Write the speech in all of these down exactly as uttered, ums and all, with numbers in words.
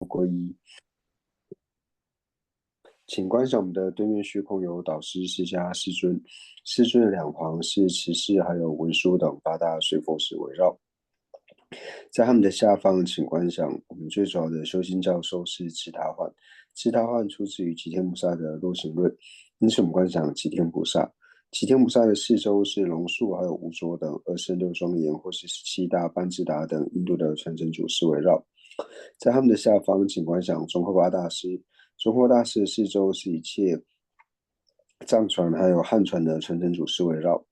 皈依。请观想我们的对面虚空有导师释迦世尊，世尊两旁是持世还有文殊等八大水佛使围绕。在他们的下方，请观想我们最主要的修心教授是毗他换。毗他换出自于吉天菩萨的《洛行论》，因此我们观想吉天菩萨。吉天菩萨的四周是龙树，还有无着等二圣六庄严，或是十七大班智达等印度的传承祖师围绕。在他们的下方，请观想宗喀巴大师。宗喀巴大师的四周是一切藏传还有汉传的传承祖师围绕。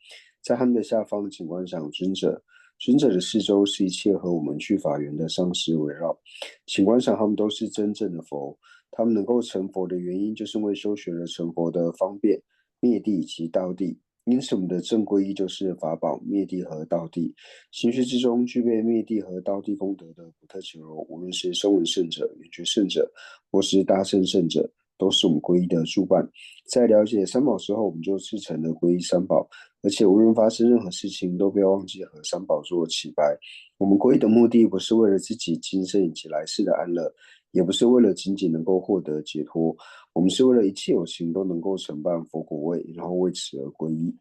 在他们的下方，请观想尊者。尊者的四周是一切和我们俱法缘的上师围绕。请观想，他们都是真正的佛。他们能够成佛的原因，就是因为修学了成佛的方便、灭谛以及道谛。因此，我们的正皈依就是法宝、灭谛和道谛。心学之中具备灭谛和道谛功德的补特伽罗，无论是声闻圣者、缘觉圣者，或是大乘圣者，都是我们皈依的助伴。在了解三宝之后，我们就自成了皈依三宝，而且无论发生任何事情，都不要忘记和三宝做起拜。我们皈依的目的不是为了自己今生以及来世的安乐，也不是为了仅仅能够获得解脱，我们是为了一切有情都能够承办佛果位，然后为此而皈依。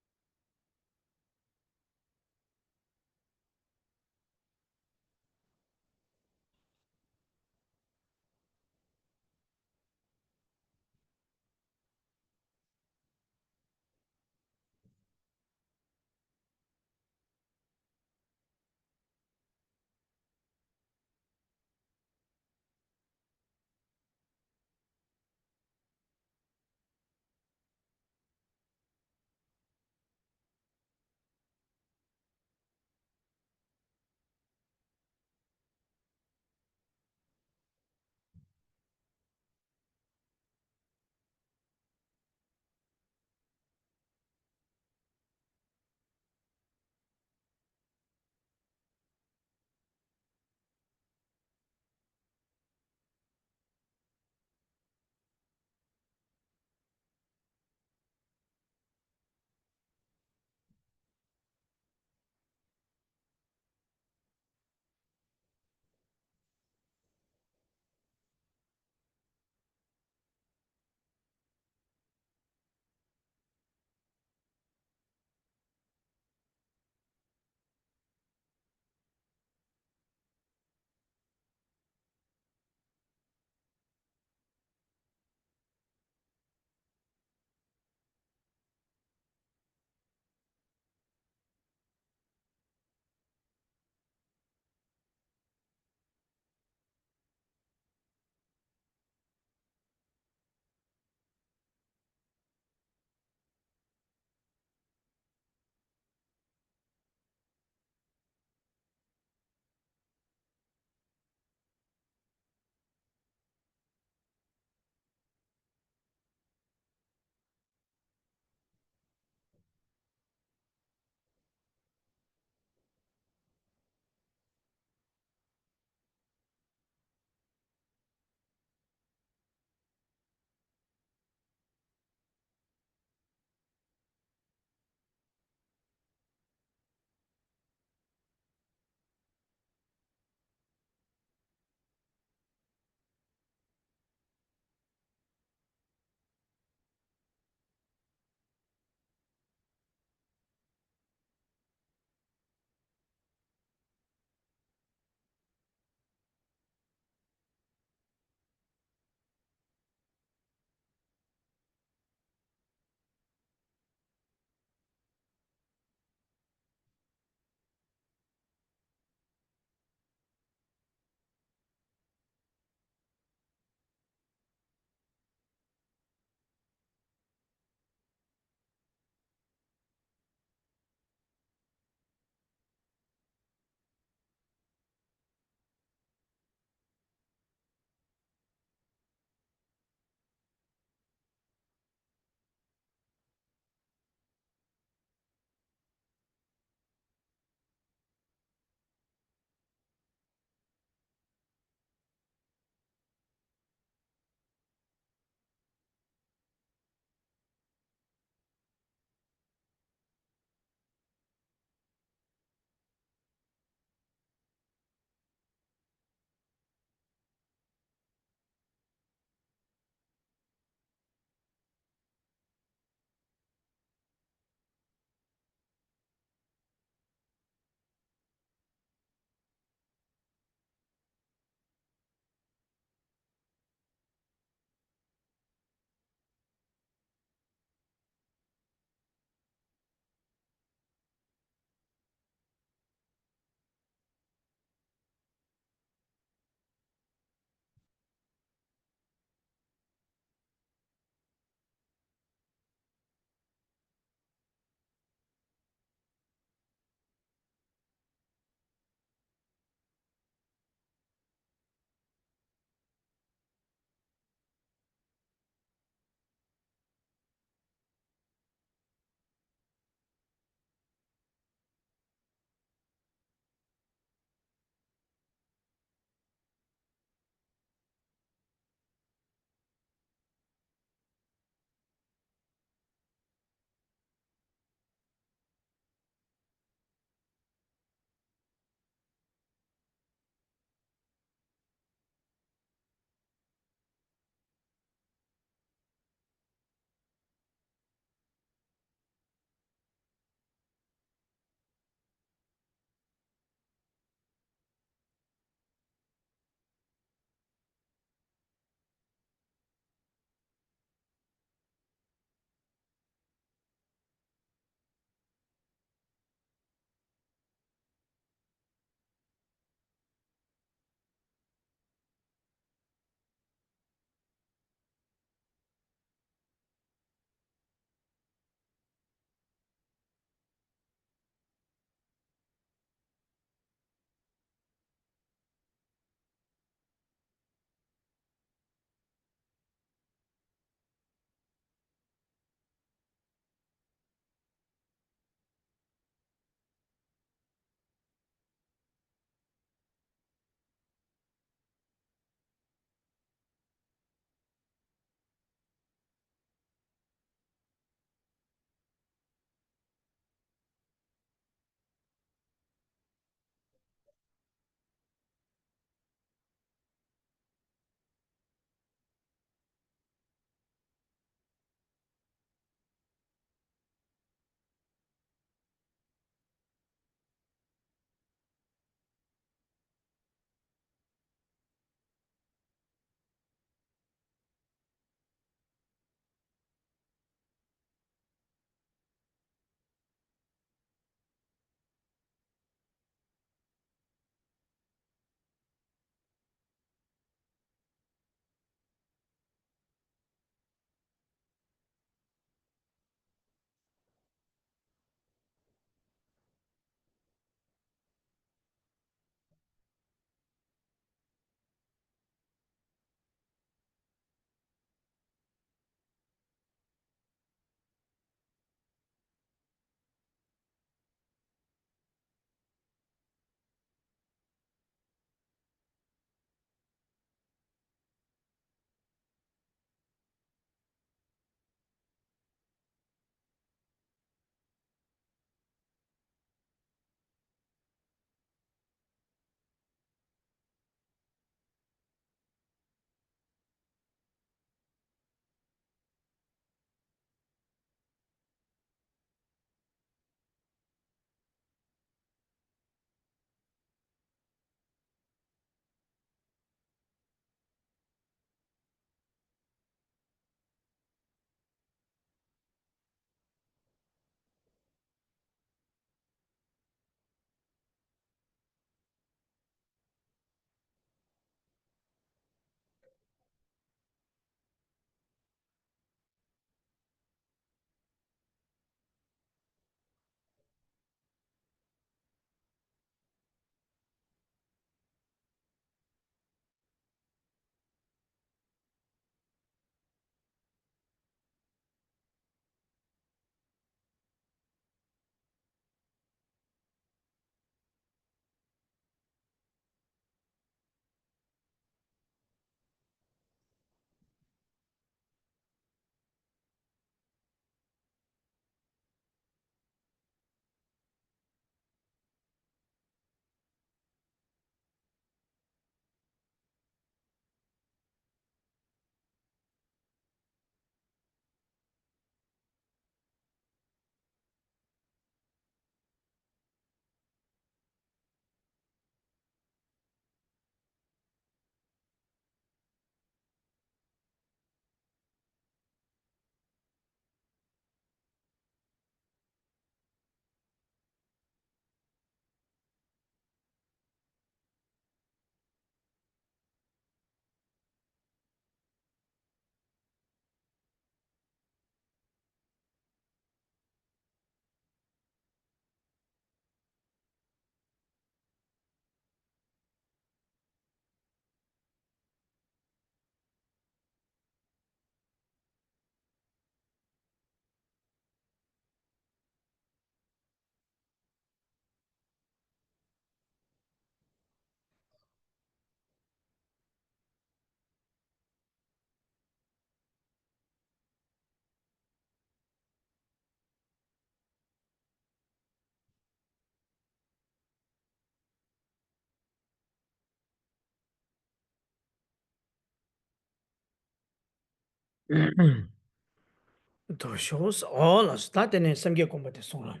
དུ་ཤོག་ཨོ་ལགས་སོ། ད་དེ་ནས་སེམས་བསྐྱེད་སྒོམ་པ་དེ་གསུང་རོགས།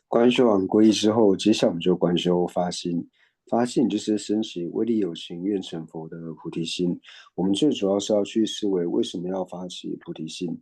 观修完皈依之后，接下来我们就观修发心。发心就是升起为利有情愿成佛的菩提心。我们最主要是要去思维为什么要发起菩提心，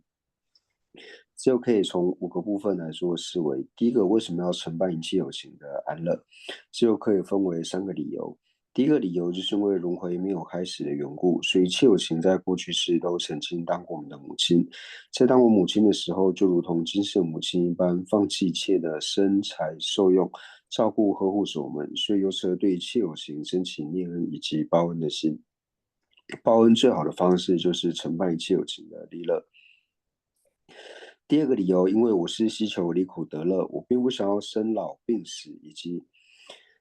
就可以从五个部分来做思维。第一个，为什么要承办一切有情的安乐？这又可以分为三个理由。第一个理由就是因为轮回没有开始的缘故，所以一切有情在过去世都曾经当过我们的母亲。在当我们母亲的时候，就如同今世母亲一般，放弃一切的生财受用，照顾呵护着我们，所以由此而对一切有情升起念恩以及报恩的心。报恩最好的方式就是承办一切有情的利乐。第二个理由，因为我是希求离苦得乐，我并不想要生老病死以及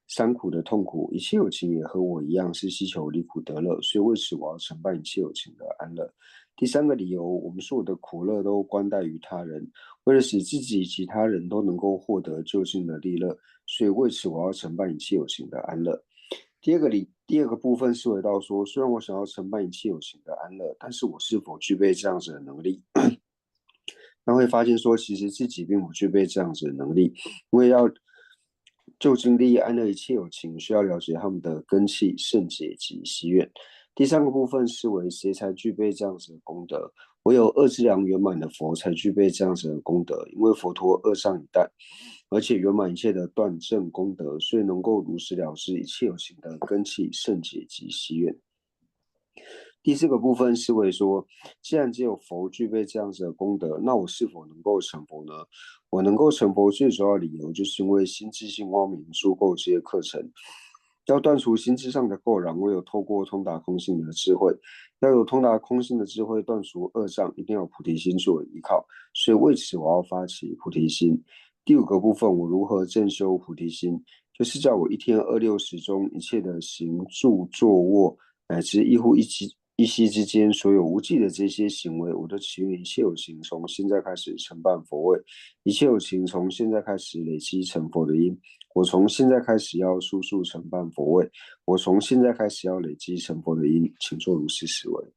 三苦的痛苦。一切有情也和我一样是希求离苦得乐，所以为此我要承办一切有情的安乐。第三个理由，我们所有的苦乐都关待于他人，为了使自己及他人都能够获得究竟的利乐，所以为此我要承办一切有情的安乐。第二个理，第二个部分是回到说，虽然我想要承办一切有情的安乐，但是我是否具备这样子的能力？那会发现说，其实自己并不具备这样子的能力，因为要究竟利益安乐一切有情，需要了解他们的根器、圣解及希愿。第三个部分是为谁才具备这样子的功德？唯有二资粮圆满的佛才具备这样子的功德，因为佛陀二障已断，而且圆满一切的断证功德，所以能够如实了知一切有情的根器、圣解及希愿。第四个部分是为说，既然只有佛具备这样子的功德，那我是否能够成佛呢？我能够成佛最主要的理由，就是因为心自性光明，诸垢皆客尘。要断除心智上的垢染，唯有透过通达空性的智慧。要有通达空性的智慧，断除二障，一定要有菩提心作为依靠。所以为此，我要发起菩提心。第五个部分，我如何正修菩提心？就是在我一天二六时中，一切的行住坐卧，乃至一呼一吸一息之间，所有无记的这些行为，我都祈愿一切有情从现在开始承办佛位，一切有情从现在开始累积成佛的因。我从现在开始要速速承办佛位，我从现在开始要累积成佛的因，请做如是思维。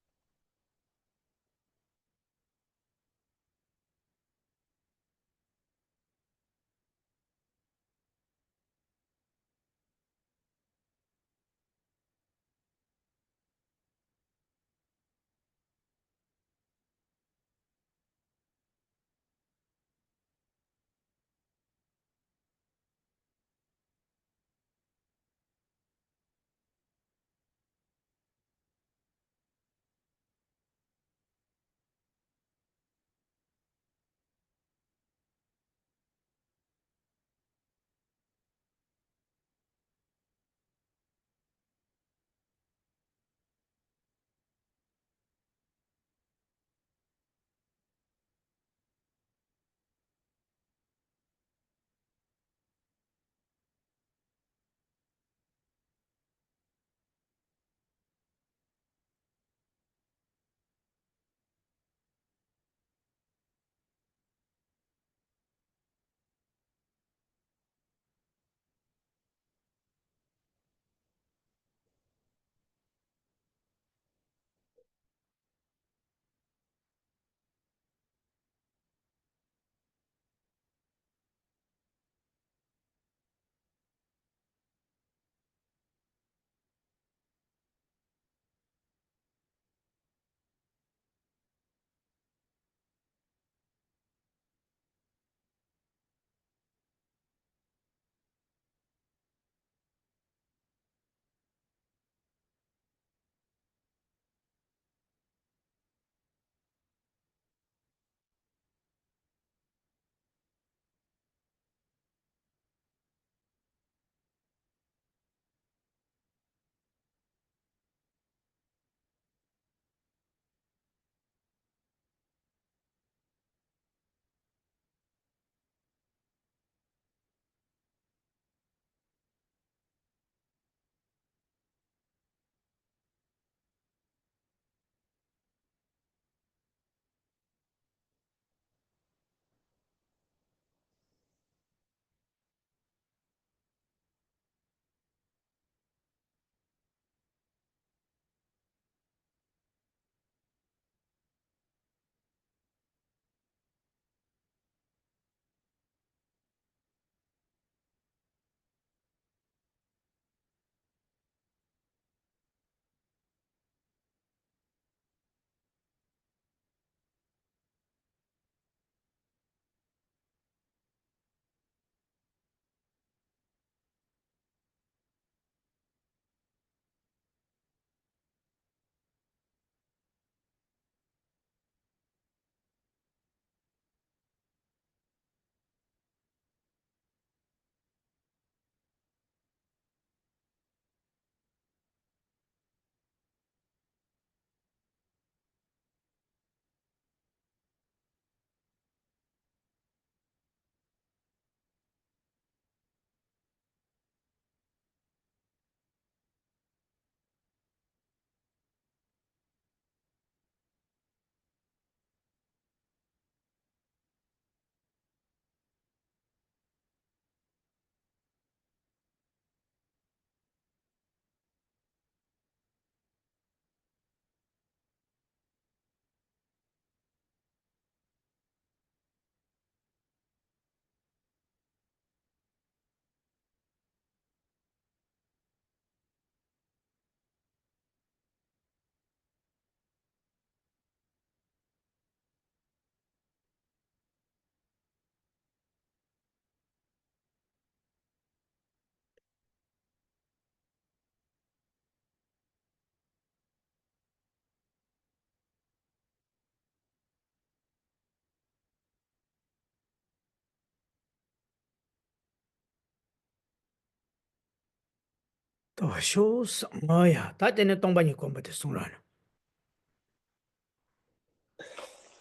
哦，修什么呀？他天天东把你管不得送人。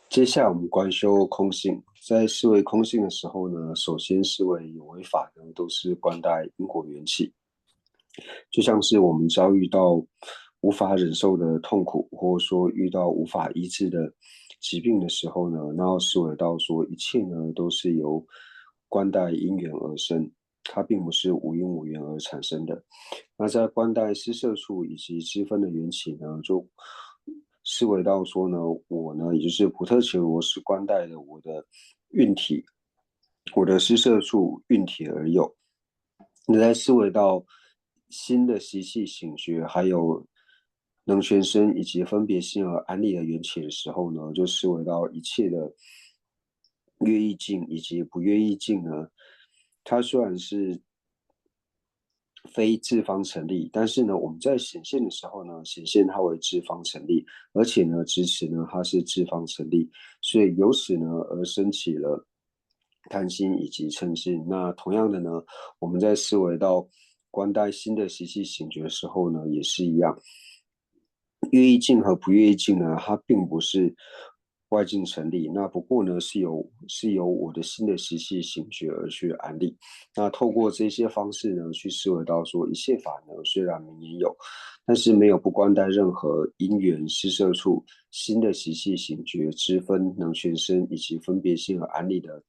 接下来我们观修空性，在思维空性的时候呢，首先思维有为法呢，都是观待因果缘起。就像是我们遭遇到无法忍受的痛苦，或者说遇到无法医治的疾病的时候呢，那要思维到说，一切呢都是由观待因缘而生，它并不是无因无缘而产生的。那在观待施设处以及支分的缘起呢，就思维到说呢，我呢，也就是普特伽罗是观待的我的运体，我的施设处运体而有。那在思维到心的习气醒觉，还有能全身以及分别心而安立的缘起的时候呢，就思维到一切的愿意境以及不愿意境呢，它虽然是非自方成立，但是呢，我们在显现的时候呢，显现它为自方成立，而且呢，支持呢，它是自方成立，所以由此呢而升起了贪心以及嗔心。那同样的呢，我们在思维到观待心的习气醒觉的时候呢，也是一样，愿意境和不愿意境呢，它并不是外境成立，那不过呢是由是由我的心的习气醒觉而去安立。那透过这些方式呢，去思维到说一切法呢虽然名言有，但是没有不观待任何因缘施设处心的习气醒觉之分能全身以及分别心而安立的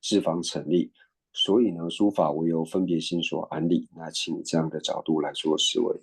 智方成立。所以呢，诸法唯有分别心所安立。那请这样的角度来做思维。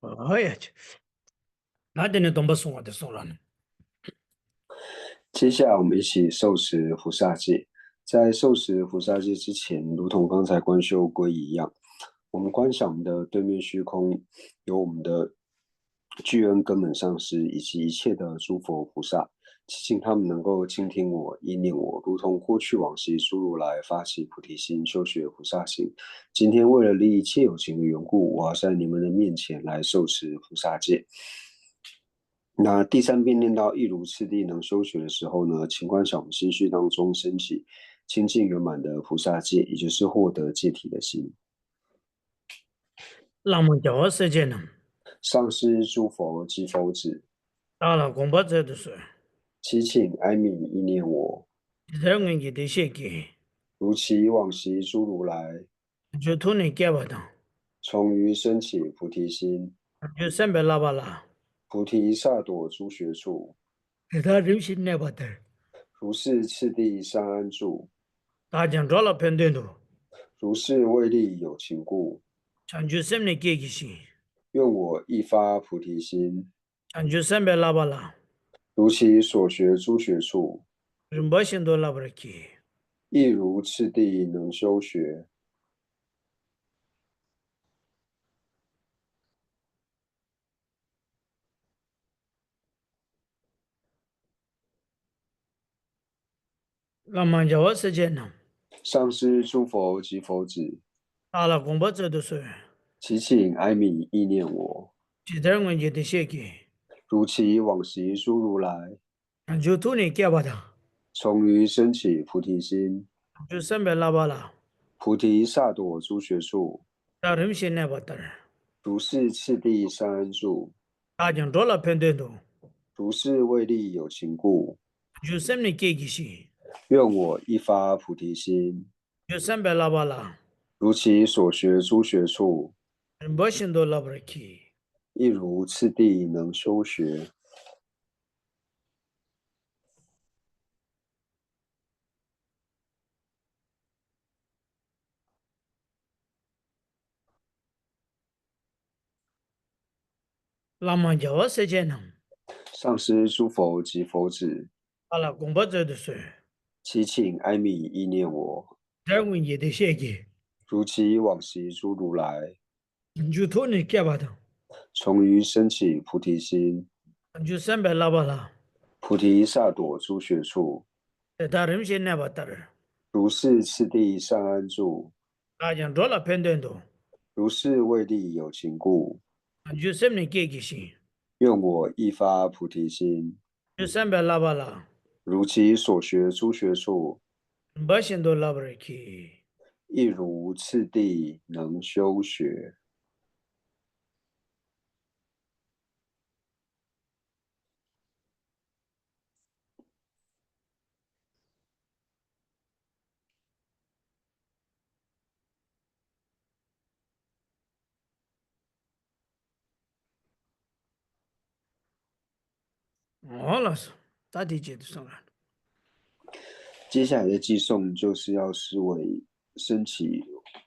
ཨ་ཡ་ཆེ། ད་དེ་ནས་སྡོམ་པ་སྲུང་བ་དེ་སྲུང་ར་ནི། 接下来我们一起受持菩萨戒。在受持菩萨戒之前，如同刚才观修皈依一样，我们观想我们的对面虚空有我们的 具恩根本上师以及一切的诸佛菩萨，祈请他们能够倾听我、引领我，如同过去往昔诸如来发起菩提心，修学菩萨行。今天为了利益一切有情的缘故，我要在你们的面前来受持菩萨戒。那第三遍念到"亦如次第能修学"的时候呢，请观想我们心绪当中升起清净圆满的菩萨戒，也就是获得戒体的心。བླ་མ་རྒྱལ་བ་སྲས་བཅས་རྣམས། 上师诸佛及佛子，བདག་ལ་དགོངས་པ་སྩལ་དུ་གསོལ།祈请哀悯意念我，ཇི་ལྟར་སྔོན་གྱི་བདེ་གཤེགས་ཀྱིས།如其往昔诸如来， བྱང་ཆུབ་ཐུགས་ནི་བསྐྱེད་པ་དང་། 从于升起菩提心， བྱང་ཆུབ་སེམས་དཔའི་བསླབ་པ་ལ། 菩提萨埵诸学处， དེ་དག་རིམ་བཞིན་གནས་པ་ལྟར། 如是次第善安住， བདག་ཀྱང་འགྲོ་ལ་ཕན་དོན་དུ། 如是为利有情故， བྱང་ཆུབ་སེམས་ནི་བསྐྱེད་བགྱི་ཞིང་། 愿我亦发菩提心， བྱང་ཆུབ་སེམས་དཔའི་བསླབ་པ་ལ། 如其所学诸学处， རིམ་པ་བཞིན་དུ་བསླབ་པར་བགྱི། 亦如次第能修学。 བླ་མ་རྒྱལ་བ་སྲས་བཅས་རྣམས། 上师诸佛及佛子， བདག་ལ་དགོངས་པ་སྩལ་དུ་གསོལ། 祈请哀悯意念我， ཇི་ལྟར་སྔོན་གྱི་བདེ་གཤེགས་ཀྱིས། 如其往昔诸如来， བྱང་ཆུབ་ཐུགས་ནི་བསྐྱེད་པ་དང་། 从于升起菩提心， བྱང་ཆུབ་སེམས་དཔའི་བསླབ་པ་ལ། 菩提萨埵诸学处， དེ་དག་རིམ་བཞིན་གནས་པ་ལྟར། 如是次第善安住， བདག་ཀྱང་འགྲོ་ལ་ཕན་དོན་དུ། 如是为利有情故， བྱང་ཆུབ་སེམས་ནི་བསྐྱེད་བགྱི་ཞིང་། 愿我亦发菩提心， བྱང་ཆུབ་སེམས་དཔའི་བསླབ་པ་ལ། 如其所学诸学处， རིམ་པ་བཞིན་དུ་བསླབ་པར་བགྱི། 亦如次第能修学。 བླ་མ་རྒྱལ་བ་སྲས་བཅས་རྣམས། 上师诸佛及佛子， བདག་ལ་དགོངས་པ་སྩལ་དུ་གསོལ། 祈请哀悯意念我， ཇི་ལྟར་སྔོན་གྱི་བདེ་གཤེགས་ཀྱིས། 如其往昔诸如来， བྱང་ཆུབ་ཐུགས་ནི་བསྐྱེད་པ་དང་། 从于升起菩提心， བྱང་ཆུབ་སེམས་དཔའི་བསླབ་པ་ལ། 菩提萨埵诸学处， དེ་དག་རིམ་བཞིན་གནས་པ་ལྟར། 如是次第善安住， བདག་ཀྱང་འགྲོ་ལ་ཕན་དོན་དུ། 如是为利有情故， བྱང་ཆུབ་སེམས་ནི་བསྐྱེད་བགྱི་ཞིང་། 愿我亦发菩提心， བྱང་ཆུབ་སེམས་དཔའི་བསླབ་པ་ལ། 如其所学诸学处， རིམ་པ་བཞིན་དུ་བསླབ་པར་བགྱི། 亦如次第能修学。 འོ་ལགས་སོ། ད་དེ་བྱེད་དུ་སོང་ལ། 接下来的偈颂就是要思维升起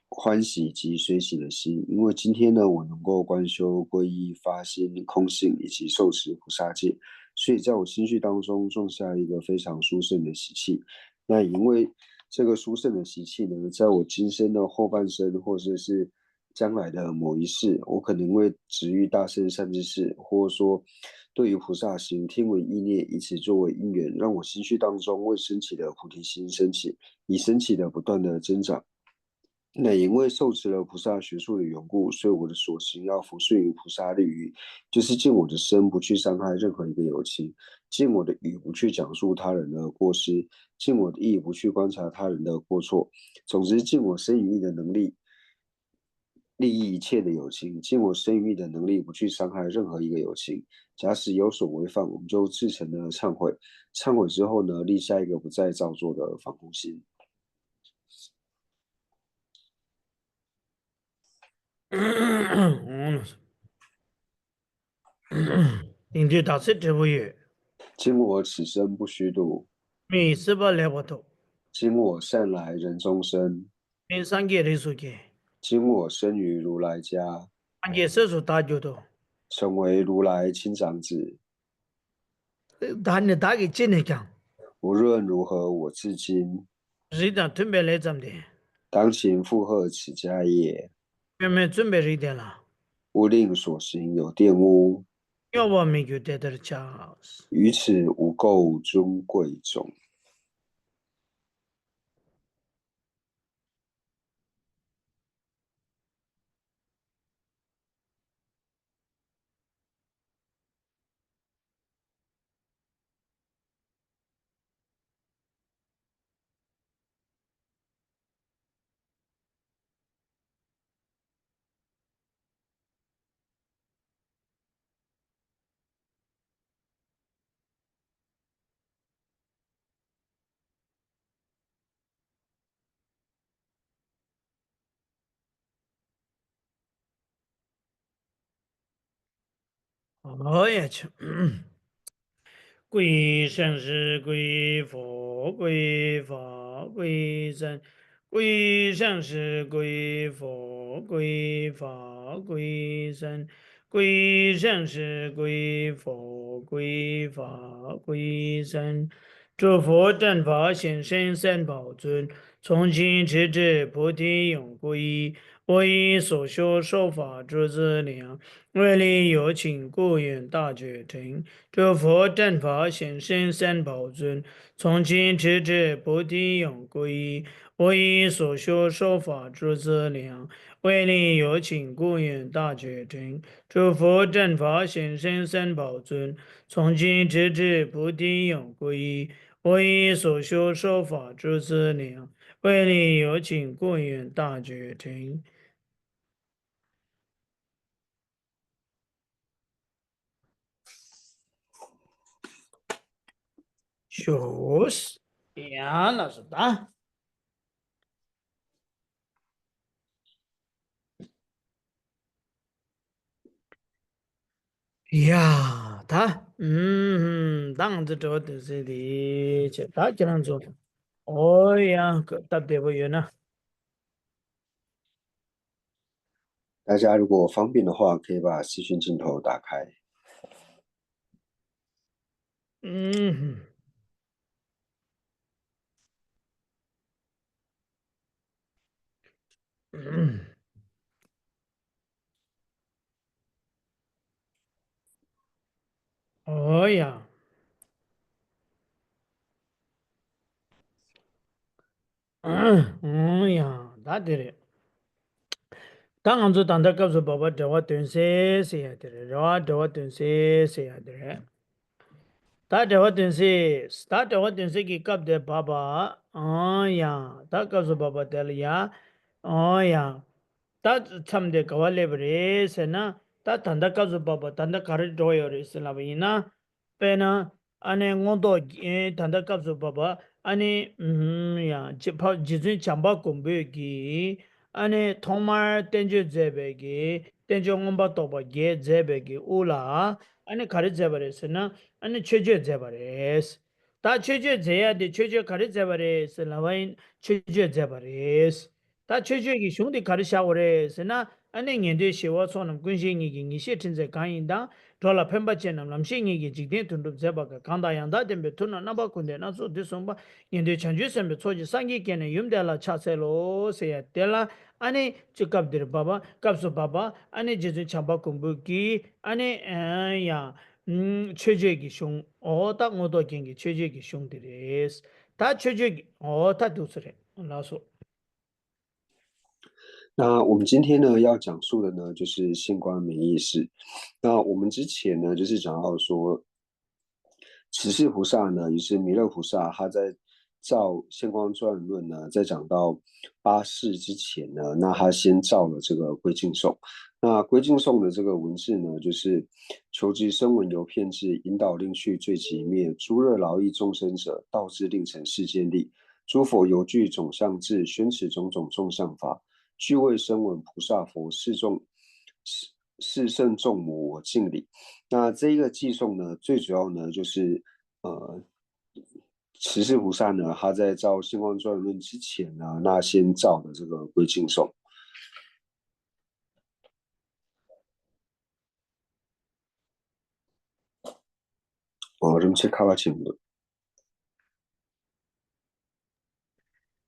欢喜及随喜的心，因为今天呢，我能够观修皈依、发心、空性以及受持菩萨戒，所以在我心绪当中种下一个非常殊胜的喜气。那因为这个殊胜的喜气呢，在我今生的后半生，或者是将来的某一世，我可能会值遇大乘善知识，或者说对于菩萨行听闻意念，以此作为因缘，让我心绪当中未升起的菩提心升起，已升起的不断的增长。那因为受持了菩萨学处的缘故，所以我的所行要服顺于菩萨律仪，就是尽我的身不去伤害任何一个有情，尽我的语不去讲述他人的过失，尽我的意不去观察他人的过错。总之，尽我身语意的能力，利益一切的有情，尽我身语意的能力不去伤害任何一个有情。假使有所违犯，我们就至诚的忏悔。忏悔之后呢，立下一个不再造作的防护心。 དེང་དུས་བདག་ཚེ་འབྲས་བུ་ཡོད། 今我此生不虚度， སྨིན་ཡིན་སྲིད་པ་ལེགས་པར་ཐོབ། 今我善来人中生， སྨིན་སངས་རྒྱས་རིགས་སུ་སྐྱེ། 今我生于如来家， སངས་རྒྱས་སྲས་སུ་བདག་གྱུར་ཏོ། 成为如来亲长子。 བདག་ནི་བདག་གིས་ཅི་ནས་ཀྱང་། 无论如何，我至今 རིགས་དང་མཐུན་པའི་ལས་བརྩམས་ཏེ། 当勤负荷此家业， སྐྱོན་མེད་བཙུན་པའི་རིགས་དེ་ལ། 勿令所行有玷污， སྐྱོ་བ་མི་འགྱུར་དེ་ལྟར་བྱ། 于此无垢尊贵种。哦呀去。归生是归佛，归法归僧，归生是归佛，归法归僧，归生是归佛，归法归僧。诸佛正法显现三宝尊，从今直至菩提永不移。我以所说说法诸资粮，为利有情，故愿大觉成。诸佛正法显现三宝尊，从今直至菩提永不移。我以所说说法诸资粮，为利有情，故愿大觉成。诸佛正法显现三宝尊，从今直至菩提永不移。我以所说说法诸资粮，为利有情，故愿大觉成。ཞོས། ཡང་ལགས་སོ་ད། ཡ། ད། ཨུམ། ད་ང་ཚོ་དྲི་བ་དོན་གསལ་དེ་བྱས། ད་ཁྱེད་རང་ཚོ། ཨོ་ཡ། སྟབས་བདེ་པོ་ཡོད་ན། 大家如果方便的话，可以把视讯镜头打开。 ཨུམ། ཨོ་ཡ། ཨོ་ཡ། ད་དེ་རེད། ད་ང་ཚོ་ད་ལྟ་སྐབས་སུ་བབ་པ་འགྲེལ་པ་དོན་གསལ་ཟེར་ཡ་དེ་རེད། རེད་བ། འགྲེལ་པ་དོན་གསལ་ཟེར་ཡ་དེ་རེད། ད་འགྲེལ་པ་དོན་གསལ། ད་འགྲེལ་པ་དོན་གསལ་གྱི་སྐབས་དེ་བབ་པ། ཨང་ཡ། ད་སྐབས་སུ་བབ་པ་དེ་ལ་ཡ། ཨང་ཡ། ད་མཚམས་དེ་ག་བ་སླེབས་པ་རེད་ཟེར་ན། ད་ད་ལྟ་སྐབས་སུ་བབ་པ་ད་ལྟ་ག་རེ་འགྲོ་ཡོད་རེད་ཟེར་ལབ་པ་ཡིན་ན། དཔེར་ན། ཨ་ནི་མངོན་རྟོགས་ཀྱི་ད་ལྟ་སྐབས་སུ་བབ་པ། ཨ་ནི། ཨུམ། ཡ། རྗེ་ཕ་རྗེ་བཙུན་བྱམས་པ་མགོན་པོས་ཀྱིས། ཨ་ནི་ཐོག་མར་བསྟན་བཅོས་མཛད་པའི་གི་བསྟན་བཅོས་མངོན་པར་རྟོགས་པ་བརྒྱད་མཛད་པའི་གི་དབུ་ལ། ཨ་ནི་ག་རེ་མཛད་པ་རེད་ཟེར་ན། ཨ་ནི་མཆོད་བརྗོད་མཛད་པ་རེད། ད་མཆོད་བརྗོད་མཛད་ཡ་དེ་མཆོད་བརྗོད་ག་རེ་མཛད་པ་རེད་ཟེར་ལབ་པ་ཡིན། མཆོད་བརྗོད་མཛད་པ་རེད། ད་མཆོད་བརྗོད་ཀྱི་གཞུང་དེ་ག་རེ་བཞག་པ་རེད་ཟེར་ན། ཨ་ནི་ཉན་ཐོས་ཞི་བ་ཚོགས་རྣམས་ཀུན་ཤེས་ཉིད་ཀྱི་ངེས་ཤེས་ཕྲིན་ལས་གང་ཡིན་དང་། འགྲོ་ལ་ཕན་པ་ཅན་རྣམས་ལམ་ཤེས་ཉིད་ཀྱིས་འཇིག་རྟེན་དོན་གྲུབ་མཛད་པ་དགའ། གང་དང་ཡང་དག་ལྡན་པའི་མཐུ་རྣམས་རྣམ་པ་ཀུན་ལྡན་སྣ་ཚོགས་འདི་གསུངས་པ། ཉན་ཐོས་བྱང་ཆུབ་སེམས་དཔའི་ཚོགས་ཀྱིས་སངས་རྒྱས་ཀྱི་ནི་ཡུམ་དེ་ལ་ཕྱག་འཚལ་ལོ་ཟེར་ཡ་དེ་ལ། ཨ་ནི་ཅིག་སྐབས་འདིར་བབ་པ། སྐབས་སུ་བབ་པ། ཨ་ནི་རྗེ་བཙུན་བྱམས་པ་མགོན་པོ་གིས། ཨ་ནི། ཨ་ཡ། ཨུམ། མཆོད་བརྗོད་ཀྱི་གཞུང་། འོ་ད་མངོན་རྟོགས་རྒྱན་གྱི་མཆོད་བརྗོད་ཀྱི་གཞུང་དེ་རེད། ད་མཆོད་བརྗོད་ཀྱི། འོ་ད་འདུག་སེ་རེད། ལགས་སོ། 那我们今天呢要讲述的呢，就是现观每一世。那我们之前呢，就是讲到说，持世菩萨呢，也是弥勒菩萨，他在造现观庄严论呢，在讲到八世之前呢，那他先造了这个归敬颂。那归敬颂的这个文字呢，就是求之声闻游遍智，引导令趣罪即灭。诸热劳役众生者，道之令成世间力。诸佛游具总相至，宣持种种众善法。俱为声闻菩萨佛，是众是是圣众母我敬礼。那这一个偈颂呢，最主要呢就是呃，持世菩萨呢，他在造现观庄严论之前呢，那先造的这个归敬颂。哦，人们去看到前面。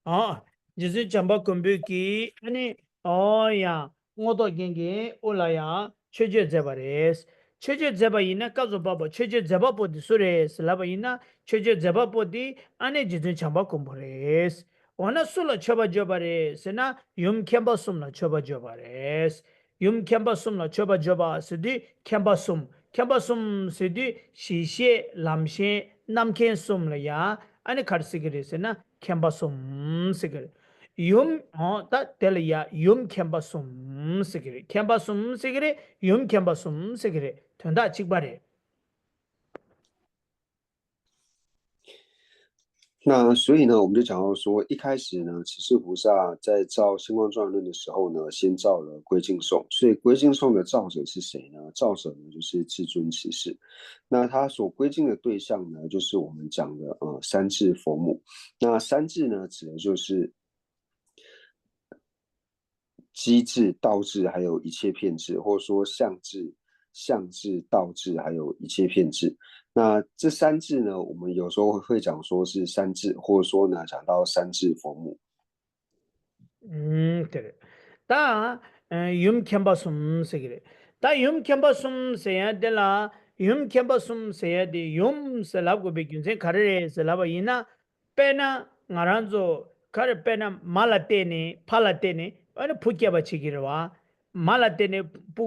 ཨ། རྗེ་བཙུན་བྱམས་པ་མགོན་པོ་གིས། ཨ་ནི། ཨོ་ཡ། མངོན་རྟོགས་རྒྱན་གྱི་དབུ་ལ་ཡང་མཆོད་བརྗོད་མཛད་པ་རེད། མཆོད་བརྗོད་མཛད་པ་ཡིན་ན། སྐབས་སུ་བབ་པ་མཆོད་བརྗོད་མཛད་པ་པོ་དེ་སུ་རེད་ཟེར་ལབ་པ་ཡིན་ན། མཆོད་བརྗོད་མཛད་པ་པོ་དེ། ཨ་ནི་རྗེ་བཙུན་བྱམས་པ་མགོན་པོ་རེད། འོ་ན་སུ་ལ་མཆོད་པ་བརྗོད་པ་རེད་ཟེར་ན། ཡུམ་མཁྱེན་པ་གསུམ་ལ་མཆོད་པ་བརྗོད་པ་རེད། ཡུམ་མཁྱེན་པ་གསུམ་ལ་མཆོད་པ་བརྗོད་པ་ཟེར་དུས་མཁྱེན་པ་གསུམ། མཁྱེན་པ་གསུམ་ཟེར་དུས་གཞི་ཤེས་ལམ་ཤེས་རྣམ་མཁྱེན་གསུམ་ལ་ཡ། ཨ་ནི་ག་རེ་ཟེར་གི་རེད་ཟེར་ན། མཁྱེན་པ་གསུམ་ཟེར་གི་རེད། ཡུམ། འོ་ད་དེ་ལ་ཡ་ཡུམ་མཁྱེན་པ་གསུམ་ཟེར་གི་རེད། མཁྱེན་པ་གསུམ་ཟེར་གི་རེད། ཡུམ་མཁྱེན་པ་གསུམ་ཟེར་གི་རེད། དོན་དག་གཅིག་པ་རེད། 那所以呢，我们就讲到说，一开始呢，持世菩萨在造星光庄严论的时候呢，先造了归敬颂。所以归敬颂的造者是谁呢？造者呢，就是至尊持世。那他所归敬的对象呢，就是我们讲的呃三智佛母。那三智呢，指的就是机智、道智，还有一切遍智，或者说相智、相智、道智，还有一切遍智。那这三智呢，我们有时候会讲说是三智，或者说呢讲到三智佛母。 ཨུམ། དེ་རེད། ད་ཨ་ཡུམ་མཁྱེན་པ་གསུམ་ཟེར་གི་རེད། ད་ཡུམ་མཁྱེན་པ་གསུམ་ཟེར་ཡ་དེ་ལ། ཡུམ་མཁྱེན་པ་གསུམ་ཟེར་ཡ་དེ་ཡུམ་ཟེར་ལབ་དགོས་པའི་རྒྱུ་མཚན་ག་རེ་རེད་ཟེར་ལབ་པ་ཡིན་ན། དཔེར་ན་ང་རང་ཚོ་ག་རེ། དཔེར་ན་མ་ལ་བརྟེན་ནས་ཕ་ལ་བརྟེན་ནས། ཨ་ནི་བུ་སྐྱེས་པ་བྱེད་ཀྱི་རེད་བ། མ་ལ་བརྟེན་ནས་བུ་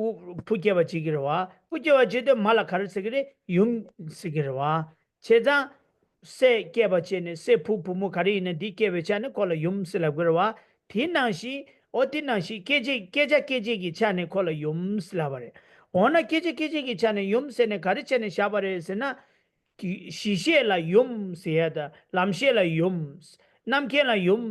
བུ་སྐྱེས་པ་བྱེད་ཀྱི་རེད་བ། བུ་སྐྱེས་པ་བྱེད་དུས་མ་ལ་ག་རེ་ཟེར་གྱི་རེད། ཡུམ་ཟེར་གྱི་རེད་བ། བྱས་ཙང་། སྲས་སྐྱེས་པ་བྱས་ནས་སྲས་བུ་བུ་མོ་ག་རེ་ཡིན་ན་འདི་སྐྱེས་པའི་ཆ་ནས་ཁོ་ལ་ཡུམ་ཟེར་ལབ་དགོས་རེད་བ། དེ་ནང་བཞིན། འོ་དེ་ནང་བཞིན་སྐྱེ་མཆེད་བསྐྱེད་བྱ་སྐྱེ་མཆེད་ཀྱི་ཆ་ནས་ཁོ་ལ་ཡུམ་ཟེར་ལབ་པ་རེད། འོ་ན་སྐྱེ་མཆེད་སྐྱེ་མཆེད་ཀྱི་ཆ་ནས་ཡུམ་ཟེར་ནས་ག་རེ་བྱས་ནས་བཞག་པ་རེད་ཟེར་ན། གི་གཞི་ཤེས་ལ་ཡུམ་ཟེར་ཡ་དང་ལམ་ཤེས་ལ་ཡུམ། རྣམ་མཁྱེན་ལ་ཡུམ་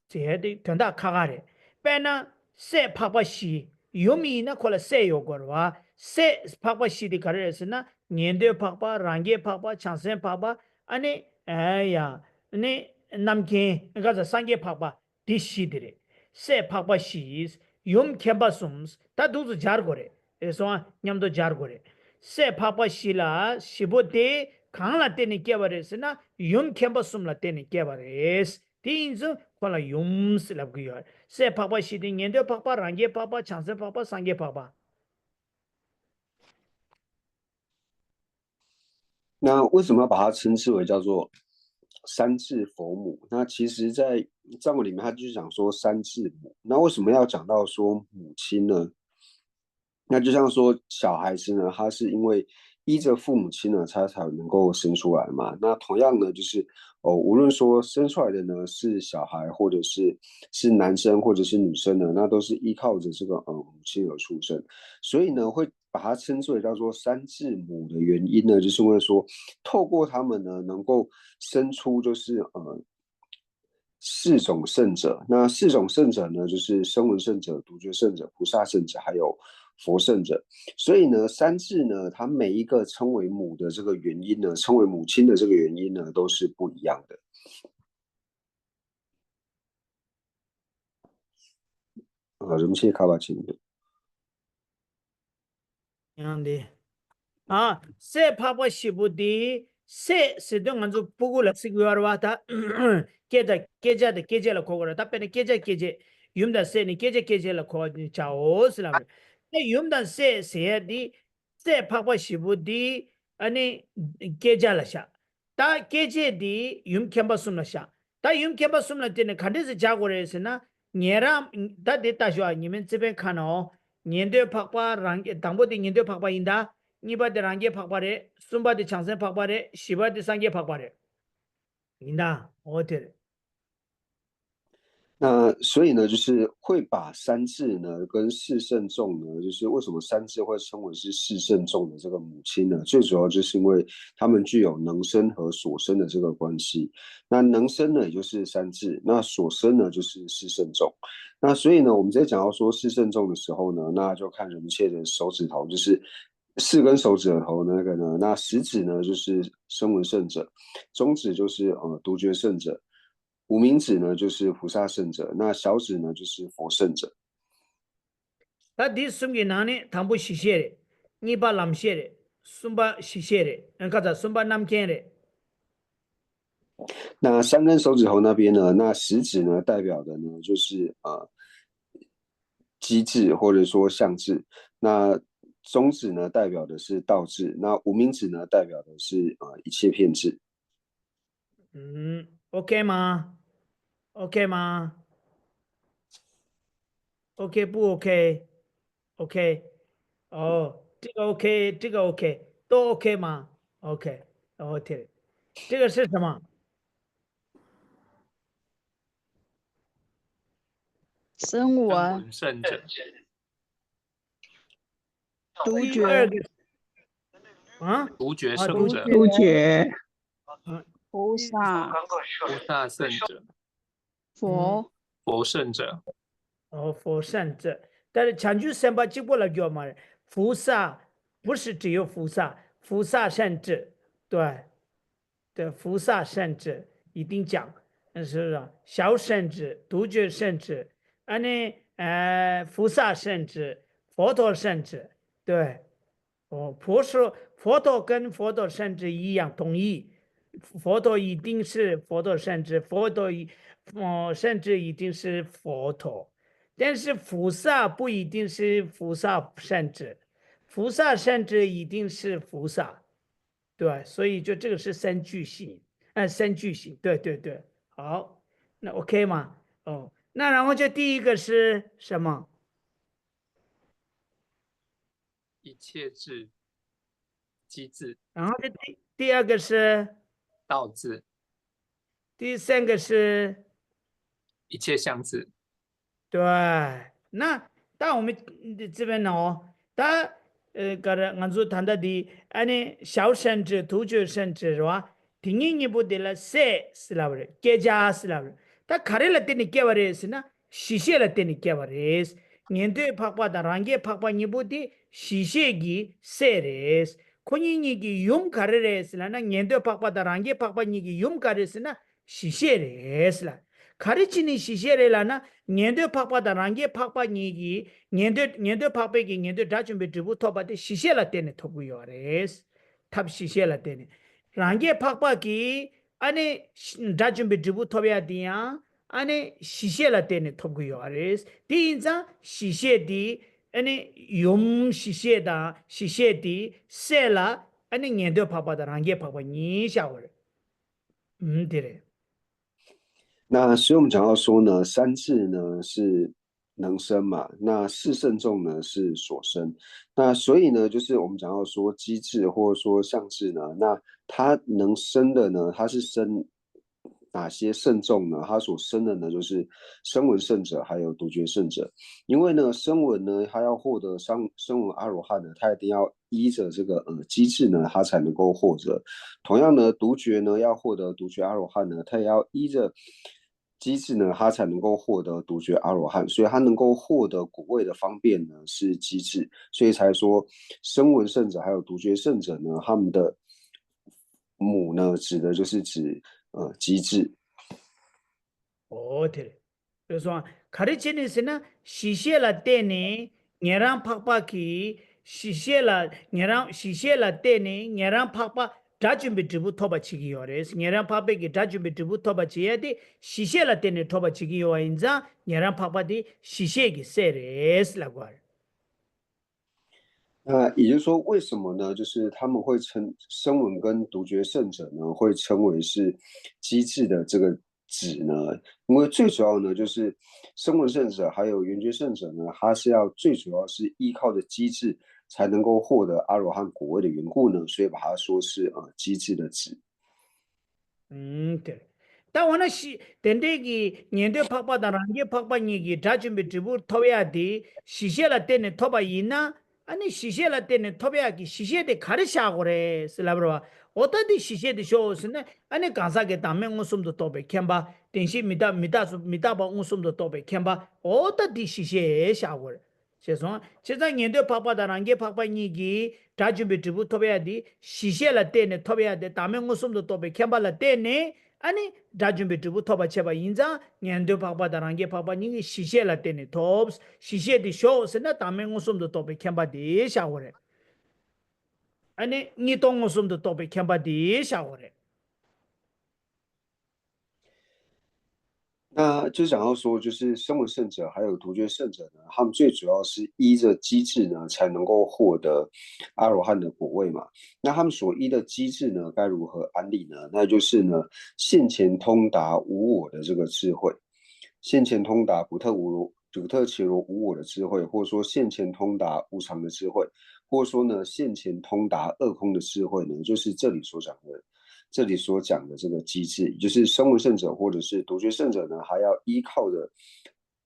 ཟེར་ཡ་དེ་དོན་དག་ཁ་ཁ་རེད། དཔེར་ན་སྲས་འཕགས་པ་བཞི། ཡུམ་ཡིན་ན་ཁོ་ལ་སྲས་ཡོད་དགོས་རེད་བ། སྲས་འཕགས་པ་བཞི་དེ་ག་རེ་རེད་ཟེར་ན། ཉན་ཐོས་འཕགས་པ། རང་རྒྱལ་འཕགས་པ། བྱང་སེམས་འཕགས་པ། ཨ་ནི། ཨ་ཡ། ཨ་ནི། རྣམ་མཁྱེན། ཁ་ཚ་སངས་རྒྱས་འཕགས་པ། འདི་བཞི་དེ་རེད། སྲས་འཕགས་པ་བཞི། ཡུམ་མཁྱེན་པ་གསུམ། ད་འདུག་སེ་སྦྱར་དགོས་རེད། རེད་སོང་ཨ། མཉམ་དུ་སྦྱར་དགོས་རེད། སྲས་འཕགས་པ་བཞི་ལ་བཞི་པོ་དེ་གང་ལ་བརྟེན་ནས་སྐྱེས་པ་རེད་ཟེར་ན། ཡུམ་མཁྱེན་པ་གསུམ་ལ་བརྟེན་ནས་སྐྱེས་པ་རེད། དེ་ཡིན་ཙང་ཁོ་ལ་ཡུམ་ཟེར་ལབ་ཀྱི་ཡོད། སྲས་འཕགས་པ་བཞི་དེ་ཉན་ཐོས་འཕགས་པ། རང་རྒྱལ་འཕགས་པ། བྱང་སེམས་འཕགས་པ། སངས་རྒྱས་འཕགས་པ། 那为什么要把它称之为叫做三智佛母？那其实，在藏文里面，他就是讲说三智母。那为什么要讲到说母亲呢？那就像说小孩子呢，他是因为依着父母亲呢，他才能够生出来嘛。那同样呢，就是哦，无论说生出来的呢是小孩，或者是是男生或者是女生呢，那都是依靠着这个呃母亲而出生。所以呢，会把它称之为叫做三智母的原因呢，就是因为说，透过他们呢，能够生出就是呃四种圣者。那四种圣者呢，就是声闻圣者、独觉圣者、菩萨圣者，还有佛圣者。所以呢，三智呢，它每一个称为母的这个原因呢，称为母亲的这个原因呢，都是不一样的。 རིན་ཆེན་ཁ་བ་ཆེན་པོ། ཡང་དེ། ཨ། སྲས་འཕགས་པ་བཞི་པོ་དེ། སྲས་ཟེར་དུས་ང་ཚོ་སྤུ་གུ་ལ་ཟེར་གྱི་ཡོད་རེད་བ་ད། སྐྱེ་དང་སྐྱེ་བྱ་དང་སྐྱེ་མཆེད་ལ་གོ་དགོས་རེད། ད་དཔེར་ན་སྐྱེ་བྱ་སྐྱེ་མཆེད། ཡུམ་དང་སྲས་ནི་སྐྱེ་བྱ་སྐྱེ་མཆེད་ལ་གོ་བ་བྱའོ་ཟེར་ལབ་རེད། ད་ཡུམ་དང་སྲས་ཟེར་ཡ་དེ། སྲས་འཕགས་པ་བཞི་པོ་དེ། ཨ་ནི། སྐྱེ་བྱ་ལ་བཞག་ད་སྐྱེ་མཆེད་དེ་ཡུམ་མཁྱེན་པ་གསུམ་ལ་བཞག་ད་ཡུམ་མཁྱེན་པ་གསུམ་ལ་བརྟེན་ནས་ག་འདྲས་སེ་སྦྱར་དགོས་རེད་ཟེར་ན། ཉན་རང་། ད་དེ་ལྟ་ཞོག་ཉི་མའི་རྩིས་པའི་ཁ་ནའོ། ཉན་ཐོས་འཕགས་པ། རང་རྒྱལ། དང་པོ་དེ་ཉན་ཐོས་འཕགས་པ་ཡིན་ད། གཉིས་པ་དེ་རང་རྒྱལ་འཕགས་པ་རེད། གསུམ་པ་དེ་བྱང་སེམས་འཕགས་པ་རེད། བཞི་པ་དེ་སངས་རྒྱས་འཕགས་པ་རེད། ཡིན་ད། འོ་དེ་རེད། 那所以呢，就是会把三智呢跟四圣众呢，就是为什么三智会称为是四圣众的这个母亲呢？最主要就是因为他们具有能生和所生的这个关系。那能生呢，也就是三智；那所生呢，就是四圣众。那所以呢，我们在讲到说四圣众的时候呢，那就看人切的手指头，就是四根手指头那个呢，那食指呢就是声闻圣者，中指就是呃独觉圣者，无名指呢就是菩萨圣者，那小指呢就是佛圣者。 ད་འདི་གསུམ་གྱི་ནང་ནས་དང་པོ་གཞི་ཤེས་རེད། གཉིས་པ་ལམ་ཤེས་རེད། གསུམ་པ་གཞི་ཤེས་རེད། ཨ། ཁ་ཚ་གསུམ་པ་རྣམ་མཁྱེན་རེད། 那三根手指头那边呢，那食指呢代表的呢就是呃机智或者说相智，那中指呢代表的是道智，那无名指呢代表的是呃一切遍智。 嗯，OK吗？OK吗？OK 不 OK？OK。哦，这个 OK，这个 OK，都 OK 吗？OK，OK。这个是什么？声闻。圣者，独第二觉。个。啊？独觉啊，圣者独觉。独觉。菩萨，菩萨圣者，佛，佛圣者，哦，佛圣者。但是བྱང་ཆུབ་སེམས་དཔའ་གཅིག་པོ་ལ་སྦྱོར་མ་རེད། 菩萨，不是只有菩萨，菩萨圣者，对，对，菩萨圣者一定讲，是不是？小圣者、独觉圣者，啊，那呃，菩萨圣者、佛陀圣者，对。 哦，佛说，佛陀跟佛陀圣者一样，同义。佛陀一定是佛陀圣者，佛陀一，哦，圣者一定是佛陀。但是菩萨不一定是菩萨圣者，菩萨圣者一定是菩萨，对，所以就这个是三句型，哎，三句型，对对对，好，那 OK 吗？哦，那然后这第一个是什么？一切智，机智，然后这第第二个是道智，第三个是一切相智。对，那当我们这边呢，哦，他呃，ག་རེ་ང་ཚོ་ད་ལྟ་འདི་ཨ་ནི་小圣者、独觉圣者 རེད་བ། དེ་གཉིས་གཉིས་པོ་དེ་ལ་སྲས་ཟེར་ལབ་རེད། སྐྱེ་བྱ་ཟེར་ལབ་རེད། ད་ག་རེ་ལ་བརྟེན་ནས་སྐྱེ་བ་རེད་ཟེར་ན། གཞི་ཤེས་ལ་བརྟེན་ནས་སྐྱེ་བ་རེད། ཉན་ཐོས་འཕགས་པ་དང་རང་རྒྱལ་འཕགས་པ་གཉིས་པོ་དེ་གཞི་ཤེས་ཀྱི་སྲས་རེད། ཁོ་གཉིས་གཉིས་ཀྱི་ཡུམ་ག་རེ་རེད་ཟེར་ལབ་ན། ཉན་ཐོས་འཕགས་པ་དང་རང་རྒྱལ་འཕགས་པ་གཉིས་ཀྱི་ཡུམ་ག་རེ་ཟེར་ན། གཞི་ཤེས་རེད་ལ། ག་རེ་བྱས་ནས་གཞི་ཤེས་རེད་ལབ་ན། ཉན་ཐོས་འཕགས་པ་དང་རང་རྒྱལ་འཕགས་པ་གཉིས་ཀྱིས་ཉན་ཐོས་ཉན་ཐོས་འཕགས་པས་ཀྱིས་ཉན་ཐོས་དགྲ་བཅོམ་པའི་འབྲས་བུ་ཐོབ་པ་དེ་གཞི་ཤེས་ལ་བརྟེན་ནས་ཐོབ་ཀྱི་ཡོད་རེད། ཐབས་གཞི་ཤེས་ལ་བརྟེན་ནས། རང་རྒྱལ་འཕགས་པ་གིས་ཨ་ནི་དགྲ་བཅོམ་པའི་འབྲས་བུ་ཐོབ་ཡ་དེ་ཡང་ཨ་ནི་གཞི་ཤེས་ལ་བརྟེན་ནས་ཐོབ་ཀྱི་ཡོད་རེད། དེ་ཡིན་ཙང་གཞི་ཤེས་དེ་ཨ་ནི་ཡུམ་གཞི་ཤེས་དང་གཞི་ཤེས་དེ་སྲས་ལ་ཨ་ནི་ཉན་ཐོས་འཕགས་པ་དང་རང་རྒྱལ་འཕགས་པ་གཉིས་བཞག་པ་རེད། ཨུམ། དེ་རེད། 那所以我们讲到说呢，三智呢是能生嘛，那四圣众呢是所生。那所以呢，就是我们讲到说机智或者说相智呢，那它能生的呢，它是生哪些圣众呢？它所生的呢，就是声闻圣者还有独觉圣者。因为呢，声闻呢，它要获得声声闻阿罗汉呢，它一定要依着这个呃机智呢，它才能够获得。同样呢，独觉呢，要获得独觉阿罗汉呢，它也要依着机智呢，它才能够获得独觉阿罗汉。所以它能够获得果位的方便呢，是机智。所以才说声闻圣者还有独觉圣者呢，他们的母呢，指的就是指呃机智。 ཨོ་དེ་རེད། རེད་སོང་། ག་རེ་བྱས་ནས་ཟེར་ན། གཞི་ཤེས་ལ་བརྟེན་ནས་ཉན་རང་འཕགས་པ་གིས་གཞི་ཤེས་ལ་ཉན་རང་གཞི་ཤེས་ལ་བརྟེན་ནས་ཉན་རང་འཕགས་པ་དགྲ་བཅོམ་པའི་འབྲས་བུ་ཐོབ་པ་བྱེད་ཀྱི་ཡོད་རེད། ཉན་རང་འཕགས་པས་ཀྱིས་དགྲ་བཅོམ་པའི་འབྲས་བུ་ཐོབ་པ་བྱེད་ཡ་དེ་གཞི་ཤེས་ལ་བརྟེན་ནས་ཐོབ་པ་བྱེད་ཀྱི་ཡོད་པ་ཡིན་ཙང་ཉན་རང་འཕགས་པ་དེ་གཞི་ཤེས་ཀྱི་སྲས་རེད་ལབ་དགོས་པ་རེད། 那也就是说，为什么呢？就是他们会称声闻跟独觉圣者呢，会称为是机智的这个子呢？因为最主要呢，就是声闻圣者还有缘觉圣者呢，他是要最主要是依靠着机智才能够获得阿罗汉果位的缘故呢，所以把它说是呃机智的子。 ཨུམ། དེ་རེད། ད་འོ་ན་གཞི་དེ་འདྲའི་གི་ཉན་ཐོས་འཕགས་པ་དང་རང་རྒྱལ་འཕགས་པ་གཉིས་ཀྱིས་དགྲ་བཅོམ་པའི་འབྲས་བུ་ཐོབ་ཡ་དེ་གཞི་ཤེས་ལ་བརྟེན་ནས་ཐོབ་པ་ཡིན་ན། ཨ་ནི་གཞི་ཤེས་ལ་བརྟེན་ནས་ཐོབ་ཡག་གི་གཞི་ཤེས་དེ་ག་རེ་བཞག་དགོས་རེད་ཟེར་ལབ་རེད་བ། འོ་ད་དེ་གཞི་ཤེས་དེ་ཤོག་ཟེར་ན། ཨ་ནི་གང་ཟག་གི་བདག་མེད་མངོན་སུམ་དུ་རྟོགས་པའི་མཁྱེན་པ། བདེན་བཞི་མི་རྟག་མི་རྟག་སོགས་མི་རྟག་པ་མངོན་སུམ་དུ་རྟོགས་པའི་མཁྱེན་པ། འོ་ད་དེ་གཞི་ཤེས་བཞག་དགོས་རེད། ཞེས་གསུངས། བྱས་ཙང་ཉན་ཐོས་འཕགས་པ་དང་རང་རྒྱལ་འཕགས་པ་གཉིས་ཀྱིས་དགྲ་བཅོམ་པའི་འབྲས་བུ་ཐོབ་ཡག་དེ་གཞི་ཤེས་ལ་བརྟེན་ནས་ཐོབ་ཡག་དེ་བདག་མེད་མངོན་སུམ་དུ་རྟོགས་པའི་མཁྱེན་པ་ལ་བརྟེན་ནས། ཨ་ནི་དགྲ་བཅོམ་པའི་འབྲས་བུ་ཐོབ་པ་བྱས་པ་ཡིན་ཙང་ཉན་ཐོས་འཕགས་པ་དང་རང་རྒྱལ་འཕགས་པ་གཉིས་ཀྱིས་གཞི་ཤེས་ལ་བརྟེན་ནས་ཐོབ། གཞི་ཤེས་དེ་ཤོག་ཟེར་ན་བདག་མེད་མངོན་སུམ་དུ་རྟོགས་པའི་མཁྱེན་པ་དེ་བཞག་དགོས་རེད། ཨ་ནི་གཉིས་སྟོང་མངོན་སུམ་དུ་རྟོགས་པའི་མཁྱེན་པ་དེ་བཞག་དགོས་རེད། 那就想要说，就是声闻圣者还有独觉圣者呢，他们最主要是依着机智呢，才能够获得阿罗汉的果位嘛。那他们所依的机智呢，该如何安立呢？那就是呢，现前通达无我的这个智慧，现前通达不特无独特其如无我的智慧，或者说现前通达无常的智慧，或者说呢，现前通达二空的智慧呢，就是这里所讲的，这里所讲的这个机智，也就是声闻圣者或者是独觉圣者呢，还要依靠的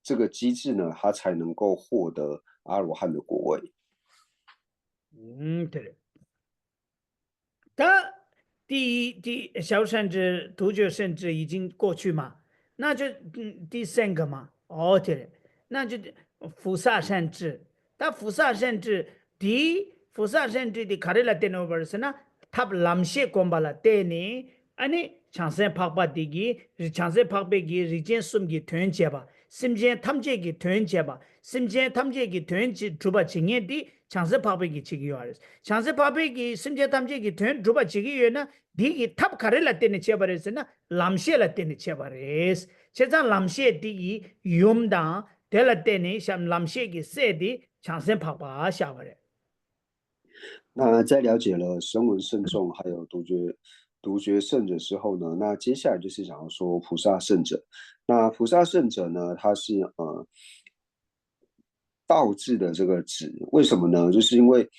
这个机智呢，他才能够获得阿罗汉的果位。 ཨུམ། དེ་རེད། ད་ 第一，第小善知、独觉善知已经过去嘛，那就嗯第三个嘛，哦，对了，那就菩萨善知。那菩萨善知 དེའི་ཕུ་ས་ཧྲན་ཏི་དེ་ག་རེ་ལ་བརྟེན་ནས་ཡོད་པ་རེད་ཟེར་ན། ཐབས་ལམ་ཤེས་སྒོམ་པ་ལ་བརྟེན་ནས། ཨ་ནི་བྱང་སེམས་འཕགས་པ་དེ་གིས་རི་བྱང་སེམས་འཕགས་པའི་གི་རིགས་ཅན་གསུམ་གྱི་དོན་བྱེད་པ། སེམས་ཅན་ཐམས་ཅད་ཀྱི་དོན་བྱེད་པ། སེམས་ཅན་ཐམས་ཅད་ཀྱི་དོན་བྱེད་སྒྲུབ་པ་བྱེད་མཁན་དེ་བྱང་སེམས་འཕགས་པའི་གིས་བྱེད་ཀྱི་ཡོད་རེད། བྱང་སེམས་འཕགས་པའི་གིས་སེམས་ཅན་ཐམས་ཅད་ཀྱི་དོན་སྒྲུབ་པ་བྱེད་ཀྱི་ཡོད་ན། དེ་གི་ཐབས་ག་རེ་ལ་བརྟེན་ནས་བྱས་པ་རེད་ཟེར་ན། ལམ་ཤེས་ལ་བརྟེན་ནས་བྱས་པ་རེད། བྱས་ཙང་ལམ་ཤེས་དེ་གི་ཡུམ་དང་དེ་ལ་བརྟེན་ནས་བྱ་ལམ་ཤེས་ཀྱི་སྲས་དེ་བྱང་སེམས་འཕགས་པ་བཞག་པ་རེད། 那在了解了声闻圣众还有独觉独觉圣者之后呢，那接下来就是想要说菩萨圣者。那菩萨圣者呢，他是呃道字的这个子，为什么呢？就是因为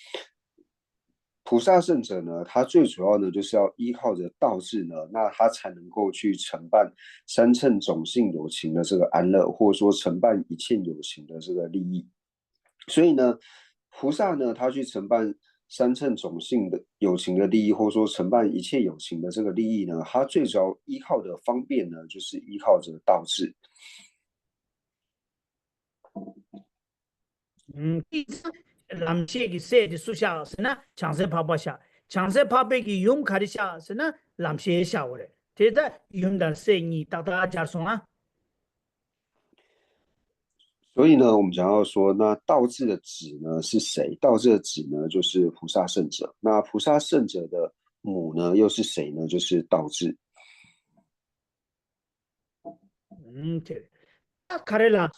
菩萨圣者呢，他最主要呢就是要依靠着道字呢，那他才能够去承办三乘种性有情的这个安乐，或者说承办一切有情的这个利益。所以呢，菩萨呢，他去承办三乘种性的有情的利益，或者说承办一切有情的这个利益呢，他最主要依靠的方便呢，就是依靠着道字。 ཨུམ། དེ་ཙང་ལམ་ཤེས་ཀྱི་སྲས་དེ་སུ་བཞག་ཟེར་ན་བྱང་སེམས་འཕགས་པ་བཞག་བྱང་སེམས་འཕགས་པའི་གི་ཡུམ་ག་རེ་བཞག་ཟེར་ན་ལམ་ཤེས་བཞག་པ་རེད། དེ་ལྟར་ཡུམ་དང་སྲས་གཉིས་ཏག་ཏག་སྦྱར་སོང་ང་། 所以呢，我们想要说，那道字的子呢是谁？道字的子呢，就是菩萨圣者。那菩萨圣者的母呢，又是谁呢？就是道字。 ཨུམ། དེ་ད་ག་རེ་ལ།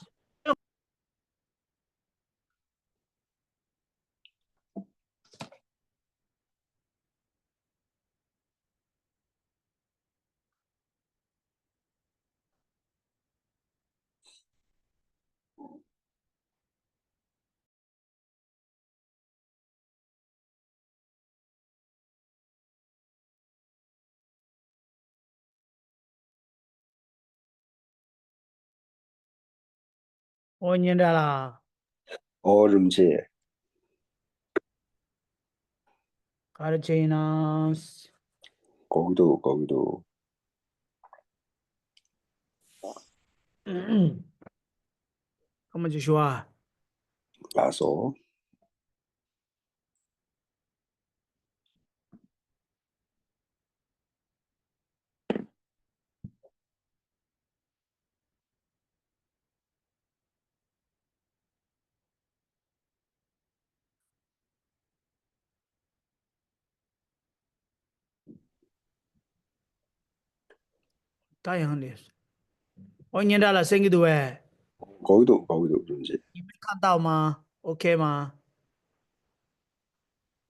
ཨོ་སྙན་གྲགས་ལགས། ཨོ་རིན་པོ་ཆེ། ག་རེ་བྱས་ཡིན་ན། གོ་གི་འདུག་གོ་གི་འདུག་སྐར་མ་གཅིག་ཞུ་ཨ། ལགས་སོ། ད་ཡང་ལས། ཨོ་སྙན་གྲགས་ལགས་གསན་གྱི་འདུག་བས། གོ་གི་འདུག་གོ་གི་འདུག་རིན་པོ་ཆེ། ཡིན་མིན་ཁ་བཏགས་མ། ཨོ་ཁེ་མ།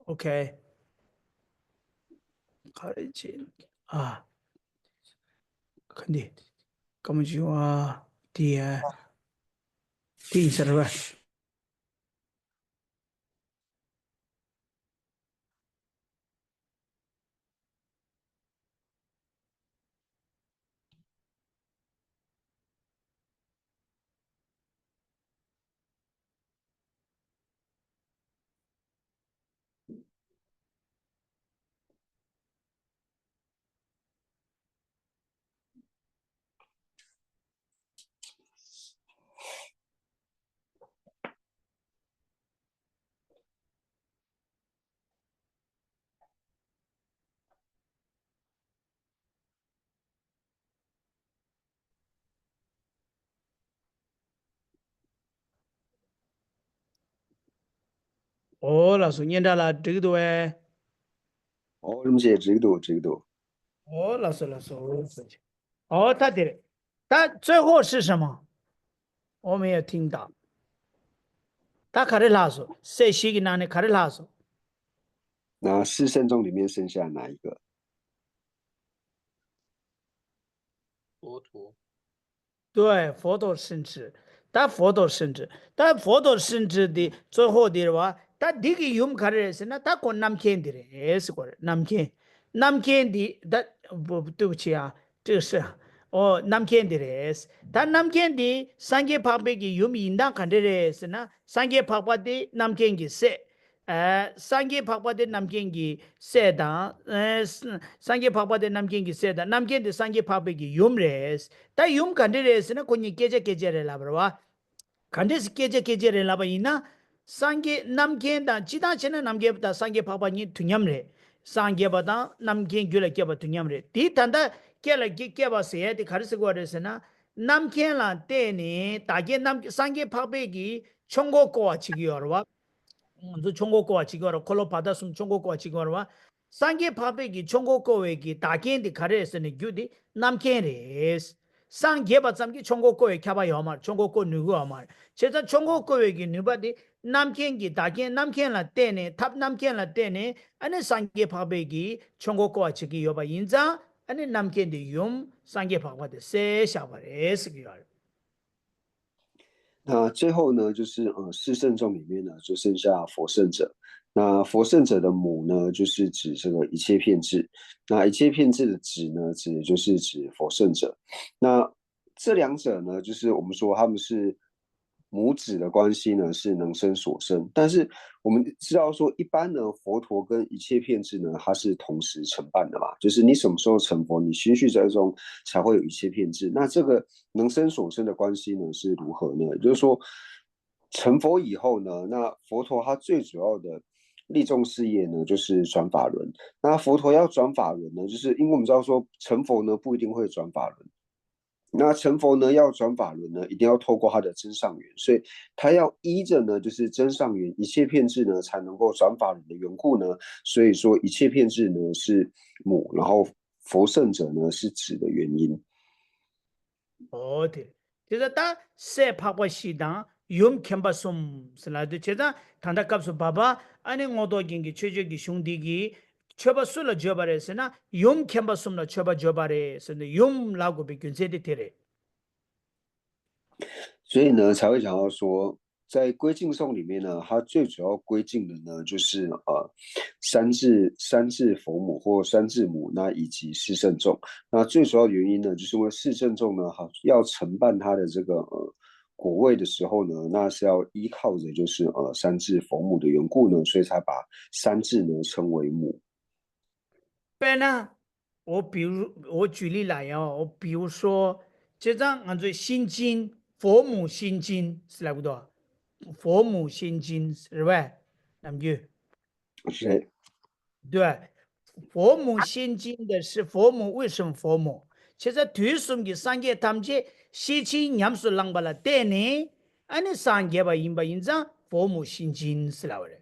ཨོ་ཁེ། ག་རེ་བྱེད། ཨ། ག་འདི། སྐར་མ་བྱེད་ཨ། དེ་ཡ། དེ་ཡིན་ས་རེད་བ། ཨོ་ལགས་སོ། སྙན་གྲགས་ལགས་འགྲིག་གི་འདུག་བས། ཨོ་རིན་པོ་ཆེ། འགྲིག་གི་འདུག་འགྲིག་གི་འདུག་ཨོ་ལགས་སོ་ལགས་སོ། ཨོ་ད་དེ་རེད། ད་最后是什么？我没有听到。ད་ག་རེ་ལྷག་སོང་། སྲས་བཞི་གི་ནང་ནས་ག་རེ་ལྷག་སོང་། 那四圣众里面剩下哪一个？佛陀。 对，佛陀圣者。ད་佛陀圣者། ད་佛陀圣者 དེ་最后 དེ་རེད་བ། ད་འདི་གི་ཡུམ་ག་རེ་རེད་ཟེར་ན། ད་ཁོ་རྣམ་མཁྱེན་འདི་རེད་ཟེར་གོ་རེད། རྣམ་མཁྱེན། རྣམ་མཁྱེན་འདི་ད་བུ་བུ་ལྟོས་ཆེ་ཡ། ཏྲི་ཧྲི། ཨོ་རྣམ་མཁྱེན་འདི་རེད། ད་རྣམ་མཁྱེན་འདི་སངས་རྒྱས་འཕགས་པའི་གི་ཡུམ་ཡིན་སྟངས་ག་འདྲ་རེད་ཟེར་ན། སངས་རྒྱས་འཕགས་པ་དེ་རྣམ་མཁྱེན་གྱི་སྲས། ཨ། སངས་རྒྱས་འཕགས་པ་དེ་རྣམ་མཁྱེན་གྱི་སྲས་དང་། ཨ། སངས་རྒྱས་འཕགས་པ་དེ་རྣམ་མཁྱེན་གྱི་སྲས་དང་། རྣམ་མཁྱེན་དེ་སངས་རྒྱས་འཕགས་པའི་གི་ཡུམ་རེད། ད་ཡུམ་ག་འདྲ་རེད་ཟེར་ན། ཁོ་གཉིས་སྐད་ཆ་སྐད་ཆ་རེད་ལབ་པ་རེད་བ། ག་འདྲས་སེ་སྐད་ཆ་སྐད་ཆ་རེད་ལབ་པ་ཡིན་ན། སངས་རྒྱས་རྣམ་མཁྱེན་དང་། སྤྱིར་བཏང་བྱས་ན་རྣམ་མཁྱེན་དང་སངས་རྒྱས་འཕགས་པ་གཉིས་དུས་མཉམ་རེད། སངས་རྒྱས་པ་དང་རྣམ་མཁྱེན་རྒྱུད་ལ་སྐྱེས་པ་དུས་མཉམ་རེད། དེ་ད་ལྟ་སྐྱེ་ལ་སྐྱེ་སྐྱེ་བ་ཟེར་ཡ་དེ་ག་རེ་ཟེར་དགོས་རེད་ཟེར་ན། རྣམ་མཁྱེན་ལ་བརྟེན་ནས་བདག་རྐྱེན་རྣམ། སངས་རྒྱས་འཕགས་པའི་གི་ཆོས་འཁོར་བསྐོར་བ་བྱེད་ཀྱི་ཡོད་རེད་བ། ང་ཚོ་ཆོས་འཁོར་བསྐོར་བ་བྱེད་ཀྱི་ཡོད་རེད། འཁོར་ལོ་བར་དོ་གསུམ་ཆོས་འཁོར་བསྐོར་བ་བྱེད་ཀྱི་ཡོད་རེད་བ། སངས་རྒྱས་འཕགས་པའི་གི་ཆོས་འཁོར་བསྐོར་བའི་གི་བདག་རྐྱེན་དེ་ག་རེ་རེད་ཟེར་ན། རྒྱུ་དེ་རྣམ་མཁྱེན་རེད། སངས་རྒྱས་པ་ཙམ་གྱིས་ཆོས་འཁོར་བསྐོར་བའི་ཁྱབ་པ་ཡོད་མ་རེད། ཆོས་འཁོར་བསྐོར་ནུས་ཀྱི་ཡོད་མ་རེད། བྱས་ཙང་ཆོས་འཁོར་བསྐོར་བའི་གི་ནུས་པ་དེ་རྣམ་མཁྱེན་གྱི་བདག་རྐྱེན། རྣམ་མཁྱེན་ལ་བརྟེན་ནས། ཐབས་རྣམ་མཁྱེན་ལ་བརྟེན་ནས། ཨ་ནི་སངས་རྒྱས་འཕགས་པའི་གི་ཆོས་འཁོར་བསྐོར་བ་བྱེད་ཀྱི་ཡོད་པ་ཡིན་ཙང་། ཨ་ནི་རྣམ་མཁྱེན་དེ་ཡུམ། སངས་རྒྱས་འཕགས་པ་དེ་སྲས་བཞག་པ་རེད་ཟེར་གྱི་ཡོད་རེད།那最后呢，就是呃，四圣众里面呢，就剩下佛圣者。那佛圣者的母呢，就是指这个一切遍智。那一切遍智的子呢，指就是指佛圣者。那这两者呢，就是我们说他们是母子的关系呢，是能生所生。但是我们知道说，一般呢，佛陀跟一切遍智呢，它是同时承办的嘛，就是你什么时候成佛，你心绪在中才会有一切遍智。那这个能生所生的关系呢，是如何呢？也就是说，成佛以后呢，那佛陀他最主要的利众事业呢，就是转法轮。那佛陀要转法轮呢，就是因为我们知道说成佛呢不一定会转法轮，那成佛呢要转法轮呢，一定要透过他的增上缘，所以他要依着呢就是增上缘一切遍智呢才能够转法轮的缘故呢，所以说一切遍智呢是母，然后佛圣者呢是子的原因。 ཨོ་དེ། དེ་ཚོ་ད་སྲས་འཕགས་པ་བཞི་དང་ཡུམ་མཁྱེན་པ་གསུམ་ཟེར་ལབ་དུས། བྱས་ཙང་ད་ལྟ་སྐབས་སུ་བབ་པ། ཨ་ནི་རྔོག་སྟོབས་རྒྱན་གྱི་མཆོད་བརྗོད་ཀྱི་གཞུང་འདི་གིས་མཆོད་པ་སུ་ལ་བརྗོད་པ་རེད་ཟེར་ན། ཡུམ་མཁྱེན་པ་གསུམ་ལ་མཆོད་པ་བརྗོད་པ་རེད་ཟེར་ནས་ཡུམ་ལབ་དགོས་པའི་རྒྱུ་མཚན་དེ་དེ་རེད། 所以呢，才会讲到说，在归敬颂里面呢，它最主要归敬的呢，就是呃三智三智佛母或三智母，那以及四圣众。那最主要原因呢，就是因为四圣众呢，好要承办他的这个呃果位的时候呢，那是要依靠着就是呃三智佛母的缘故呢，所以才把三智呢称为母。 དཔེར་ན། 我比如，我举例来呀，我比如说， བྱས་ཙང་ང་ཚོས་心经，佛母心经 ཟེར་ལབ་ཀྱི་འདུག 佛母心经 རེད་པས། ནམ་རྒྱུན། 是。 对。 佛母心经的是佛母，为什么佛母？ བྱས་ཙང་དུས་གསུམ་གྱི་སངས་རྒྱས་ཐམས་ཅད་ཤེར་ཕྱིན་ཉམས་སུ་བླངས་པ་ལ་བརྟེན་ནས། ཨ་ནི་སངས་རྒྱས་པ་ཡིན་པ་ཡིན་ཙང་佛母心经 ཟེར་ལབ་པ་རེད།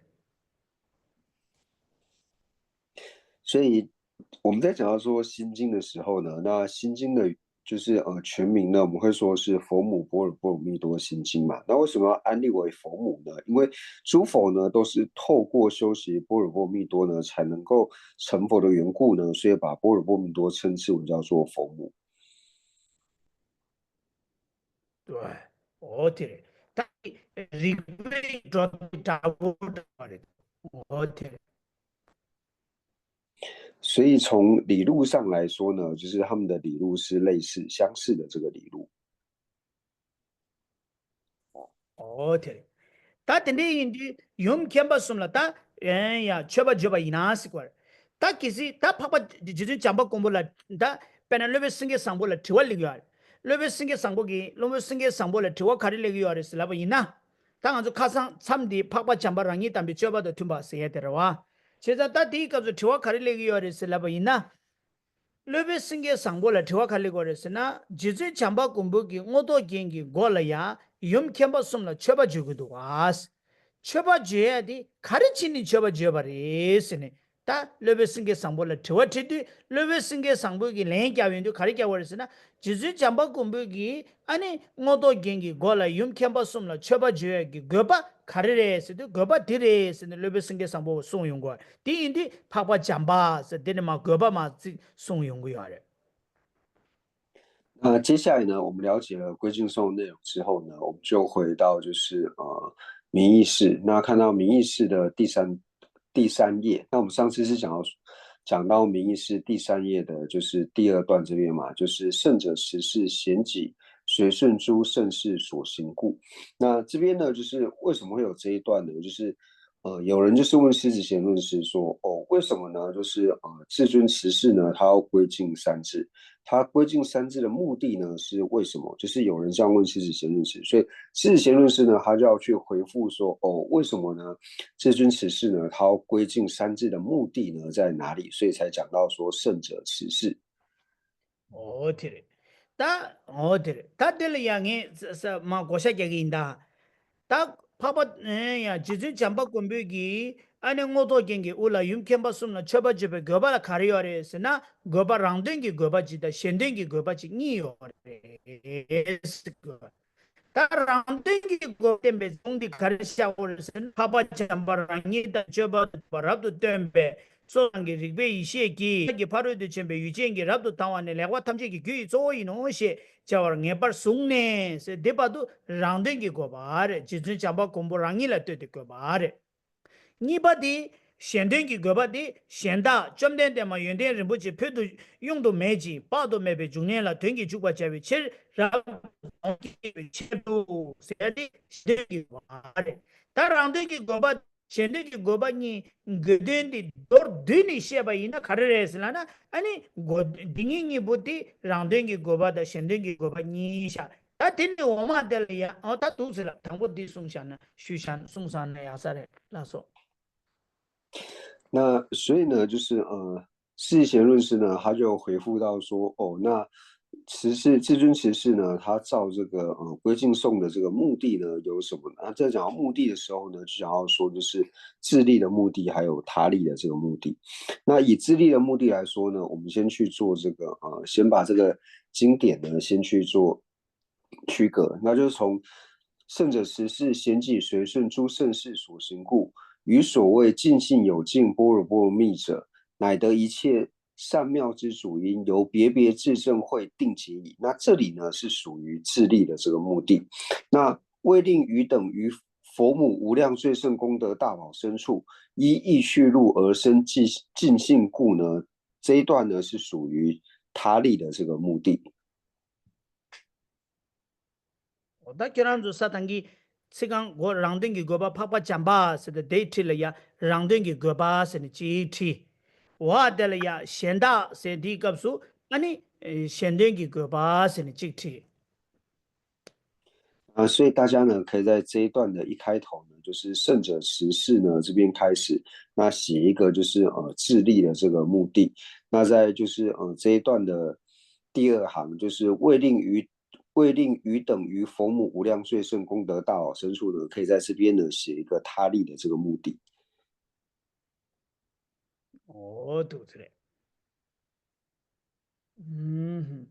所以我们在讲到说心经的时候呢，那心经的就是呃全名呢，我们会说是佛母般若波罗蜜多心经嘛。那为什么要安立为佛母呢？因为诸佛呢都是透过修习般若波罗蜜多呢，才能够成佛的缘故呢，所以把般若波罗蜜多称之为叫做佛母。 对。 ཨོ་དེ་རེད། ད་རིགས་པའི་འགྲོ་སྟངས་འདྲ་བོ་འདྲ་བ་རེད། ཨོ་དེ་རེད། 所以从理路上来说呢，就是他们的理路是类似相似的这个理路。 ཨོ་དེ་རེད། ད་དེ་འདྲ་ཡིན་དུས་ཡུམ་མཁྱེན་པ་གསུམ་ལ་ད་ཡང་མཆོད་པ་བརྗོད་པ་ཡིན་ན་ཟེར་གོ་རེད། ད་གལ་སྲིད་ད་འཕགས་པ་རྗེ་བཙུན་བྱམས་པ་མགོན་པོ་ལ། ད་དཔེར་ན་སློབ་དཔོན་སེང་གེ་བཟང་པོ་ལ་དྲི་བ་སླེབས་ཡོད་རེད། སློབ་དཔོན་སེང་གེ་བཟང་པོ་གིས། སློབ་དཔོན་སེང་གེ་བཟང་པོ་ལ་དྲི་བ་ག་རེ་སླེབས་ཡོད་རེད་ཟེར་ལབ་པ་ཡིན་ན། ད་ང་ཚོ་ཁ་སང་མཚམས་འདི་འཕགས་པ་བྱམས་པ་རང་ཉིད་དམ་པའི་སྤྱོད་པ་དང་མཐུན་པ་ཟེར་ཡ་དེ་རེད་བ། བྱས་ཙང་ད་དེའི་སྐབས་སུ་དྲི་བ་ག་རེ་སླེབས་ཀྱི་ཡོད་རེད་ཟེར་ལབ་པ་ཡིན་ན། སློབ་དཔོན་སེང་གེ་བཟང་པོ་ལ་དྲི་བ་ག་རེ་སླེབས་ཀྱི་ཡོད་རེད་ཟེར་ན། རྗེ་བཙུན་བྱམས་པ་མགོན་པོ་གིས་རྔོག་སྟོབས་རྒྱན་གྱི་མགོ་ལ་ཡ་ཡུམ་མཁྱེན་པ་གསུམ་ལ་མཆོད་པ་བརྗོད་ཀྱི་འདུག་ག་མཆོད་པ་བརྗོད་ཡ་དེ་ག་རེ་བྱས་ནས་མཆོད་པ་བརྗོད་པ་རེད་ཟེར་ནས། ད་སློབ་དཔོན་སེང་གེ་བཟང་པོ་ལ་དྲི་བ་དྲིས་དུས། སློབ་དཔོན་སེང་གེ་བཟང་པོ་གིས་ལན་བརྒྱབ་ཡོང་དུས་ག་རེ་བརྒྱབ་པ་རེད་ཟེར་ན། རྗེ་བཙུན་བྱམས་པ་མགོན་པོ་གིས་ཨ་ནི་རྔོག་སྟོབས་རྒྱན་གྱི་མགོ་ལ་ཡུམ་མཁྱེན་པ་གསུམ་ལ་མཆོད་པ་བརྗོད་ཡ་གི་དགོས་པ་ག་རེ་རེད་ཟེར་དུས། དགོས་པ་འདི་རེད་ཟེར་ནས་སློབ་དཔོན་སེང་གེ་བཟང་པོ་གསུངས་ཡོང་གི་ཡོད་རེད། དེ་ཡིན་དུས་འཕགས་པ་བྱམས་པ་ཟེར་དེ་ནས་མར་དགོས་པ་མར་ཅིག་གསུངས་ཡོང་གི་ཡོད་རེད། 那接下来呢，我们了解了归敬颂的内容之后呢，我们就回到就是呃名义释。那看到名义释的第三第三页，那我们上次是讲到讲到名义释第三页的，就是第二段这边嘛，就是圣者持世显己，随顺诸圣事所行故。那这边呢，就是为什么会有这一段呢？就是呃，有人就是问狮子弦论师说，哦，为什么呢？就是呃，至尊持世呢，他要归尽三智，他归尽三智的目的呢是为什么？就是有人这样问狮子弦论师，所以狮子弦论师呢，他就要去回复说，哦，为什么呢？至尊持世呢，他要归尽三智的目的呢在哪里？所以才讲到说圣者持世。 འོ་དེ་རེད། ད་འོ་དེ་རེད། ད་དེ་ལ་ཡང་ངས་ས་ས་མ་བགོ་བཤའ་རྒྱག་གི་ཡིན་ད། ད་འཕགས་པ་ཨེ་ཡ་རྗེ་བཙུན་བྱམས་པ་མགོན་པོ་གིས་ཨ་ནི་རྔོག་ཐོག་རྒྱན་གྱི་དབུ་ལ་ཡུམ་མཁྱེན་པ་གསུམ་ལ་མཆོད་པ་བརྗོད་པའི་དགོས་པ་ལ་ག་རེ་ཡོད་རེད་ཟེར་ན། དགོས་པ་རང་དོན་གྱི་དགོས་པ་གཅིག་དང་གཞན་དོན་གྱི་དགོས་པ་གཅིག་གཉིས་ཡོད་རེད་ཟེར་དགོས། ད་རང་དོན་གྱི་སྒོ་བསྟན་པའི་གཞུང་འདི་ག་རེ་བཞག་དགོས་རེད་ཟེར་ན། འཕགས་པ་བྱམས་པ་རང་ཉིད་དང་སྤྱོད་པ་རབ་ཏུ་སྟོན་པའི་སོ་རང་གི་རིག་པའི་ཡེ་ཤེས་ཀྱིས་ཀྱི་ཕ་རོལ་ཏུ་ཕྱིན་པའི་ཡུལ་ཅན་གྱི་རབ་ཏུ་དང་བ་ནི་ལེགས་པ་ཐམས་ཅད་ཀྱི་རྒྱུ་ཡི་གཙོ་བོ་ཡིན་ནོ་ཞེས་བྱ་བར་ངེས་པར་བཟུང་ནས་ཟེར། འདི་བར་དུ་རང་དོན་གྱི་དགོས་པ་རེད། རྗེ་བཙུན་བྱམས་པ་མགོན་པོ་རང་ཉིད་ལ་ལྟོས་ཏེ་དགོས་པ་རེད། གཉིས་པ་དེ། གཞན་དོན་གྱི་དགོས་པ་དེ། གཞན་དག་བཅོམ་ལྡན་འདས་མ་ཡོན་ཏན་རིན་པོ་ཆེ་ཕུལ་དུ་དབྱུང་དུ་མེད་ཅིང་དཔག་ཏུ་མེད་པའི་འབྱུང་གནས་ལ་དོན་གྱིས་འཇུག་པར་བྱ་བའི་ཕྱིར་རབ་ཏུ་བྱེད་པའི་ཕྱིར་དུ་ཟེར་ཏེ་གཞན་དོན་གྱི་དགོས་པ་རེད། ད་རང་དོན་གྱི་དགོས་པ་གཞན་དོན་གྱི་དགོས་པ་གཉིས་དགོས་དོན་དེ་མདོར་བསྡུས་ནས་བཤད་པ་ཡིན་ན་ག་རེ་རེད་ཟེར་ལབ་ན། ཨ་ནི་དགོས་འདི་གཉིས་གཉིས་པོ་དེ་རང་དོན་གྱི་དགོས་པ་དང་གཞན་དོན་གྱི་དགོས་པ་གཉིས་ཤག་ད་དེ་ནི་འོག་མ་དེ་ལ་ཡ། ཨོ་ད་འདུག་ཟེར་ལ། དང་པོ་འདི་གསུངས་བཞག་ན་ཞུས་བཞག་ན་གསུངས་བཞག་ན་ཡག་ས་རེད། ལགས་སོ། 那所以呢，就是呃，释贤论师呢，他就回复到说，哦，那持世至尊持世呢，他造这个呃归敬颂的这个目的呢有什么呢？那在讲到目的的时候呢，就想要说就是自利的目的，还有他利的这个目的。那以自利的目的来说呢，我们先去做这个呃，先把这个经典呢先去做 区隔，那就是从圣者持世，贤己随顺诸圣事所行故，与所谓尽性有尽般若波罗蜜者，乃得一切善妙之主因，由别别自证会定解矣。那这里呢是属于自利的这个目的。那为令于等于佛母无量最胜功德大宝生处，依亦趣路而生尽尽性故呢，这一段呢是属于他利的这个目的。 ད་ཁྱེད་རང་ཚོ་ས་དང་གི་ཚིག་རྐང་སྒོ་རང་དོན་གྱི་དགོས་པ་འཕགས་པ་བྱམས་པ་ཟེར་ཏེ་དེའི་འཁྲིས་ལ་ཡ་རང་དོན་གྱི་དགོས་པ་ཟེར་ནས་གཅིག་བྲིས། འོ་དེ་ལ་ཡ་གཞན་དག་ཟེར་དེའི་སྐབས་སུ་ཨ་ནི་གཞན་དོན་གྱི་དགོས་པ་ཟེར་ནས་གཅིག་བྲིས། 啊，所以大家呢，可以在这一段的一开头呢，就是圣者持世呢这边开始，那写一个就是呃自利的这个目的。那在就是呃这一段的第二行，就是为令于为令于等于佛母无量最胜功德大宝生处呢，可以在这边呢写一个他利的这个目的。 འོ་འདུག་ཟེར། ཨུམ།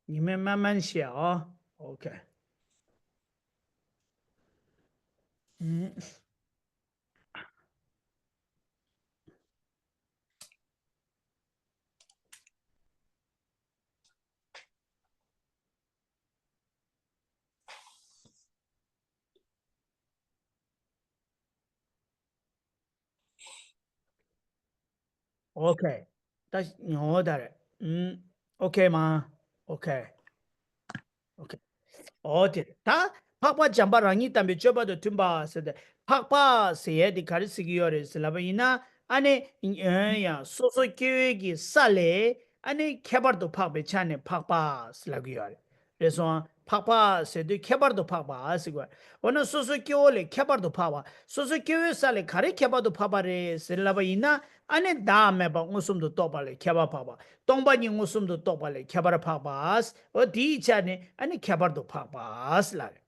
ཉི་མས་མ་མན་ཤེས་ཨོ། ཨོ་ཁེ། ཨུམ། ཨོ་ཁེ། ད་ཉོ་ད་རེད། ཨུམ། ཨོ་ཁེ་མ། ཨོ་ཁེ། ཨོ་ཁེ། ཨོ་དེ་རེད། ད་འཕགས་པ་བྱམས་པ་རང་ཉིད་དམ་པའི་སྤྱོད་པ་དང་མཐུན་པ་ཟེར་ཏེ། འཕགས་པ་ཟེར་ཡས་དེ་ག་རེ་ཟེར་གྱི་ཡོད་རེད་ཟེར་ལབ་པ་ཡིན་ན། ཨ་ནི་ཡང་སོ་སོ་སྐྱེ་བོའི་གི་ས་ལས་ཨ་ནི་ཁྱད་པར་དུ་འཕགས་པའི་ཆ་ནས་འཕགས་པ་ཟེར་ལབ་ཀྱི་ཡོད་རེད། རེད་སོང་། འཕགས་པ་ཟེར་དུས་ཁྱད་པར་དུ་འཕགས་པ་ཟེར་དགོས། འོ་ན་སོ་སོའི་སྐྱེ་བོ་ལས་ཁྱད་པར་དུ་འཕགས་པ། སོ་སོའི་སྐྱེ་བོའི་ས་ལས་ག་རེ་ཁྱད་པར་དུ་འཕགས་པ་རེད་ཟེར་ལབ་པ་ཡིན་ན། ཨ་ནི་བདག་མེད་པ་མངོན་སུམ་དུ་རྟོགས་པ་ལས་ཁྱད་པར་འཕགས་པ། སྟོང་པ་ཉིད་མངོན་སུམ་དུ་རྟོགས་པ་ལས་ཁྱད་པར་འཕགས་པ། འོ་དེའི་ཆ་ནས་ཨ་ནི་ཁྱད་པར་དུ་འཕགས་པ་ཟེར་ལབ་རེད།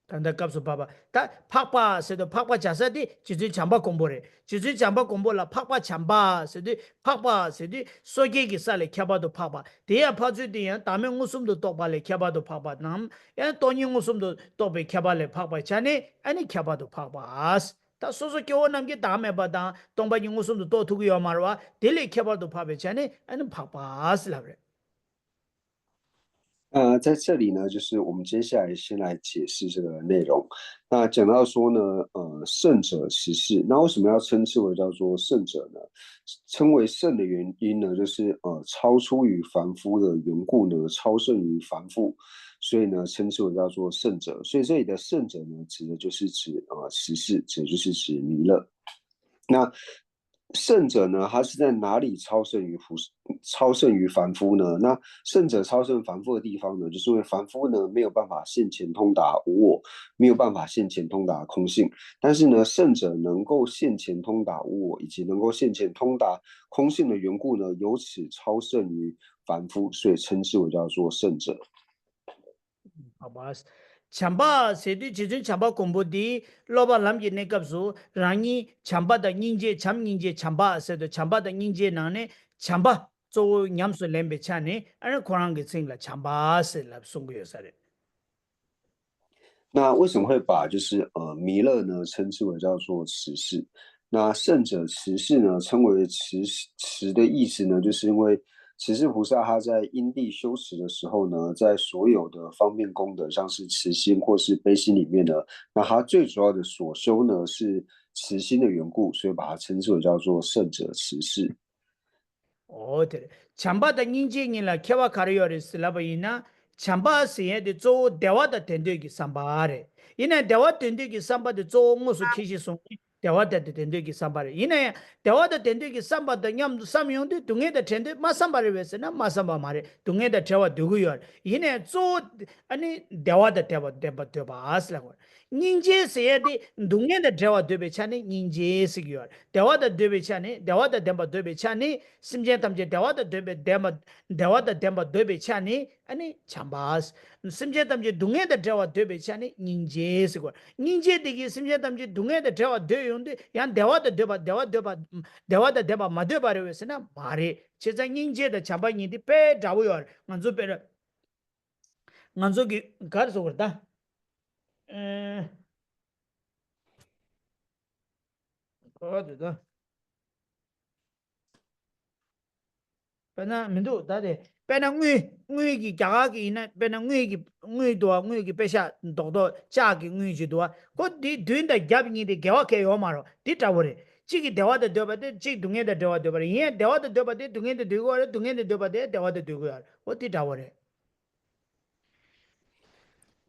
ད་ལྟ་སྐབས་སུ་བབ་པ། ད་འཕགས་པ་ཟེར་དུས་འཕགས་པ་བྱ་ས་དེ་རྗེ་བཙུན་བྱམས་པ་མགོན་པོ་རེད། རྗེ་བཙུན་བྱམས་པ་མགོན་པོ་ལ་འཕགས་པ་བྱམས་པ་ཟེར་དུས། འཕགས་པ་ཟེར་དུས་སོ་སྐྱེ་གི་ས་ལས་ཁྱད་པར་དུ་འཕགས་པ། དེ་ཡང་ཕར་ཚུར་དེ་ཡང་བདག་མེད་མངོན་སུམ་དུ་རྟོགས་པ་ལས་ཁྱད་པར་དུ་འཕགས་པ་ནམ། ཡང་སྟོང་ཉིད་མངོན་སུམ་དུ་རྟོགས་པའི་ཁྱད་པར་ལས་འཕགས་པའི་ཆ་ནས་ཨ་ནི་ཁྱད་པར་དུ་འཕགས་པ། ད་སོ་སོ་སྐྱེ་བོ་རྣམས་ཀྱིས་བདག་མེད་པ་དང་སྟོང་པ་ཉིད་མངོན་སུམ་དུ་རྟོགས་ཐུབ་ཀྱི་ཡོད་མ་རེད་བ། དེ་ལས་ཁྱད་པར་དུ་འཕགས་པའི་ཆ་ནས་ཨ་ནི་འཕགས་པ་ཟེར་ལབ་རེད། 呃，在这里呢，就是我们接下来先来解释这个内容。那讲到说呢，呃，圣者慈氏，那为什么要称之为叫做圣者呢？称为圣的原因呢，就是呃，超出于凡夫的缘故呢，超胜于凡夫，所以呢，称之为叫做圣者。所以这里的圣者呢，指的就是指呃慈氏，指的就是指弥勒。那圣者呢，他是在哪里超胜于凡超胜于凡夫呢？那圣者超胜凡夫的地方呢，就是因为凡夫呢没有办法现前通达无我，没有办法现前通达空性。但是呢，圣者能够现前通达无我，以及能够现前通达空性的缘故呢，由此超胜于凡夫，所以称之为叫做圣者。 བྱམས་པ་ཟེར་དུས་རྗེ་བཙུན་བྱམས་པ་མགོན་པོ་འདིའི་སློབ་པ་ལམ་གྱི་གནས་སྐབས་སུ་རང་ཉིད་བྱམས་པ་དང་སྙིང་རྗེ་བྱམས་སྙིང་རྗེ་བྱམས་པ་ཟེར་དུས་བྱམས་པ་དང་སྙིང་རྗེའི་ནང་ནས་བྱམས་པ་གཙོ་བོ་ཉམས་སུ་ལེན་པའི་ཆ་ནས་ཨ་ནི་ཁོ་རང་གི་མཚན་ལ་བྱམས་པ་ཟེར་ལབ་གསུང་གི་ཡོད་ས་རེད། 那为什么会把就是呃弥勒呢称之为叫做慈氏？那圣者慈氏呢，称为慈慈的意思呢，就是因为慈氏菩萨他在因地修持的时候呢，在所有的方面功德，像是慈心或是悲心里面呢，那他最主要的所修呢是慈心的缘故，所以把它称之为叫做圣者慈氏。 འོ་དེ་རེད། བྱམས་པ་དང་སྙིང་རྗེ་གཉིས་ལ་ཁྱད་པར་ག་རེ་ཡོད་རེད་ཟེར་ལབ་པ་ཡིན་ན། བྱམས་པ་ཟེར་ཡས་དེ་གཙོ་བོ་བདེ་བ་དང་ལྡན་འདོད་ཀྱི་བསམ་པ་རེད། ཡིན་ནའི་བདེ་བ་ལྡན་འདོད་ཀྱི་བསམ་པ་དེ་གཙོ་བོ་དངོས་སུ་ཁྱེད་ཀྱིས་གསུངས་ཏེ་བདེ་བ་དང་ལྡན་འདོད་ཀྱི་བསམ་པ་རེད། ཡིན་ན་ཡང་བདེ་བ་དང་ལྡན་འདོད་ཀྱི་བསམ་པ་དང་མཉམ་དུ་བསམ་ཡོང་དུས་སྡུག་བསྔལ་དང་བྲལ་འདོད་མ་བསམ་པ་རེད་པས་ཟེར་ན་མ་བསམ་པ་མ་རེད། སྡུག་བསྔལ་དང་བྲལ་བ་འདོད་ཀྱི་ཡོད་རེད། ཡིན་ནའི་གཙོ་བོ་ཨ་ནི་བདེ་བ་དང་ལྡན་པ་ལྡན་པ་འདོད་པ་ཟེར་ལབ་དགོས་རེད། སྙིང་རྗེ་ཟེར་ཡས་དེ་སྡུག་བསྔལ་དང་བྲལ་བ་འདོད་པའི་ཆ་ནས་སྙིང་རྗེ་ཟེར་གྱི་ཡོད་རེད། བདེ་བ་དང་འདོད་པའི་ཆ་ནས་བདེ་བ་དང་ལྡན་པ་འདོད་པའི་ཆ་ནས་སེམས་ཅན་ཐམས་ཅད་བདེ་བ་དང་འདོད་པའི་ལྡན་པ་བདེ་བ་དང་ལྡན་པ་འདོད་པའི་ཆ་ནས་ཨ་ནི་བྱམས་པ། སེམས་ཅན་ཐམས་ཅད་སྡུག་བསྔལ་དང་བྲལ་བ་འདོད་པའི་ཆ་ནས་སྙིང་རྗེ་ཟེར་གྱི་ཡོད་རེད། སྙིང་རྗེ་དེ་གིས་སེམས་ཅན་ཐམས་ཅད་སྡུག་བསྔལ་དང་བྲལ་བ་འདོད་ཡོང་དུས་ཡང་བདེ་བ་དང་འདོད་པ་བདེ་བ་འདོད་པ་བདེ་བ་དང་ལྡན་པ་མ་འདོད་པ་རེད་པས་ཟེར་ན་མ་རེད། བྱས་ཙང་སྙིང་རྗེ་དང་བྱམས་པ་གཉིས་དེ་དཔེ་འདྲ་པོ་ཡོད་རེད། ང་ཚོ་དཔེར་ན། ང་ཚོ་གི་ག་རེ་ཟེར་དགོས་རེད་ད། ཨེ། ག་རེ་ཟེར་ད། དཔེར་ན་མི་འདུག་ད་དེ། དཔེར་ན་དངུལ། དངུལ་གྱི་རྒྱ་གར་གྱི་ཡིན་ན་དཔེར་ན་དངུལ་གྱི་དངུལ་འདུག་བ། དངུལ་གྱི་པེ་ཤ་རྡོག་རྡོག་ལྕགས་ཀྱི་དངུལ་ཅིག་འདུག་བ། ཁོ་འདི་བདུན་དང་བརྒྱད་གཉིས་དེ་འགལ་བ་གང་ཡང་ཡོད་མ་རེད། འདི་འདྲ་པོ་རེད། གཅིག་གིས་བདེ་བ་དང་འདོད་པ་དེ་གཅིག་སྡུག་བསྔལ་དང་བྲལ་བ་འདོད་པ་རེད། ཡིན་ཡང་བདེ་བ་དང་འདོད་པ་དེ་སྡུག་བསྔལ་དང་འདོད་ཀྱི་ཡོད་རེད། སྡུག་བསྔལ་དང་འདོད་པ་དེ་བདེ་བ་དང་འདོད་ཀྱི་ཡོད་རེད། འོ་འདི་འདྲ་པོ་རེད།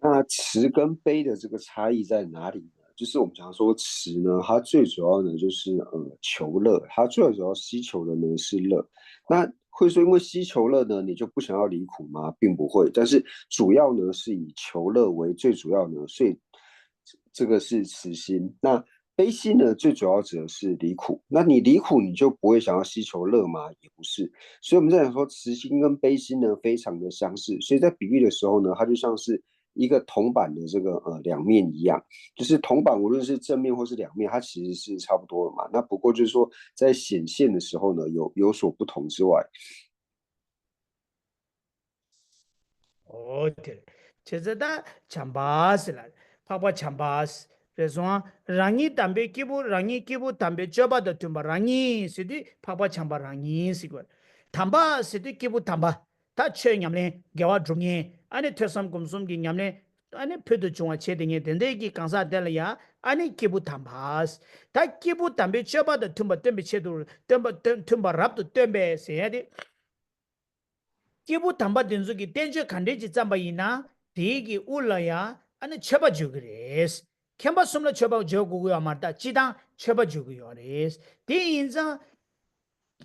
那慈跟悲的这个差异在哪里呢？就是我们常说慈呢，它最主要呢就是呃求乐，它最主要希求的呢是乐。那会说因为希求乐呢，你就不想要离苦吗？并不会，但是主要呢是以求乐为最主要呢，所以这个是慈心。那悲心呢，最主要指的是离苦。那你离苦，你就不会想要希求乐吗？也不是。所以我们在讲说慈心跟悲心呢，非常的相似。所以在比喻的时候呢，它就像是一个铜板的这个呃两面一样，就是铜板无论是正面或是两面，它其实是差不多的嘛。那不过就是说在显现的时候呢，有有所不同之外。 འོ་དེ་རེད། བྱས་ཙང་ད་བྱམས་པ་ཟེར་ལ་འཕགས་པ་བྱམས་པ་རེད་སོང་། རང་ཉིད་དམ་པའི་སྐྱེས་བུ། རང་ཉིད་སྐྱེས་བུ་དམ་པའི་སྤྱོད་པ་དང་མཐུན་པ་རང་ཉིད་ཟེར་དུས་འཕགས་པ་བྱམས་པ་རང་ཉིད་ཟེར་དགོས། དམ་པ་ཟེར་དུས་སྐྱེས་བུ་དམ་པ། ད་ཆོས་ཉམས་ལེན་དགེ་བ་སྒྲུབ་མཁན། ཨ་ནི་ཐོས་བསམ་སྒོམ་གསུམ་གྱི་ཉམས་ལེན་ཨ་ནི་ཕུལ་དུ་བྱུང་བ་བྱས་བསྡད་མཁན་དེ་འདྲའི་གི་གང་ཟག་དེ་ལ་ཡང་ཨ་ནི་སྐྱེས་བུ་དམ་པ། ད་སྐྱེས་བུ་དམ་པའི་སྤྱོད་པ་དང་མཐུན་པ་སྟོན་པའི་ཆེད་དུ་སྟོན་པ་སྟོན་མཐུན་པ་རབ་ཏུ་སྟོན་པས་ཟེར་ཡ་དེ། སྐྱེས་བུ་དམ་པ་དེ་ཚོ་གི་བསྟན་བཅོས་ག་འདྲས་ཅིག་བརྩམས་པ་ཡིན་ན་དེའི་གི་དབུ་ལ་ཡང་ཨ་ནི་མཆོད་པ་བརྗོད་ཀྱི་རེད། མཁན་པ་གསུམ་ལ་མཆོད་པ་བརྗོད་དགོས་ཀྱི་ཡོད་མ་རེད། ད་སྤྱི་བཏང་མཆོད་པ་བརྗོད་ཀྱི་ཡོད་རེད། དེ་ཡིན་ཙང་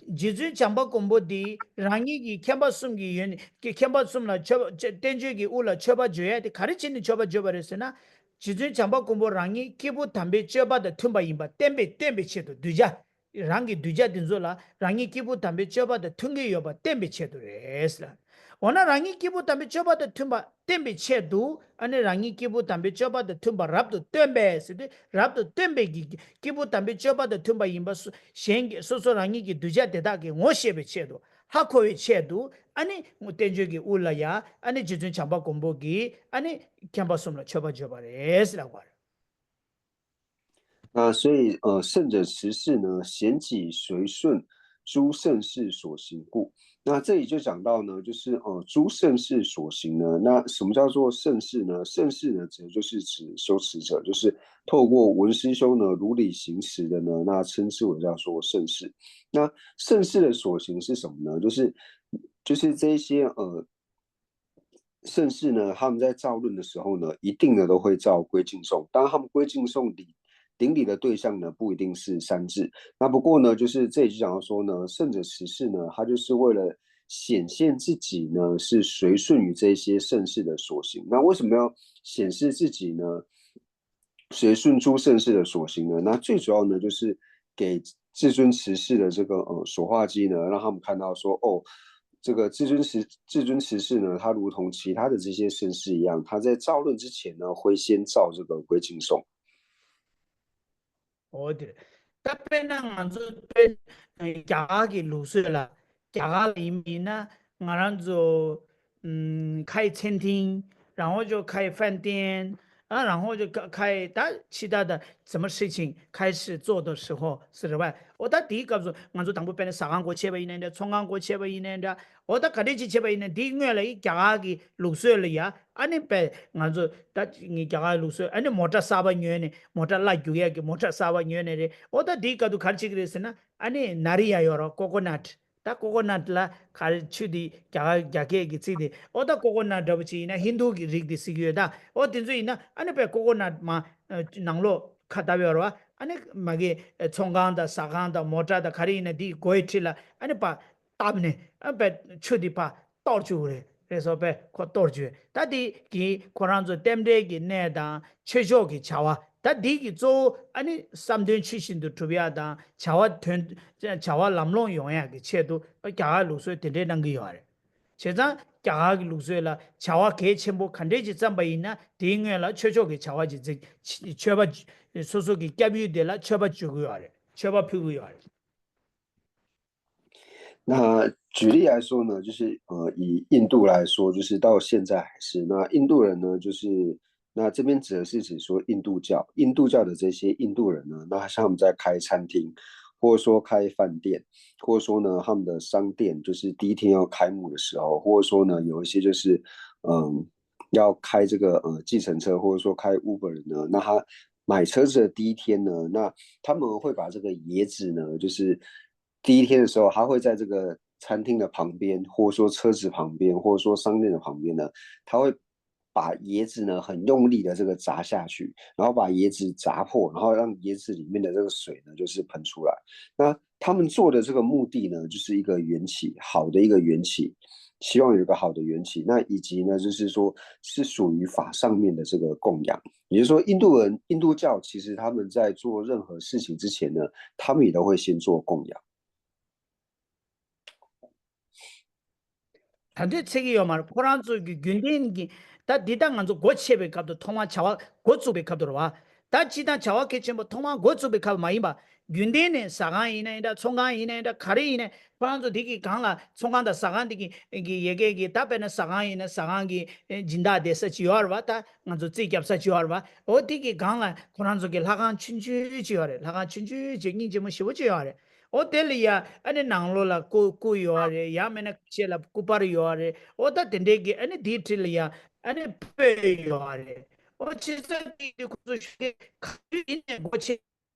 རྗེ་བཙུན་བྱམས་པ་མགོན་པོ་འདིས་རང་ཉིད་ཀྱི་མཁན་པ་གསུམ་གྱི་ཡོན་མཁན་པ་གསུམ་ལ་མཆོད་པ་བསྟན་བཅོས་ཀྱི་དབུ་ལ་མཆོད་པ་བརྗོད་ཡ་དེ་ག་རེ་བྱས་ནས་མཆོད་པ་བརྗོད་པ་རེད་ཟེར་ན། རྗེ་བཙུན་བྱམས་པ་མགོན་པོ་རང་ཉིད་སྐྱེས་བུ་དམ་པའི་སྤྱོད་པ་དང་མཐུན་པ་ཡིན་པ་བསྟན་པའི་བསྟན་པའི་ཆེད་དུ་གདུལ་བྱ། རང་གི་གདུལ་བྱ་དེ་ཚོ་ལ་རང་ཉིད་སྐྱེས་བུ་དམ་པའི་སྤྱོད་པ་དང་མཐུན་གྱི་ཡོད་པ་བསྟན་པའི་ཆེད་དུ་རེད་ལ། འོ་ན་རང་ཉིད་སྐྱེས་བུ་དམ་པའི་སྤྱོད་པ་དང་མཐུན་པ་བསྟན་པའི་ཆེད་དུ་ཨ་ནི་རང་ཉིད་སྐྱེས་བུ་དམ་པའི་སྤྱོད་པ་དང་མཐུན་པ་རབ་ཏུ་སྟོན་པས་ཟེར་དུས་རབ་ཏུ་སྟོན་པའི་གི་སྐྱེས་བུ་དམ་པའི་སྤྱོད་པ་དང་མཐུན་པ་ཡིན་པ་སུ་གཞན་གྱི་སོ་སོ་རང་ཉིད་ཀྱི་གདུལ་བྱ་དེ་དག་གི་ངོ་ཤེས་པའི་ཆེད་དུ་ཧ་གོ་བའི་ཆེད་དུ་ཨ་ནི་བསྟན་བཅོས་ཀྱི་དབུ་ལ་ཡ་ཨ་ནི་རྗེ་བཙུན་བྱམས་པ་མགོན་པོ་གིས་ཨ་ནི་མཁན་པ་གསུམ་ལ་མཆོད་པ་བརྗོད་པ་རེད་ཟེར་ལབ་པ་རེད། 那所以呃，圣者慈氏呢，显己随顺，诸圣事所行故。那这里就讲到呢，就是呃，诸圣事所行呢，那什么叫做圣事呢？圣事呢，指的就是指修持者，就是透过闻思修呢，如理行持的呢，那称之为叫做圣事。那圣事的所行是什么呢？就是就是这一些呃圣事呢，他们在造论的时候呢，一定呢都会造归敬颂。当然，他们归敬颂礼顶礼的对象呢，不一定是三智。那不过呢，就是这里就讲到说呢，圣者持世呢，他就是为了显现自己呢，是随顺于这些圣事的所行。那为什么要显示自己呢？随顺诸圣事的所行呢？那最主要呢，就是给至尊持世的这个呃所化机呢，让他们看到说，哦，这个至尊持至尊持世呢，他如同其他的这些圣事一样，他在造论之前呢，会先造这个归敬颂。 འོ་དེ་རེད། ད་དཔེར་ན་ང་ཚོ་དཔེར་རྒྱ་གར་གྱི་ལུགས་སྲོལ་ལ། རྒྱ་གར་ལ་ཡིན་ཡིན་ན་ང་རང་ཚོ་ཁའི་餐厅། 然后就开饭店། 啊，然后就开开他其他的什么事情开始做的时候，是吧？འོ་ད་དེའི་སྐབས་སུ་ང་ཚོ་དང་པོ་དཔེར་ན་ཟ་ཁང་སྒོ་ཕྱེ་བ་ཡིན་ནའི་འདྲ། ཚོང་ཁང་སྒོ་ཕྱེ་བ་ཡིན་ནའི་འདྲ། འོ་ད་ག་འདྲས་ཅིག་བྱས་པ་ཡིན་ན་འདིའི་སྔོན་ལ་ཡི་རྒྱ་གར་གྱི་ལུགས་སྲོལ་ལ་ཡ། ཨ་ནི་དཔེ་ང་ཚོ་ད་ངའི་རྒྱ་གར་ལུགས་སྲོལ། ཨ་ནི་མོ་ཊ་གསར་པ་ཉོས་ནས། མོ་ཊ་གླ་རྒྱུག་ཡག་གི་མོ་ཊ་གསར་པ་ཉོས་ནས་རེད། འོ་ད་འདིའི་སྐབས་དུ་ག་རེ་བྱེད་ཀྱི་རེད་ཟེར་ན། ཨ་ནི་ན་རི་ཡ་ཡོད་རོ། ཀོ་ཀོ་ནཊ། ད་ཀོ་ཀོ་ནཊ་ལ་ག་རེ་ཆུ་དེ་རྒྱ་གར་རྒྱ་སྐད་ཀྱི་ཚིག་དེ། འོ་ད་ཀོ་ཀོ་ནཊ་འདྲ་པོ་ཅིག་ཡིན་ན་ཧིན་དུ་གི་རིགས་དེ་ཟེར་གྱི་ཡོད་ད། འོ་དེ་ཚོ་ཡིན་ན་ཨ་ནི་དཔེ་ཀོ་ཀོ་ནཊ་མ་ནང་ལོགས་ཁ་བཏབ་ཡོད་རོ། ཨ་ནི་མ་གི་ཚོང་ཁང་དང་ཟ་ཁང་དང་མོ་ཊ་དང་ག་རེ་ཡིན་ན་དེའི་སྒོའི་འཁྲིས་ལ་ཨ་ནི་པ། བཏབ་ནས་ཨ་པའི་ཆུ་དེ་ཕར་གཏོར་བཅུག་རེད། རེད་སོ་པའི་ཁོ་གཏོར་བཅུག་ད་དེ་གིས་ཁོ་རང་ཚོ་རྟེན་འབྲེལ་གྱི་གནས་དང་ཆོས་ཕྱོགས་ཀྱི་བྱ་བ། ད་དེ་གི་གཙོ་བོ་ཨ་ནི་བསམ་དོན་ཆོས་བཞིན་དུ་གྲུབ་ཡག་དང་བྱ་བ་དོན་བྱ་བ་ལམ་ལྷོང་ཡོང་ཡག་གི་ཆེད་དུ་རྒྱ་གར་ལུགས་སྲོལ་དེ་འདྲའི་གནང་གི་ཡོད་རེད། བྱས་ཙང་རྒྱ་གར་གྱི་ལུགས་སྲོལ་ལ་བྱ་བ་གལ་ཆེན་པོ་ག་འདྲས་ཅིག་བརྩམས་པ་ཡིན་ན་དེའི་སྔོན་ལ་ཆོས་ཕྱོགས་ཀྱི་བྱ་བ་ཅིག་མཛད། མཆོད་པ་སོ་སོ་གི་སྐྱབས་ཡུལ་དེ་ལ་མཆོད་པ་བརྗོད་ཀྱི་ཡོད་རེད། མཆོད་པ་ཕུལ་གྱི་ཡོད་རེད། 那举例来说呢，就是呃，以印度来说，就是到现在还是，那印度人呢，就是那这边指的是指说印度教，印度教的这些印度人呢，那像他们在开餐厅，或者说开饭店，或者说呢，他们的商店就是第一天要开幕的时候，或者说呢，有一些就是嗯，要开这个呃计程车，或者说开 Uber 呢，那他买车子的第一天呢，那他们会把这个椰子呢，就是第一天的时候，他会在这个餐厅的旁边，或者说车子旁边，或者说商店的旁边呢，他会把椰子呢很用力的这个砸下去，然后把椰子砸破，然后让椰子里面的这个水呢就是喷出来。那他们做的这个目的呢，就是一个缘起，好的一个缘起，希望有一个好的缘起。那以及呢，就是说是属于法上面的这个供养，也就是说，印度人印度教其实他们在做任何事情之前呢，他们也都会先做供养。 ད་འདོད་ཚེ་གི་ཡོད་མ་རེད། ཁོ་རང་ཚོ་གི་རྒྱུན་ལྡན་གྱི་ད་འདི་ད་ང་ཚོ་སྒོ་ཕྱེ་བའི་སྐབས་དུ་ཐོག་མར་བྱ་བ་འགོ་བཙུགས་པའི་སྐབས་དུ་རེད་བ། ད་སྤྱི་དང་བྱ་བ་གལ་ཆེན་པོ་ཐོག་མར་འགོ་བཙུགས་པའི་སྐབས་མ་ཡིན་པ། རྒྱུན་ལྡན་ནས་ཟ་ཁང་ཡིན་ན་ཡིན་འདྲ། ཚོང་ཁང་ཡིན་ན་ཡིན་འདྲ། ག་རེ་ཡིན་ནའི་ཁོ་རང་ཚོ་དེ་གི་སྒང་ལ་ཚོང་ཁང་དང་ཟ་ཁང་དེ་གི་གི་ཡ་གི་གི་ད་དཔེར་ན་ཟ་ཁང་ཡིན་ན་ཟ་ཁང་གི་སྦྱིན་བདག་བསྡད་ས་ཅིག་ཡོད་རེད་བ། ད་ང་ཚོ་རྩིས་རྒྱབ་ས་ཅིག་ཡོད་རེད་བ། འོ་དེ་གི་སྒང་ལ་ཁོ་རང་ཚོ་གི་ལྷ་ཁང་ཆུང་ཆུང་ཅིག་ཡོད་རེད། ལྷ་ཁང་ཆུང་ཆུང་ཅིག་སྙིང་རྗེ་མོ་ཞེ་པོ་ཅིག་ཡོད་རེད། འོ་དེ་ལ་ཡ་ཨ་ནི་ནང་ལོགས་ལ་སྐུ་སྐུ་ཡོད་རེད། ཡང་མིན་ན་ཁ་ཤས་ལ་སྐུ་པར་ཡོད་རེད། འོ་ད་དེ་འདྲའི་གི་ཨ་ནི་དེའི་འཁྲིས་ལ་ཡ་ཨ་ནི་སྤོས་ཡོད་རེད། འོ་ཆེ་ས་དེ་དེ་ཁོ་ཚོ་ཞུ་གི་ག་ཚོད་ཡིན་ནས་སྒོ་ཕྱེ།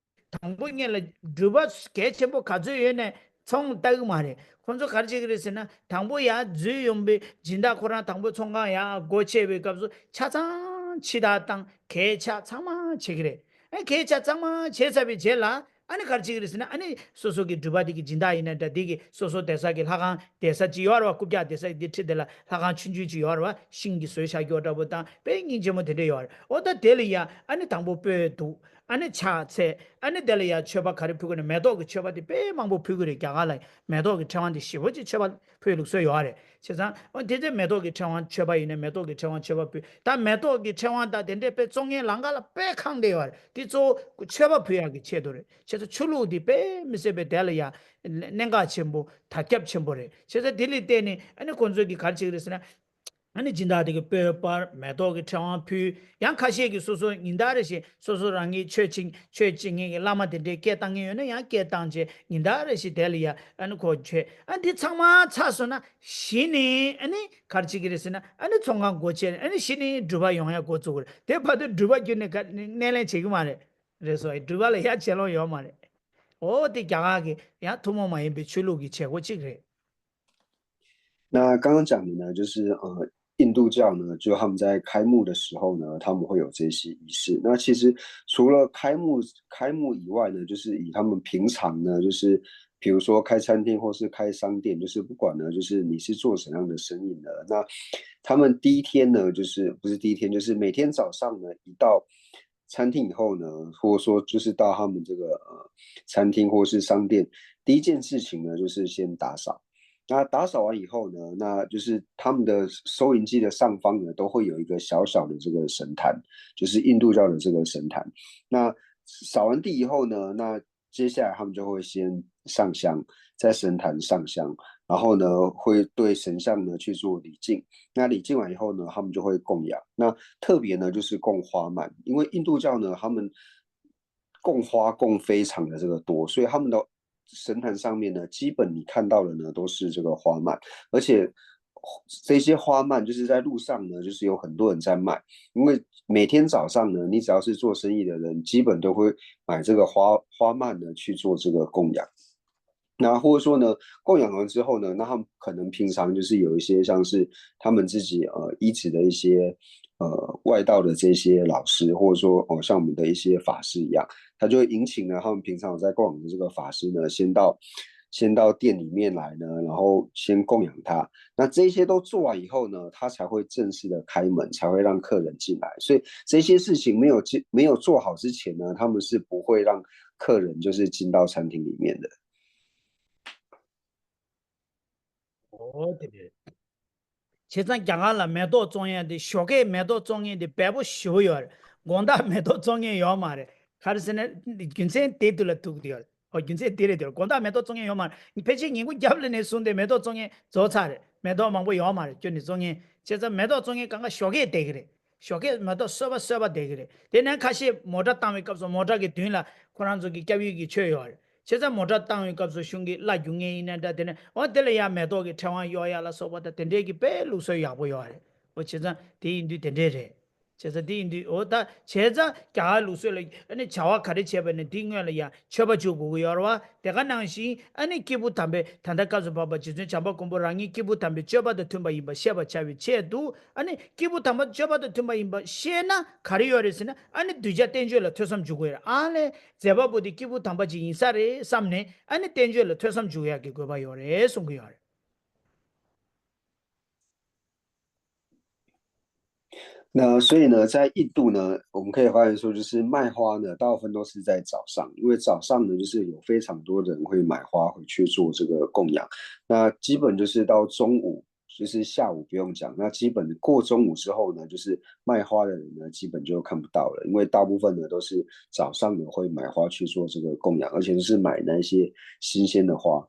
དང་པོ་ཉིད་ལ་སྒྲུབ་པ་གལ་ཆེན་པོ་ག་ཚོད་ཡོད་ནས་ཚོང་ལྟ་གི་མ་རེད། ཁོ་ཚོ་ག་རེ་བྱེད་ཀྱི་རེད་ཟེར་ན། དང་པོ་ཡ་འཛུལ་ཡོང་པའི་སྦྱིན་བདག་ཁོ་རང་དང་པོ་ཚོང་ཁང་ཡ་སྒོ་ཕྱེ་བའི་སྐབས་སུ་ཆ་ཚང་ཕྱི་ཐག་བཏང་། གད་ཆག་ཚང་མ་བྱེད་ཀྱི་རེད། ཨ་གད་ཆག་ཚང་མ་བྱས་ཚར་བའི་རྗེས་ལ་ཨ་ནི་ག་རེ་བྱེད་ཀྱི་རེད་ཟེར་ན། ཨ་ནི་སོ་སོ་གི་སྒྲུབ་པ་དེ་གི་སྦྱིན་བདག་ཡིན་ན་འདྲ། དེ་གི་སོ་སོ་བསྡད་ས་གི་ལྷ་ཁང་བསྡད་ས་ཅིག་ཡོད་རེད་བ། རྐུབ་བཀྱག་བསྡད་ས་གི་དེ་ཁྲིད་དེ་ལ་ལྷ་ཁང་ཆུང་ཆུང་ཅིག་ཡོད་རེད་བ། ཤིང་གི་བཟོས་བཞག་རྒྱུ་འདྲ་པོ་དང་དཔེ་སྙིང་རྗེ་མོ་དེ་འདྲ་ཡོད་རེད། འོ་ད་དེ་ལ་ཡ་ཨ་ནི་དང་པོ་སྤོས་འདུག་ཨ་ནི་ཕྱག་འཚལ། ཨ་ནི་དེ་ལ་ཡ་མཆོད་པ་ག་རེ་ཕུལ་གི་ནི། མེ་ཏོག་གི་མཆོད་པ་དེ་དཔེ་མང་པོ་ཕུལ་གི་རེད། རྒྱ་གར་ལ་མེ་ཏོག་གི་ཕྲེང་བ་དེ་ཞེ་པོ་ཅིག་མཆོད་པ་ཕུལ་ལུགས་སྲོལ་ཡོད་རེད། བྱས་ཙང་འོ་དེ་ཚོ་མེ་ཏོག་གི་ཕྲེང་བ་མཆོད་པ་ཡིན་ན་མེ་ཏོག་གི་ཕྲེང་བ་མཆོད་པ་ཕུལ། ད་མེ་ཏོག་གི་ཕྲེང་བ་དང་དེ་འདྲའི་དཔེ་བཙོག་ངན་ལང་ཀ་ལ་དཔེ་ཁེངས་བསྡད་ཡོད་རེད། དེ་གཙོ་བོ་མཆོད་པ་ཕུལ་ཡག་གི་ཆེད་དུ་རེད། བྱས་ཙང་ཆོས་ལུགས་དེ་དཔེ་མི་སྲིད་པའི་དེ་ལ་ཡ་གནད་འགག་ཆེན་པོ་དར་ཁྱབ་ཆེན་པོ་རེད། བྱས་ཙང་དེ་ལ་བརྟེན་ནས་ཨ་ནི་ཁོང་ཚོས་ཀྱི་ག་རེ་བྱེད་ཀྱི་རེད་ཟེར་ན། ཨ་ནི་སྦྱིན་བདག་དེ་གི་སྤོས་སྤར། མེ་ཏོག་གི་ཕྲེང་བ་ཕུལ། ཡང་ཁ་ཤས་ཀྱིས་སོ་སོ་ཉིན་ལྟར་རེ་བཞིན་སོ་སོ་རང་གི་ཆོས་བྱེད་ཆོས་བྱེད་མཁན་གྱི་བླ་མ་དེ་འདྲས་སྐད་བཏང་མཁན་ཡོད་ན་ཡང་སྐད་བཏང་བྱས་ཉིན་ལྟར་རེ་བཞིན་དེ་ལ་ཡ་ཨ་ནི་ཁོ་མཆོད། ཨ་འདི་ཚང་མ་ཚར་སོང་ན་གཞི་ནས་ཨ་ནི་ག་རེ་བྱེད་ཀྱི་རེད་ཟེར་ན། ཨ་ནི་ཚོང་ཁང་སྒོ་ཕྱེ་ནས་ཨ་ནི་གཞི་ནས་སྒྲུབ་པ་ཡོང་ཡ་འགོ་བཙུགས་ཀྱི་རེད། དེ་བར་དུ་སྒྲུབ་པ་བརྒྱུད་ནས་ག་སྣེ་ལེན་བྱེད་ཀྱི་མ་རེད། རེད་སོ། སྒྲུབ་པ་ལ་ཡ་བྱེད་ལོང་ཡོད་མ་རེད། འོ་དེ་རྒྱ་གར་གྱི་ཡང་ཐུན་མོང་མ་ཡིན་པའི་ཆོས་ལུགས་ཀྱི་བྱེད་སྒོ་གཅིག་རེད། 那刚刚讲的呢，就是呃，印度教呢，就他们在开幕的时候呢，他们会有这些仪式。那其实除了开幕开幕以外呢，就是以他们平常呢，就是比如说开餐厅或是开商店，就是不管呢，就是你是做什么样的生意呢，那他们第一天呢，就是不是第一天，就是每天早上呢，一到餐厅以后呢，或者说就是到他们这个呃餐厅或是商店，第一件事情呢，就是先打扫。那打扫完以后呢，那就是他们的收银机的上方呢，都会有一个小小的这个神坛，就是印度教的这个神坛。那扫完地以后呢，那接下来他们就会先上香，在神坛上香，然后呢会对神像呢去做礼敬。那礼敬完以后呢，他们就会供养。那特别呢就是供花蔓，因为印度教呢他们供花供非常的这个多，所以他们的神坛上面呢，基本你看到的呢都是这个花蔓，而且这些花蔓就是在路上呢，就是有很多人在卖，因为每天早上呢，你只要是做生意的人，基本都会买这个花花蔓呢去做这个供养。那或者说呢，供养完之后呢，那他们可能平常就是有一些像是他们自己呃医治的一些呃外道的这些老师，或者说哦像我们的一些法师一样，他就会迎请呢他们平常有在供养的这个法师呢，先到先到店里面来呢，然后先供养他。那这些都做完以后呢，他才会正式的开门，才会让客人进来。所以这些事情没有进没有做好之前呢，他们是不会让客人就是进到餐厅里面的。 འོ་དེ་རེད། བྱས་ཙང་རྒྱ་གར་ལ་མེ་ཏོག་བཙོང་ཡ་དེ། ཞོགས་ཀས་མེ་ཏོག་བཙོང་མཁན་དེ་འབེལ་པོ་ཞེ་པོ་ཡོད་རེད། དགོང་དག་མེ་ཏོག་བཙོང་མཁན་ཡོད་མ་རེད། ག་རེ་ཟེར་ན་རྒྱུ་མཚན་དེ་དུས་ལ་ཐུག་གི་ཡོད་རེད། འོ་རྒྱུ་མཚན་དེ་རེད་དེ། དགོང་དག་མེ་ཏོག་བཙོང་མཁན་ཡོད་མ་རེད། ཕལ་ཆེར་ཉིན་གུང་རྒྱབ་ལ་ནས་བཟུང་སྟེ་མེ་ཏོག་བཙོང་མཁན་རྫོགས་ཚར་རེད། མེ་ཏོག་མང་པོ་ཡོད་མ་རེད། ཁྱོན་ནས་བཙོང་མཁན། བྱས་ཙང་མེ་ཏོག་བཙོང་མཁན་གང་ག་ཞོགས་ཀས་བསྡད་ཀྱི་རེད། ཞོགས་ཀས་མེ་ཏོག་སོས་པ་སོས་པ་བསྡད་ཀྱི་རེད། དེ་ནས་ཁ་ཤས་མོ་ཊ་བཏང་བའི་སྐབས་སུ་མོ་ཊ་གི་མདུན་ལ་ཁོ་རང་ཚོ་གི་སྐྱབས་ཡུལ་གྱི་ཆོས་ཡོད་རེད། བྱས་ཙང་མོ་ཊ་བཏང་བའི་སྐབས་སུ་གཞུང་གི་གླ་རྒྱུག་མཁན་ཡིན་ན་འདྲ། དེ་ནས་འོ་དེ་ལ་ཡང་མེ་ཏོག་གི་ཕྲེང་བ་གཡོག་ཡ་ལ་སོགས་པ་དང་དེ་འདྲའི་གི་དཔེ་ལུགས་སྲོལ་ཡག་པོ་ཡོད་རེད། འོ་བྱས་ཙང་དེ་ཡིན་དུས་དེ་འདྲའི་རེད། བྱས་ཙང་དེ་ཡིན་དུས་འོ་ད་བྱས་ཙང་རྒྱ་གར་ལུགས་སྲོལ་ལ་ཨ་ནི་བྱ་བ་ག་རེ་བྱས་པ་ནས་དེའི་སྔོན་ལ་ཡང་མཆོད་པ་བྱེད་དགོས་ཀྱི་ཡོད་རེད་བ། དེ་ག་ནང་བཞིན་ཨ་ནི་སྐྱེས་བུ་དམ་པའི་ད་ལྟ་སྐབས་སུ་བབས་པ་རྗེ་བཙུན་བྱམས་པ་མགོན་པོ་རང་ཉིད་སྐྱེས་བུ་དམ་པའི་སྤྱོད་པ་དང་མཐུན་པ་ཡིན་པ་ཤེས་པར་བྱ་བའི་ཆེད་དུ། ཨ་ནི་སྐྱེས་བུ་དམ་པ་སྤྱོད་པ་དང་མཐུན་པ་ཡིན་པ་ཤེས་ན་ག་རེ་ཡོད་རེད་ཟེར་ན། ཨ་ནི་གདུལ་བྱ་བསྟན་བཅོས་ལ་ཐོས་བསམ་འཇུག་དགོས་རེད། ཨ་ལས་མཛད་པ་པོ་དེ་སྐྱེས་བུ་དམ་པ་ཅིག་ཡིན་ས་རེད་བསམ་ནས་ཨ་ནི་བསྟན་བཅོས་ལ་ཐོས་བསམ་འཇུག་ཡག་གི་དགོས་པ་ཡོད་རེད་གསུང་གི་ཡོད་རེད། 那所以呢，在印度呢，我们可以发现说，就是卖花呢，大部分都是在早上，因为早上呢，就是有非常多人会买花回去做这个供养。那基本就是到中午，就是下午不用讲，那基本过中午之后呢，就是卖花的人呢，基本就看不到了，因为大部分呢都是早上呢会买花去做这个供养，而且就是买那些新鲜的花。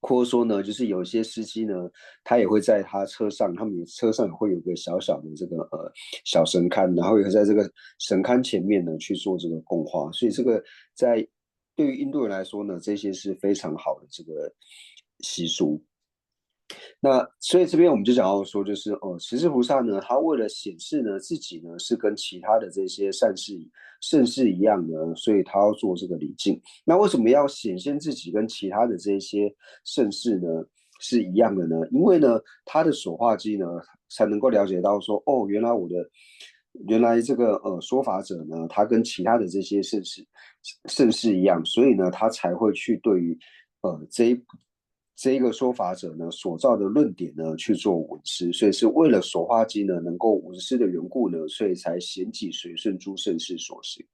或者说呢，就是有一些司机呢，他也会在他车上，他们车上也会有个小小的这个呃小神龛，然后也在这个神龛前面呢去做这个供花，所以这个在对于印度人来说呢，这些是非常好的这个习俗。那所以这边我们就讲到说，就是哦，十字菩萨呢，他为了显示呢自己呢是跟其他的这些善士盛世一样呢，所以他要做这个礼敬。那为什么要显现自己跟其他的这些盛世呢是一样的呢？因为呢，他的所化机呢才能够了解到说，哦，原来我的原来这个呃说法者呢，他跟其他的这些盛世盛世一样，所以呢，他才会去对于呃这一这一个说法者呢所造的论点呢去做闻思，所以是为了所化机呢能够闻思的缘故呢，所以才显己随顺诸盛世所行。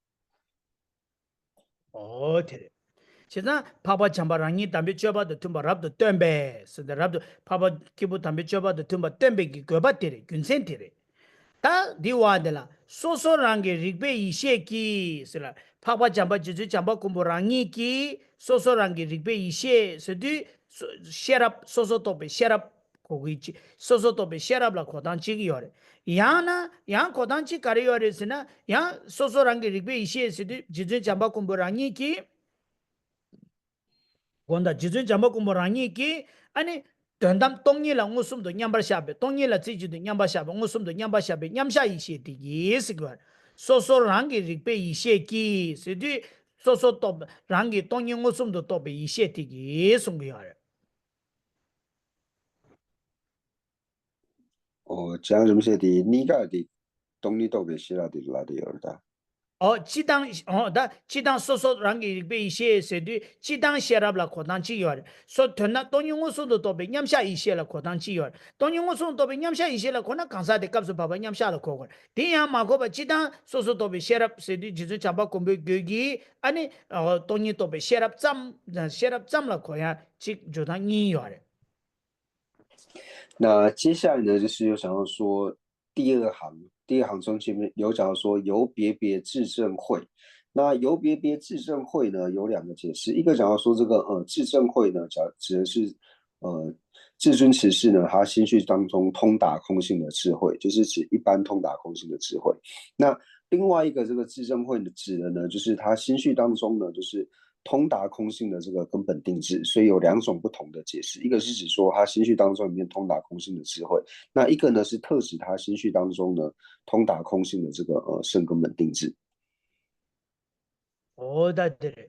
འོ་དེ་རེད། བྱས་ཙང་འཕགས་པ་བྱམས་པ་རང་ཉིད་དམ་པའི་སྤྱོད་པ་དང་མཐུན་པ་རབ་ཏུ་སྟོན་པས་ཟེར་ཏེ། རབ་ཏུ་འཕགས་པ་སྐྱེས་བུ་དམ་པའི་སྤྱོད་པ་དང་མཐུན་པ་སྟོན་པའི་གི་དགོས་པ་དེ་རེད། རྒྱུ་མཚན་དེ་རེད། ད་འདི་བ་འདི་ལ་སོ་སོ་རང་གི་རིག་པའི་ཡེ་ཤེས་ཀྱིས་ཟེར་ལ། འཕགས་པ་བྱམས་པ་རྗེ་བཙུན་བྱམས་པ་མགོན་པོ་རང་ཉིད་ཀྱིས་སོ་སོ་རང་གི་རིག་པའི་ཡེ་ཤེས་ཟེར་དུས་སོ་ཤེས་རབ། སོ་སོ་རྟོགས་པའི་ཤེས་རབ། གོ་གི་ཅི། སོ་སོར་རྟོག་པའི་ཤེས་རབ་ལ་གོ་སྟངས་གཅིག་ཡོད་རེད། ཡང་ན་ཡང་གོ་སྟངས་གཅིག་ག་རེ་ཡོད་རེད་ཟེར་ན། ཡང་སོ་སོ་རང་གི་རིག་པའི་ཡེ་ཤེས་ཟེར་དུས་རྗེ་བཙུན་བྱམས་པ་མགོན་པོ་རང་ཉིད་ཀྱིས། དགོངས་དག་རྗེ་བཙུན་བྱམས་པ་མགོན་པོ་རང་ཉིད་ཀྱིས་ཨ་ནི་དོན་དམ་སྟོང་ཉིད་ལ་མངོན་སུམ་དུ་མཉམ་པར་བཞག་པའི། སྟོང་ཉིད་ལ་རྩེ་གཅིག་ཏུ་མཉམ་པར་བཞག་པའི། མངོན་སུམ་དུ་མཉམ་པར་བཞག་པའི་མཉམ་བཞག་ཡེ་ཤེས་དེ་ཡིས་ཟེར་གྱི་ཡོད་རེད། སོ་སོ་རང་གི་རིག་པའི་ཡེ་ཤེས་ཀྱིས་ཟེར་དུས་སོ་སོ་རྟོགས་རང་གི་སྟོང་ཉིད་མངོན་སུམ་དུ་རྟོགས་པའི་ཡེ་ཤེས་དེ་ཡིས་གསུང་གི་ཡོད་རེད། ཨོ། བྱང་རིམ་ཤེས་དེ་གཉིས་ཀ་དེ་སྟོང་ཉིད་རྟོགས་པའི་ཤེས་རབ་དེ་ལ་དེ་ཡོད་རེད་ད། ཨོ། སྤྱི་དང་། ཨོ། ད་སྤྱི་དང་སོ་སོ་རང་གི་རིག་པའི་ཡེ་ཤེས་ཟེར་དུས་སྤྱི་དང་ཤེས་རབ་ལ་གོ་སྟངས་གཅིག་ཡོད་རེད། སོ་དོན་ན་སྟོང་ཉིད་མངོན་སུམ་དུ་རྟོགས་པའི་མཉམ་གཞག་ཡེ་ཤེས་ལ་གོ་སྟངས་གཅིག་ཡོད་རེད། སྟོང་ཉིད་མངོན་སུམ་དུ་རྟོགས་པའི་མཉམ་གཞག་ཡེ་ཤེས་ལ་གོ་ན་གང་ཟག་དེ་སྐབས་སུ་བབ་པ་མཉམ་གཞག་ལ་གོ་དགོས་རེད། དེ་ཡང་མ་གོ་བ་སྤྱི་དང་སོ་སོ་རྟོགས་པའི་ཤེས་རབ་ཟེར་དུས་རྗེ་བཙུན་བྱམས་པ་མགོན་པོའི་རྒྱུད་ཀྱི་ཨ་ནི་ཨོ་སྟོང་ཉིད་རྟོགས་པའི་ཤེས་རབ་ཙམ། ཤེས་རབ་ཙམ་ལ་གོ་ཡང་གཅིག་འཇོག་སྟངས་གཉིས་ཡོད་རེད། 那接下来呢，就是有想要说第二行，第二行中前面有讲到说由别别自证会。那由别别自证会呢，有两个解释，一个讲到说这个呃自证会呢，讲指的是呃至尊持世呢，他心绪当中通达空性的智慧，就是指一般通达空性的智慧。那另外一个这个自证会呢，指的呢，就是他心绪当中呢，就是通达空性的这个根本定智，所以有两种不同的解释，一个是指说他心绪当中里面通达空性的智慧，那一个呢是特指他心绪当中呢通达空性的这个呃圣根本定智。 ཨོ་ད་དེ་རེད།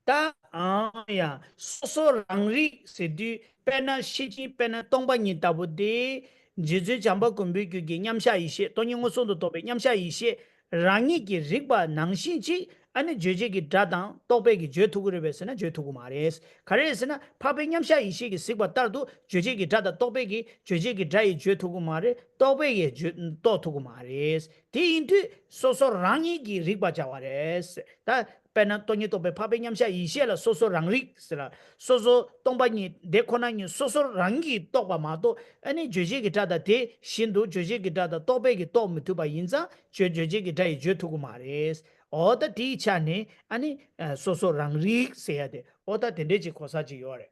ད་ཨང་ཡ་སོ་སོ་རང་རིག་ཟེར་དུས་དཔེར་ན་ཤེར་ཕྱིན་དཔེར་ན་སྟོང་པ་ཉིད་ལྟ་བུ་དེ། རྗེ་བཙུན་བྱམས་པ་མགོན་པོའི་རྒྱུད་ཀྱི་མཉམ་གཞག་ཡེ་ཤེས། སྟོང་ཉིད་མངོན་སུམ་དུ་རྟོགས་པའི་མཉམ་གཞག་ཡེ་ཤེས་རང་ཉིད་ཀྱིས་རིག་པ་ནང་བཞིན་གཅིག་ཨ་ནི་རྗོད་བྱེད་ཀྱི་སྒྲ་དང་རྟོག་པས་ཀྱིས་བརྗོད་ཐུབ་ཀྱི་རེད་པས་ཟེར་ན་བརྗོད་ཐུབ་ཀྱི་མ་རེད། ག་རེ་ཟེར་ན་འཕགས་པའི་མཉམ་གཞག་ཡེ་ཤེས་ཀྱིས་གཟིགས་པ་ལྟར་དུ་རྗོད་བྱེད་ཀྱི་སྒྲ་དང་རྟོག་པས་ཀྱིས་རྗོད་བྱེད་ཀྱི་སྒྲ་ཡིས་བརྗོད་ཐུབ་ཀྱི་མ་རེད། རྟོག་པས་ཀྱིས་བརྗོད་རྟོགས་ཐུབ་ཀྱི་མ་རེད། དེ་ཡིན་དུས་སོ་སོ་རང་ཉིད་ཀྱིས་རིག་པར་བྱ་བ་རེད། ད་དཔེར་ན་སྟོང་ཉིད་རྟོགས་པའི་འཕགས་པའི་མཉམ་གཞག་ཡེ་ཤེས་ལ་སོ་སོ་རང་རིག་ཟེར་ལ། སོ་སོ་སྟོང་པ་ཉིད་དེ་ཁོ་ན་ཉིད་སོ་སོ་རང་གིས་རྟོགས་པ་མ་གཏོགས་ཨ་ནི་རྗོད་བྱེད་ཀྱི་སྒྲ་དང་དེ་བཞིན་དུ་རྗོད་བྱེད་ཀྱི་སྒྲ་དང་རྟོག་པས་ཀྱིས་རྟོགས་མི་ཐུབ་པ་ཡིན་ཙང་རྗོད་རྗོད་བྱེད་ཀྱི་སྒྲ་ཡིས་བརྗོད་ཐུབ་ཀྱི་མ་རེད། འོ་ད་དེའི་ཆ་ནས་ཨ་ནི་སོ་སོ་རང་རིག་ཟེར་ཡ་དེ་འོ་ད་དེ་འདྲས་ཅིག་གོ་ས་ཅིག་ཡོད་རེད།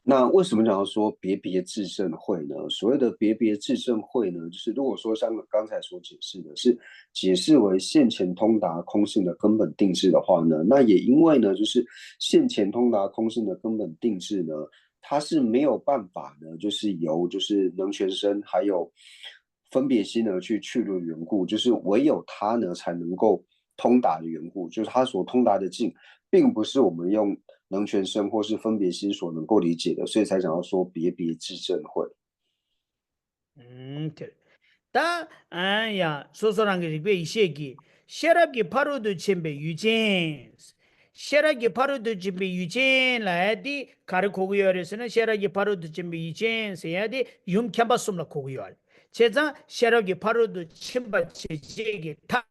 那为什么讲到说别别自证会呢？所谓的别别自证会呢，就是如果说像刚才所解释的，是解释为现前通达空性的根本定智的话呢，那也因为呢，就是现前通达空性的根本定智呢，它是没有办法呢，就是由就是能全身还有分别心呢去去除缘故，就是唯有它呢才能够通达的缘故，就是它所通达的境，并不是我们用能全身或是分别心所能够理解的，所以才讲到说别别自证会。 ཨུམ། དེ་ད་ཨ་ཡ་སོ་སོ་རང་གི་རིག་པའི་ཡེ་ཤེས་ཀྱིས་ཤེས་རབ་ཀྱི་ཕ་རོལ་ཏུ་ཕྱིན་པའི་ཡུལ་ཅན། ཤེས་རབ་ཀྱི་ཕ་རོལ་ཏུ་ཕྱིན་པའི་ཡུལ་ཅན་ལབ་ཡ་དེ་ག་རེ་གོ་གི་ཡོད་རེད་ཟེར་ན། ཤེས་རབ་ཀྱི་ཕ་རོལ་ཏུ་ཕྱིན་པའི་ཡུལ་ཅན་ཟེར་ཡ་དེ་ཡུམ་མཁྱེན་པ་གསུམ་ལ་གོ་གི་ཡོད་རེད། བྱས་ཙང་ཤེས་རབ་ཀྱི་ཕ་རོལ་ཏུ་ཕྱིན་པ་བྱེད་བྱེད་ཀྱི་ཐབས།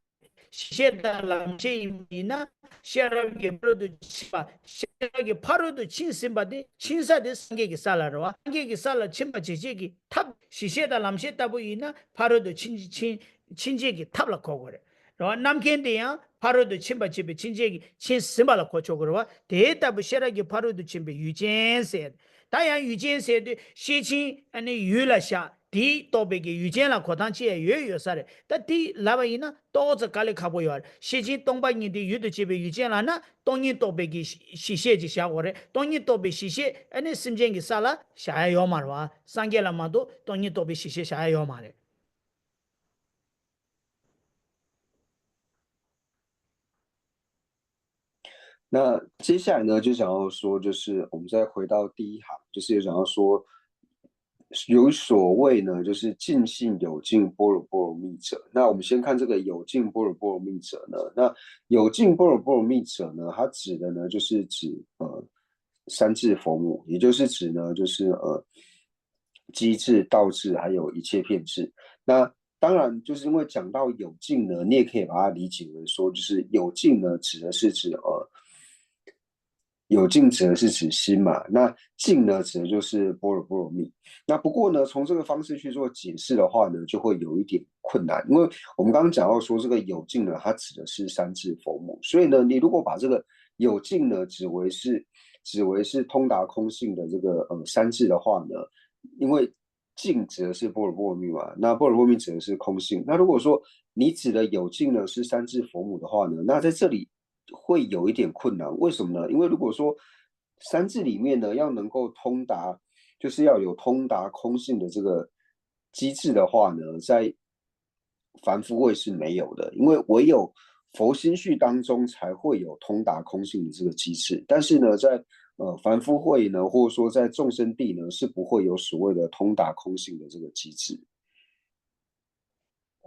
གཞི་ཤེས་དང་ལམ་ཤེས་ཡིན་པ་ཡིན་ན་ཤེས་རབ་ཀྱི་ཕ་རོལ་ཏུ་ཕྱིན་པ། ཤེས་རབ་ཀྱི་ཕ་རོལ་ཏུ་ཕྱིན་ཟིན་པ་དེ་ཕྱིན་ས་དེ་སངས་རྒྱས་ཀྱི་ས་ལ་རེད་བ། སངས་རྒྱས་ཀྱི་ས་ལ་ཕྱིན་པ་བྱེད་བྱེད་ཀྱི་ཐབས། གཞི་ཤེས་དང་ལམ་ཤེས་ལྟ་བུ་ཡིན་ན་ཕ་རོལ་ཏུ་ཕྱིན་ཕྱིན་ཕྱིན་བྱེད་ཀྱི་ཐབས་ལ་གོ་དགོས་རེད། རེད་བ། རྣམ་མཁྱེན་དེ་ཡང་ཕ་རོལ་ཏུ་ཕྱིན་པ་བྱེད་པའི་ཕྱིན་བྱེད་ཀྱི་ཕྱིན་ཟིན་པ་ལ་གོ་ཆོག་གི་རེད་བ། དེ་ལྟ་བུ་ཤེས་རབ་ཀྱི་ཕ་རོལ་ཏུ་ཕྱིན་པའི་ཡུལ་ཅན་ཟེར། ད་ཡང་ཡུལ་ཅན་ཟེར་དུས་ཤེར་ཕྱིན་ཨ་ནི་ཡུལ་ལ་བཞག་དེའི་རྟོགས་པའི་གི་ཡུལ་ཅན་ལ་གོ་སྟངས་ཅི་ཡང་ཡོད་ཡོད་ས་རེད། ད་དེ་ལབ་པ་ཡིན་ན་ཏོག་ཙམ་དཀའ་ལས་ཁག་པོ་ཡོད་རེད། ཤེར་ཕྱིན་སྟོང་པ་ཉིད་དེ་ཡུལ་དུ་བྱེད་པའི་ཡུལ་ཅན་ལབ་ན་སྟོང་ཉིད་རྟོགས་པའི་གི་གཞི་ཤེས་ཅིག་བཞག་དགོས་རེད། སྟོང་ཉིད་རྟོགས་པའི་གཞི་ཤེས་ཨ་ནི་སེམས་ཅན་གྱི་ས་ལ་བཞག་ཡ་ཡོད་མ་རེད་བ། སངས་རྒྱས་ལ་མ་གཏོགས་སྟོང་ཉིད་རྟོགས་པའི་གཞི་ཤེས་བཞག་ཡ་ཡོད་མ་རེད། 那接下来呢，就想要说，就是我们再回到第一行，就是有想要说，有所谓呢，就是尽信有尽般若波罗蜜者。那我们先看这个有尽般若波罗蜜者呢，那有尽般若波罗蜜者呢，它指的呢，就是指呃三智佛母，也就是指呢，就是呃机智、道智，还有一切遍智。那当然，就是因为讲到有尽呢，你也可以把它理解为说，就是有尽呢，指的是指呃，有尽指的是指心嘛，那尽呢，指的就是般若波罗蜜。那不过呢，从这个方式去做解释的话呢，就会有一点困难，因为我们刚刚讲到说，这个有尽呢，它指的是三智佛母，所以呢，你如果把这个有尽呢指为是指为是通达空性的这个呃三智的话呢，因为尽指的是般若波罗蜜嘛，那般若波罗蜜指的是空性。那如果说你指的有尽呢是三智佛母的话呢，那在这里会有一点困难。为什么呢？因为如果说三智里面呢要能够通达，就是要有通达空性的这个机制的话呢，在凡夫位是没有的，因为唯有佛心续当中才会有通达空性的这个机制。但是呢，在呃凡夫会呢，或者说在众生地呢，是不会有所谓的通达空性的这个机制。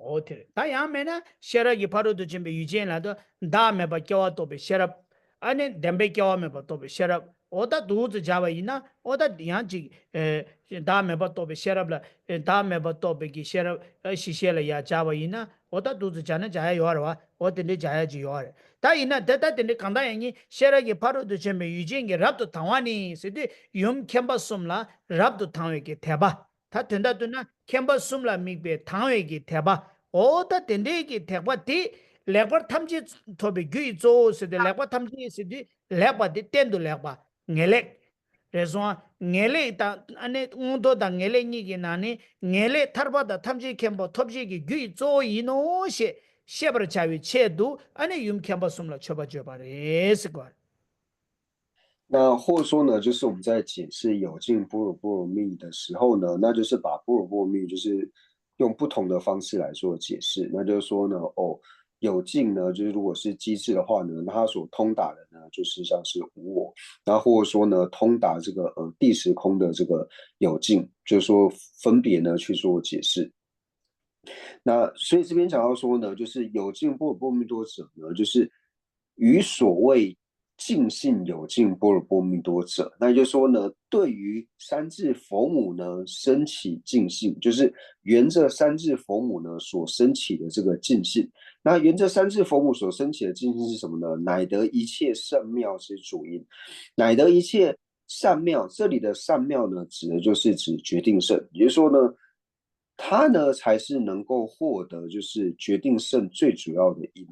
འོ་དེ་རེད། ད་ཡང་མེད་ན་ཤེས་རབ་ཀྱི་ཕ་རོལ་ཏུ་ཕྱིན་པའི་ཡུལ་ཅན་ལ་དོ་བདག་མེད་པ་སྐྱེ་བ་རྟོགས་པའི་ཤེས་རབ། ཨ་ནི་བདེན་པའི་སྐྱེ་བ་མེད་པ་རྟོགས་པའི་ཤེས་རབ། འོ་ད་འདུག་ཙམ་སྦྱར་བ་ཡིན་ན་འོ་ད་ཡང་ཅིག་ཨེ། བདག་མེད་པ་རྟོགས་པའི་ཤེས་རབ་ལ་ཨེ། བདག་མེད་པ་རྟོགས་པའི་གི་ཤེས་རབ་ཨེ། གཞི་ཤེས་ལ་ཡར་སྦྱར་བ་ཡིན་ན་འོ་ད་འདུག་ཙམ་སྦྱར་ན་སྦྱར་ཡ་ཡོད་རེད་བ། འོ་དེ་འདྲའི་སྦྱར་ཡ་ཅིག་ཡོད་རེད། ད་ཡིན་ན་དེ་ལྟ་དེ་འདྲའི་གང་ལྟར་ཡང་ཉིད་ཤེས་རབ་ཀྱི་ཕ་རོལ་ཏུ་ཕྱིན་པའི་ཡུལ་ཅན་གྱི་རབ་ཏུ་དང་བ་ནི་ཟེར་དུས་ཡུམ་མཁྱེན་པ་གསུམ་ལ་རབ་ཏུ་དང་བའི་གི་དད་པ། ད་དོན་དག་ཏུ་ན་མཁྱེན་པ་གསུམ་ལ་དམིགས་པའི་དང་བའི་གི་དད་པ། འོ་ད་དེ་འདྲའི་གི་དད་པ་དེ་ལེགས་པར་ཐམས་ཅད་ཐོབ་པའི་རྒྱུ་ཡི་གཙོ་བོ་ཟེར་ཏེ་ལེགས་པར་ཐམས་ཅད་ཟེར་དུས་ལེགས་པ་དེ་གཏན་དུ་ལེགས་པ་ངེས་ལེགས་རེད་སོང་ཨ། ངེས་ལེགས་དང་ཨ་ནི་མངོན་མཐོ་དང་ངེས་ལེགས་གཉིས་ཀྱི་ནང་ནས་ངེས་ལེགས་ཐར་པ་དང་ཐམས་ཅད་མཁྱེན་པ་ཐོབ་བྱེད་ཀྱི་རྒྱུ་ཡི་གཙོ་བོ་ཡིན་ནོ་ཞེས་ཤེས་པར་བྱ་བའི་ཆེད་དུ་ཨ་ནི་ཡུམ་མཁྱེན་པ་གསུམ་ལ་མཆོད་པ་བརྗོད་པ་རེད་ཟེར་གོ། 那或者说呢，就是我们在解释有尽般若波罗蜜的时候呢，那就是把般若波罗蜜就是用不同的方式来做解释。那就是说呢，哦，有尽呢，就是如果是机制的话呢，那它所通达的呢，就是像是无我，那或者说呢，通达这个呃地时空的这个有尽，就是说分别呢去做解释。那所以这边讲到说呢，就是有尽般若波罗蜜多者呢，就是与所谓尽性有尽般若波罗蜜多者，那就是说呢，对于三智佛母呢升起尽性，就是沿着三智佛母呢所升起的这个尽性。那沿着三智佛母所升起的尽性是什么呢？乃得一切善妙之主因。乃得一切善妙，这里的善妙呢，指的就是指决定胜，也就是说呢，它呢才是能够获得就是决定胜最主要的因。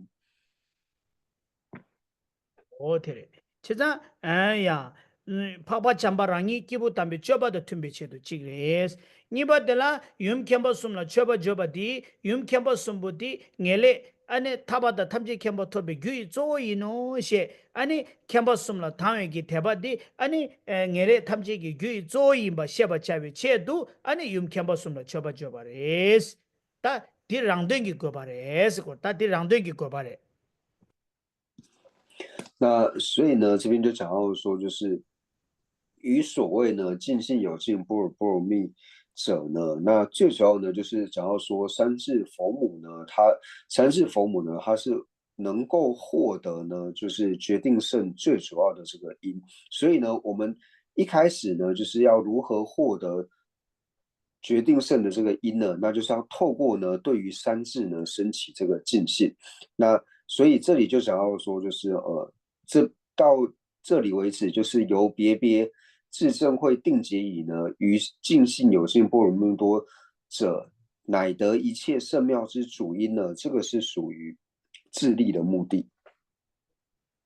འོ་དེ་རེད། བྱས་ཙང་ཨ་ཡ། འཕགས་པ་བྱམས་པ་རང་ཉིད་སྐྱེས་བུ་དམ་པའི་སྤྱོད་པ་དང་མཐུན་པའི་ཆེད་དུ་གཅིག་རེད། གཉིས་པ་དེ་ལ་ཡུམ་མཁྱེན་པ་གསུམ་ལ་མཆོད་པ་བརྗོད་པ་འདི་ཡུམ་མཁྱེན་པ་གསུམ་པོ་འདི་ངེས་ལེགས་ཨ་ནི་ཐར་པ་དང་ཐམས་ཅད་མཁྱེན་པ་ཐོབ་པའི་རྒྱུ་ཡི་གཙོ་བོ་ཡིན་ནོ་ཞེས་ཨ་ནི་མཁྱེན་པ་གསུམ་ལ་དང་བའི་གི་དད་པ་འདི་ཨ་ནི་ངེས་ལེགས་ཐམས་ཅད་ཀྱི་རྒྱུ་ཡི་གཙོ་བོ་ཡིན་པ་ཤེས་པར་བྱ་བའི་ཆེད་དུ་ཨ་ནི་ཡུམ་མཁྱེན་པ་གསུམ་ལ་མཆོད་པ་བརྗོད་པ་རེད། ད་འདི་རང་དོན་གྱི་དགོས་པ་རེད་ཟེར་གོ། ད་འདི་རང་དོན་གྱི་དགོས་པ་རེད། 那所以呢，这边就讲到说，就是与所谓呢尽性有尽般若波罗蜜者呢，那最主要呢就是讲到说三世佛母呢，他三世佛母呢，他是能够获得呢，就是决定胜最主要的这个因。所以呢，我们一开始呢，就是要如何获得决定胜的这个因呢？那就是要透过呢，对于三智呢升起这个尽性。那所以这里就讲到说，就是呃，这到这里为止，就是由别别智正慧定解语呢，于尽性有尽般若蜜多者，乃得一切圣妙之主因呢，这个是属于自利的目的。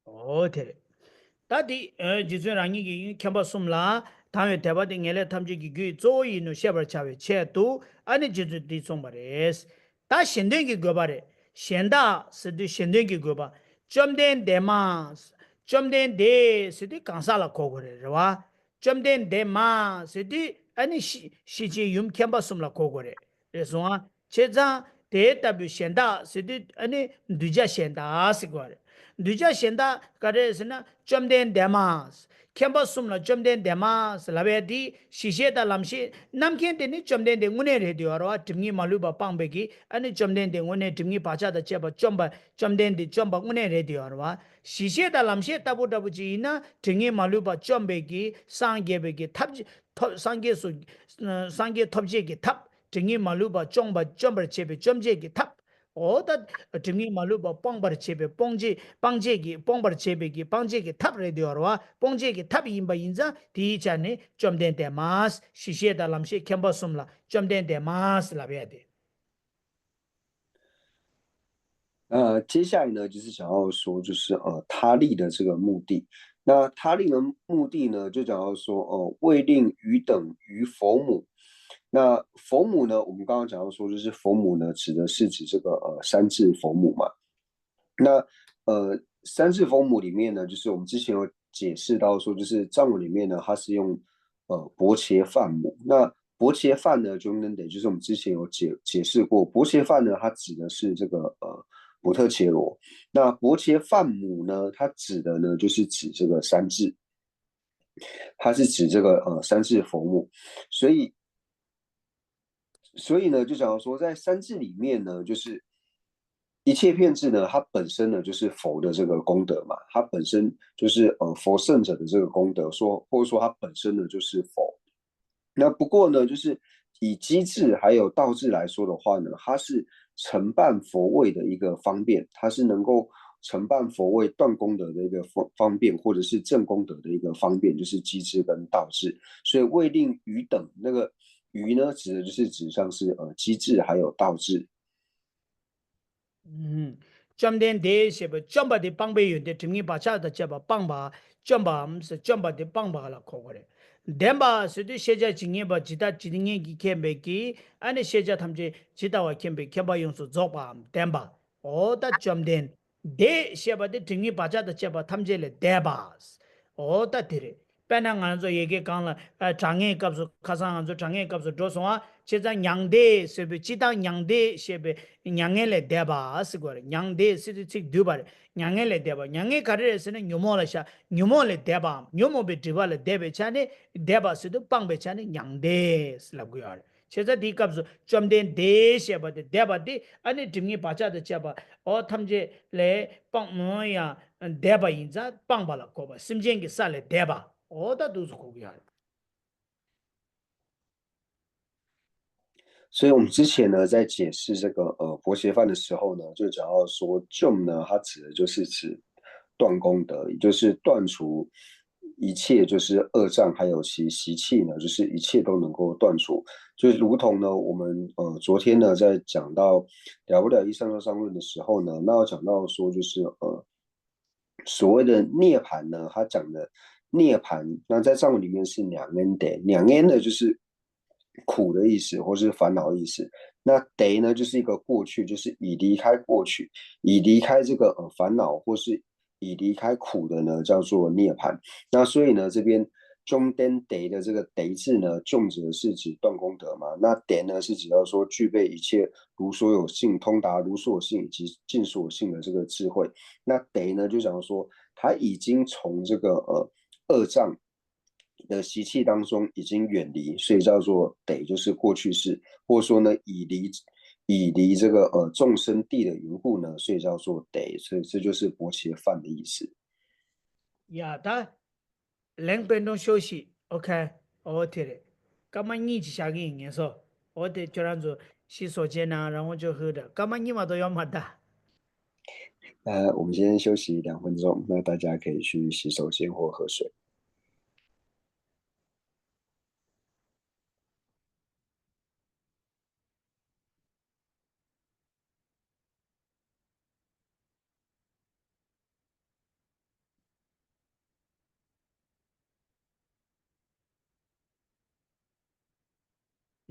འོ་དེ་རེད། ད་དེ་རྗེ་བཙུན་རང་ཉིད་ཀྱི་མཁྱེན་པ་གསུམ་ལ་དང་བའི་དད་པ་དེ་ངེས་ལེགས་ཐམས་ཅད་ཀྱི་རྒྱུ་ཡི་གཙོ་བོ་ཡིན་ནོ་ཤེས་པར་བྱ་བའི་ཆེད་དུ་ཨ་ནི་རྗེ་བཙུན་འདི་གསུངས་པ་རེད། ད་གཞན་དོན་གྱི་དགོས་པ་རེད། གཞན་དག་ཟེར་དུས་གཞན་དོན་གྱི་དགོས་པ། བཅོམ་ལྡན་འདས་མ། བཅོམ་ལྡན་འདས་ཟེར་དུས་གང་ཟག་ལ་གོ་དགོས་རེད་རེད་བ། བཅོམ་ལྡན་འདས་མ་ཟེར་དུས་ཨ་ནི་ཤེས་ཤེས་བྱའི་ཡུམ་མཁྱེན་པ་གསུམ་ལ་གོ་དགོས་རེད། རེད་སོང་ཨ། བྱས་ཙང་དེ་ལྟ་བུའི་གཞན་དག་ཟེར་དུས་ཨ་ནི་གདུལ་བྱ་གཞན་དག་ཟེར་དགོས་རེད། གདུལ་བྱ་གཞན་དག་ག་རེ་ཟེར་ན་བཅོམ་ལྡན་འདས་མ། མཁྱེན་པ་གསུམ་ལ་བཅོམ་ལྡན་འདས་མ་ཟེར་ལབ་ཡ་དེ་གཞི་ཤེས་དང་ལམ་ཤེས་རྣམ་མཁྱེན་དེ་ནི་བཅོམ་ལྡན་འདས་དངོས་གནས་རེད་དེ་ཡོད་རེད་བ། སྒྲིབ་གཉིས་མ་ལུས་པ་སྤངས་པའི་གི་ཨ་ནི་བཅོམ་ལྡན་འདས་དངོས་གནས་སྒྲིབ་གཉིས་བག་ཆགས་དང་བཅས་པ་བཅོམ་པ་བཅོམ་ལྡན་འདས་བཅོམ་པ་དངོས་གནས་རེད་དེ་ཡོད་རེད་བ། གཞི་ཤེས་དང་ལམ་ཤེས་ལྟ་བུ་འདྲ་པོ་ཅིག་ཡིན་ན་སྒྲིབ་གཉིས་མ་ལུས་པ་བཅོམ་པའི་གི་སངས་རྒྱས་པའི་གི་ཐབས་ཐོབ་སངས་རྒྱས་སུ་སངས་རྒྱས་ཐོབ་བྱེད་ཀྱི་ཐབས། སྒྲིབ་གཉིས་མ་ལུས་པ་བཅོམ་པ་བཅོམ་པར་བྱེད་པའི་བཅོམ་བྱེད་ཀྱི་ཐབས། འོ་ད་སྒྲིབ་གཉིས་མ་ལུས་པ་སྤོང་བར་བྱེད་པའི་སྤོང་བྱེད་སྤང་བྱེད་ཀྱི་སྤོང་བར་བྱེད་པའི་གི་སྤང་བྱེད་ཀྱི་ཐབས་རེད་དེ་ཡོད་རེད་བ། སྤོང་བྱེད་ཀྱི་ཐབས་ཡིན་པ་ཡིན་ཙང་དེའི་ཆ་ནས་བཅོམ་ལྡན་འདས་མ། གཞི་ཤེས་དང་ལམ་ཤེས་མཁྱེན་པ་གསུམ་ལ་བཅོམ་ལྡན་འདས་མ་ལབ་ཡ་དེ། 呃，接下来呢，就是讲到说，就是呃，他利的这个目的。那他利的目的呢，就讲到说，呃，为令于等于佛母，那佛母呢，我们刚刚讲到说，就是佛母呢，指的是指这个呃三字佛母嘛。那呃三字佛母里面呢，就是我们之前有解释到说，就是藏文里面呢，它是用呃薄伽梵母。那薄伽梵呢，就那得就是我们之前有解解释过，薄伽梵呢，它指的是这个呃波特伽罗。那薄伽梵母呢，它指的呢就是指这个三字，它是指这个呃三世佛母，所以所以呢，就讲到说，在三字里面呢，就是一切遍智呢，它本身呢就是佛的这个功德嘛，它本身就是呃佛圣者的这个功德，说或者说它本身呢就是佛。那不过呢，就是以机智还有道智来说的话呢，它是承办佛位的一个方便，它是能够承办佛位断功德的一个方方便，或者是正功德的一个方便，就是机智跟道智。所以位令于等，那个于呢，指的就是指像是呃机智还有道智。 ཨུམ། བཅོམ་ལྡན་འདས་ཞེས་པའི་བཅོམ་པ་དེ་སྤངས་པའི་ཡོན་ཏན་སྒྲིབ་གཉིས་བག་ཆགས་དང་བཅས་པ་སྤངས་པ། བཅོམ་པའམ་ཟེར་བཅོམ་པ་དེ་སྤངས་པ་ལ་གོ་དགོས་རེད། ལྡན་པ་ཟེར་དུས་ཤེས་བྱ་ཇི་སྙེད་པ་ཇི་ལྟ་ཇི་སྙེད་ཀྱིས་མཁྱེན་པའི་གི། ཨ་ནི་ཤེས་བྱ་ཐམས་ཅད་ཇི་ལྟ་བ་མཁྱེན་པའི་མཁྱེན་པ་ཡོངས་སུ་རྫོགས་པའམ་ལྡན་པ། འོ་ད་བཅོམ་ལྡན་འདས་ཞེས་པ་དེ་སྒྲིབ་གཉིས་བག་ཆགས་དང་བཅས་པ་ཐམས་ཅད་ལས་འདས་པ། འོ་ད་དེ་རེད། དཔེར་ན་ང་ཚོ་ཡ་གི་གོང་ལ་ཨ་དྲང་ངེས་སྐབས་སུ། ཁ་སང་ང་ཚོ་དྲང་ངེས་སྐབས་སུ་འགྲོ་སོང་ང་། བྱས་ཙང་མྱང་འདས་ཟེར་བའི་སྤྱིར་བཏང་མྱང་འདས་ཞེས་པའི་མྱ་ངན་ལས་འདས་པ་ཟེར་དགོས་རེད། མྱང་འདས་ཟེར་དུས་ཚིག་བསྡུས་པ་རེད། མྱ་ངན་ལས་འདས་པ། མྱ་ངན་ག་རེ་རེད་ཟེར་ན་ཉོན་མོངས་ལ་བཞག་ཉོན་མོངས་ལས་འདས་པའམ་ཉོན་མོངས་པའི་སྒྲིབ་པ་ལས་འདས་པའི་ཆ་ནས། འདས་པ་ཟེར་དུས་སྤངས་པའི་ཆ་ནས་མྱང་འདས་ལབ་དགོས་ཡོད་རེད། བྱས་ཙང་དེའི་སྐབས་སུ་བཅོམ་ལྡན་འདས་ཞེས་པ་དེ་འདས་པ་དེ་ཨ་ནི་སྒྲིབ་གཉིས་བག་ཆགས་དང་བཅས་པ་འོ་ཐམས་ཅད་ལས་སྤངས་མོ་ཡང་འདས་པ་ཡིན་ཙང་སྤངས་པ་ལ་གོ་བ། སེམས་ཅན་གྱི་ས་ལས་འདས་པ། འོ་ད་འདུག་སེ་གོ་གི་ཡོད་རེད། 所以我们之前呢，在解释这个呃薄伽梵的时候呢，就讲到说 jom 呢，它指的就是指断功德，也就是断除一切就是恶障，还有其习气呢，就是一切都能够断除。就如同呢，我们呃昨天呢在讲到了不了一上座上论的时候呢，那我讲到说就是呃所谓的涅槃呢，它讲的涅槃，那在藏文里面是 nyangen de，nyangen 呢就是苦的意思，或是烦恼的意思。那 de 呢，就是一个过去，就是已离开过去，已离开这个呃烦恼，或是已离开苦的呢，叫做涅槃。那所以呢，这边 jom den de 的这个 de 字呢，jom 指的是指断功德嘛，那 den 呢是指到说具备一切如所有性、通达如所有性以及尽所有性的这个智慧。那 de 呢，就讲说他已经从这个呃恶障的习气当中已经远离，所以叫做 de，就是过去式，或者说呢，已离已离这个呃众生地的缘故呢，所以叫做 de，所以这就是薄伽梵的意思。 ཡ་ད་ལེང་པེ་ཏོང་ཤོ་ཤི། ཨོ་ཁེ། ཨོ་དེ་རེད། སྐར་མ་གཉིས་ཅིག་བཞག་གི་ཡིན་ངེས་སོ། ཨོ་དེ་ཁྱོད་རང་ཚོ་ཤི་སོ་ཅེ་ན་རང་དབང་ཅོ་ཧུ་ད་སྐར་མ་གཉིས་མ་གཏོགས་ཡོད་མ་ད།呃，我们先休息两分钟，那大家可以去洗手间或喝水。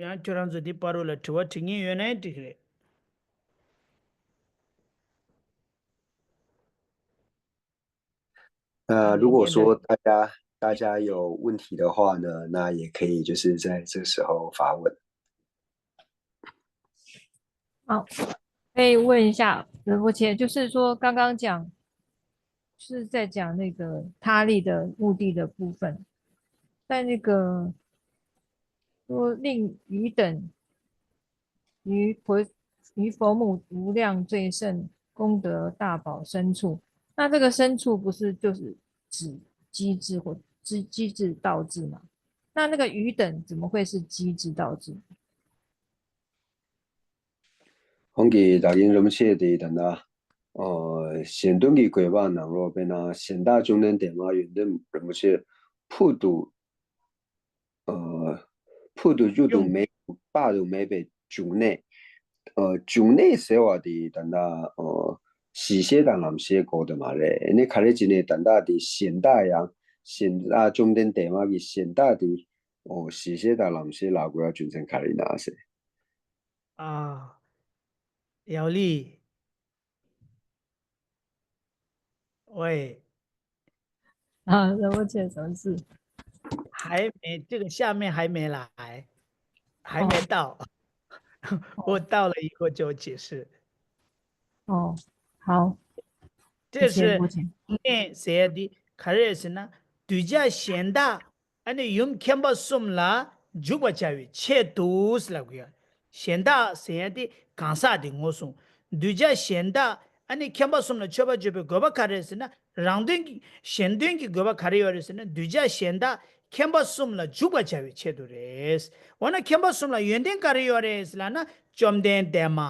ཡང་ཁྱོད་རང་ཚོ་འདི་པར་རུ་ལ་དྲི་བ་དྲི་མཁན་ཡོད་ན་ཡང་འགྲིག་གི་རེད། 那如果说大家大家有问题的话呢，那也可以就是在这时候发问。 好，可以问一下仁波切，就是说刚刚讲是在讲那个他力的目的的部分，在那个说令于等于佛于佛母无量最胜功德大宝深处，那这个深处不是就是指机智或机机智道智吗？那那个于等怎么会是机智道智？ ཁོང་གིས་ད་གིན་རིན་པོ་ཆེ་དེ་ད་ན། ཨོ། གཞན་དོན་གྱི་དགོས་པ་ནང་ལོགས་དཔེར་ན་གཞན་དག་བཅོམ་ལྡན་འདས་མ་ཡོན་ཏན་རིན་པོ་ཆེ་ཕུལ་དུ། ཨོ། ཕུལ་དུ་བཅུག་ཏུ་མེད་དཔག་ཏུ་མེད་པའི་འབྱུང་གནས། ཨོ། འབྱུང་གནས་ཟེར་བ་དེ་ད་ན། ཨོ། གཞི་ཤེས་དང་ལམ་ཤེས་གོ་དེ་མ་རེད། ཨ་ནི་ག་རེ་བྱས་ནས་ད་ལྟ་དེ་གཞན་དག་ཡང་གཞན་དག་བཅོམ་ལྡན་འདས་མ་གི་གཞན་དག་དེ། ཨོ། ཞི་བྱེད་དང་ལམ་བྱེད་ལབ་དགོས་ཡ་རྒྱུ་མཚན་ག་རེ་ཡིན་ན་ཟེར། 啊，姚丽，喂，啊，那我介绍是，还没，这个下面还没来，还没到，我到了以后就解释。哦，好，这是谢谢我姐。 ཡོན་ཏན་ཟེར་ཡ་དེ་ག་རེ་ཟེར་ན། གདུལ་བྱ་གཞན་དག་ཨ་ནི་ཡུམ་མཁྱེན་པ་གསུམ་ལ་འཇུག་པར་བྱ་བའི་ཆེད་དུ་ལབ་གི་ཡོད། གཞན་དག་ཟེར་ཡ་དེ་གང་ཟག་དེ་ངོས་བཟུང་། གདུལ་བྱ་གཞན་དག་ཨ་ནི་མཁྱེན་པ་གསུམ་ལ་མཆོད་པ་བརྗོད་པའི་དགོས་པ་ག་རེ་ཟེར་ན། རང་དོན་གྱི་གཞན་དོན་གྱི་དགོས་པ་ག་རེ་ཡོད་རེད་ཟེར་ན། གདུལ་བྱ་གཞན་དག་མཁྱེན་པ་གསུམ་ལ་འཇུག་པར་བྱ་བའི་ཆེད་དུ་རེད། འོ་ན་མཁྱེན་པ་གསུམ་ལ་ཡོན་ཏན་ག་རེ་ཡོད་རེད་ལབ་ན། བཅོམ་ལྡན་འདས་མ།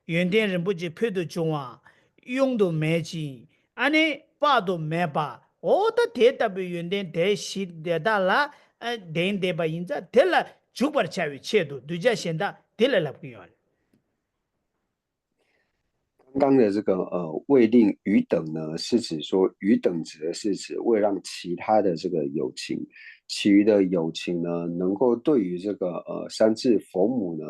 ཡོན་ཏན་རིན་པོ་ཆེ་ཕུལ་དུ་བྱུང་བ། དབྱུང་དུ་མེད་ཅིང་ཨ་ནི་དཔག་ཏུ་མེད་པ། འོ་ད་དེ་ལྟ་བུའི་ཡོན་ཏན་དེ་བཞི་དེ་དག་ལ་ཨ་ལྡན་བསྡད་པ་ཡིན་ཙང་། དེ་ལ་འཇུག་པར་བྱ་བའི་ཆེད་དུ་གདུལ་བྱ་གཞན་དག་དེ་ལ་ལབ་ཀྱི་ཡོད་རེད། 刚刚的这个呃，未令于等呢，是指说于等指的是指未让其他的这个有情，其余的有情呢，能够对于这个呃三智佛母呢，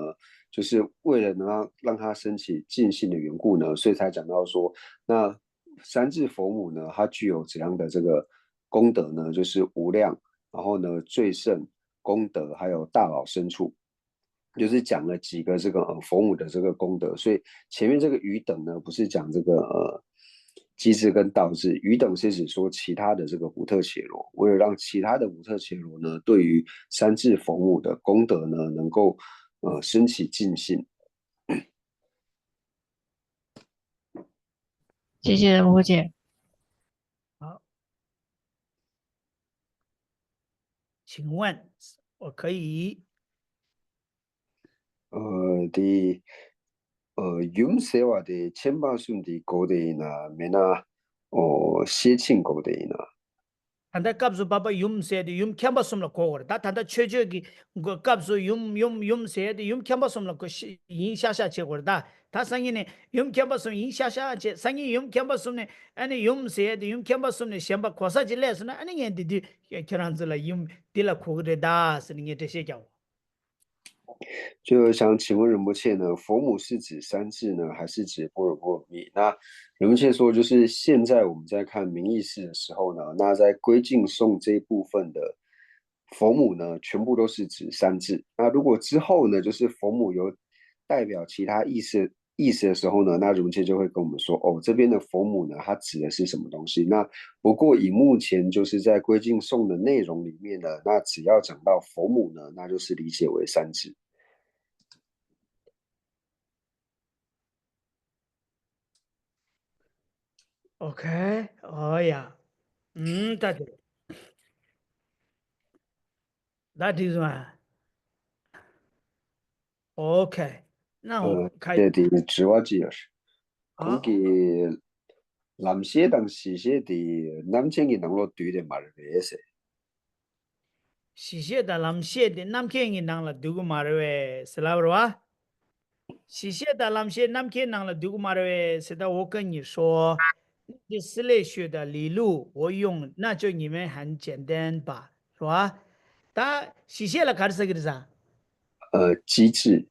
就是为了能让让他升起尽信的缘故呢，所以才讲到说，那三智佛母呢，它具有怎样的这个功德呢？就是无量，然后呢最胜功德，还有大宝生处。 就是讲了几个这个呃佛母的这个功德，所以前面这个于等呢，不是讲这个呃机智跟道智，于等是指说其他的这个五特伽罗，为了让其他的五特伽罗呢，对于三智佛母的功德呢，能够呃升起尽信。 谢谢师姐。好，请问我可以 ཨ་དེ་ཨ་ཡུམ་ཟེར་བ་དེ་མཁྱེན་པ་གསུམ་དེ་དགོས་དེ་ཡིན་ན་མེད་ན། ཨོ་ཤེར་ཕྱིན་དགོས་དེ་ཡིན་ན། ད་ལྟ་སྐབས་སུ་བབ་པ་ཡུམ་ཟེར་དེ་ཡུམ་མཁྱེན་པ་གསུམ་ལ་གོ་དགོས་རེད་ད། ད་ལྟ་མཆོད་བརྗོད་ཀྱི་སྐབས་སུ་ཡུམ་ཡུམ་ཡུམ་ཟེར་དེ་ཡུམ་མཁྱེན་པ་གསུམ་ལ་གོ་ཤེ་ཡིན་ཤག་ཤག་བྱེད་དགོས་རེད་ད། ད་སང་ཉིན་ནས་ཡུམ་མཁྱེན་པ་གསུམ་ཡིན་ཤག་ཤག་བྱེད། སང་ཉིན་ཡུམ་མཁྱེན་པ་གསུམ་ནས་ཨ་ནི་ཡུམ་ཟེར་དེ་ཡུམ་མཁྱེན་པ་གསུམ་ནས་གཞན་པ་གོ་ས་ཅིག་སླེབས་སོང་ན། ཨ་ནི་ངས་དེ་དུས་ཁྱེད་རང་ཚོ་ལ་ཡུམ་འདི་ལ་གོ་གི་རེད་ད་ཟེར་ནས་ངས་འགྲེལ་བཤད་རྒྱག་འོ། 就想请问仁波切呢，佛母是指三智呢，还是指般若波罗蜜？那仁波切说，就是现在我们在看名义释的时候呢，那在归敬颂这一部分的佛母呢，全部都是指三智。那如果之后呢，就是佛母有代表其他意思意思的时候呢，那仁波切就会跟我们说，哦，这边的佛母呢，它指的是什么东西？那不过以目前就是在归敬颂的内容里面呢，那只要讲到佛母呢，那就是理解为三智。 OK，哦呀，嗯，大姐，那这种啊，OK，那我呃，看，对对，主要就是，啊， གོང་གི་ལམ་ཤེས་དང་ཞི་བྱེད་དེ་རྣམ་མཁྱེན་གྱི་ནང་ལོགས་འདུས་ཏེ་མ་རེད་པས་ཟེར། 喜谢的lam谢的 རྣམ་མཁྱེན་གྱི་ནང་ལ་འདུས་ཀྱི་མ་རེད་པས་ཟེར་ལབ་རེད་བ། 喜谢的lam谢 རྣམ་མཁྱེན་ནང་ལ་འདུས་ཀྱི་མ་རེད་པས་ཟེར། ད་འོ་ཀ་ཉི་ཧྲོ། 那些思类学的理路，我用那就你们很简单吧，是吧？ད་喜谢ལ་ག་རེ་ཟེར་གི་རེད་ཟེར། 呃，机制，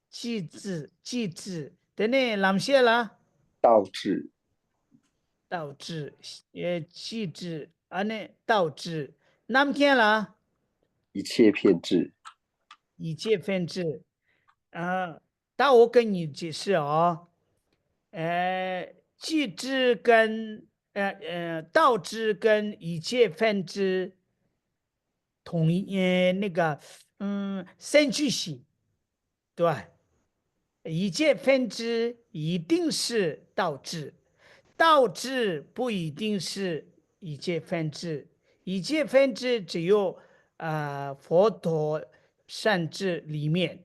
机制，机制。དེ་ནས་ལམ་ཤེས་ལ། 道智， 道智，呃，机制，ཨ་ནི་道智། རྣམ་མཁྱེན་ལ། 一切遍智， 一切遍智。啊，但我跟你解释哦，呃，机制跟呃呃道智跟一切遍智同一呃那个嗯三句型，对吧？一切遍智一定是道智，道智不一定是一切遍智，一切遍智只有呃佛陀善智里面，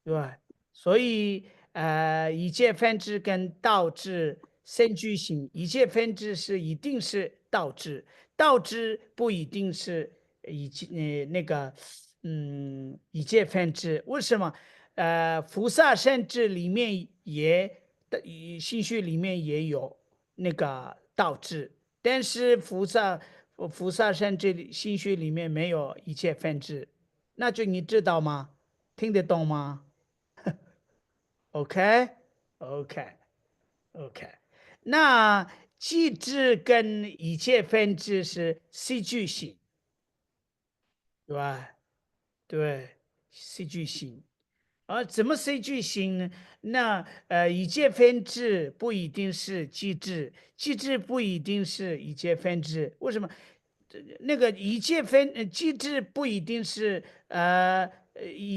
对吧？所以呃一切遍智跟道智三句型，一切遍智是一定是道智，道智不一定是一切呃那个嗯一切遍智，为什么？呃，菩萨善智里面也的心学里面也有那个道智，但是菩萨菩萨甚至心虚里面没有一切纷至，那就你知道吗？听得懂吗？OK，OK，那寂寂跟一切纷至是戏剧性，对吧？对，戏剧性。啊，怎么戏剧性呢？那呃，一切纷至不一定是寂寂，寂寂不一定是一切纷至。为什么？那个一切纷，寂寂不一定是呃一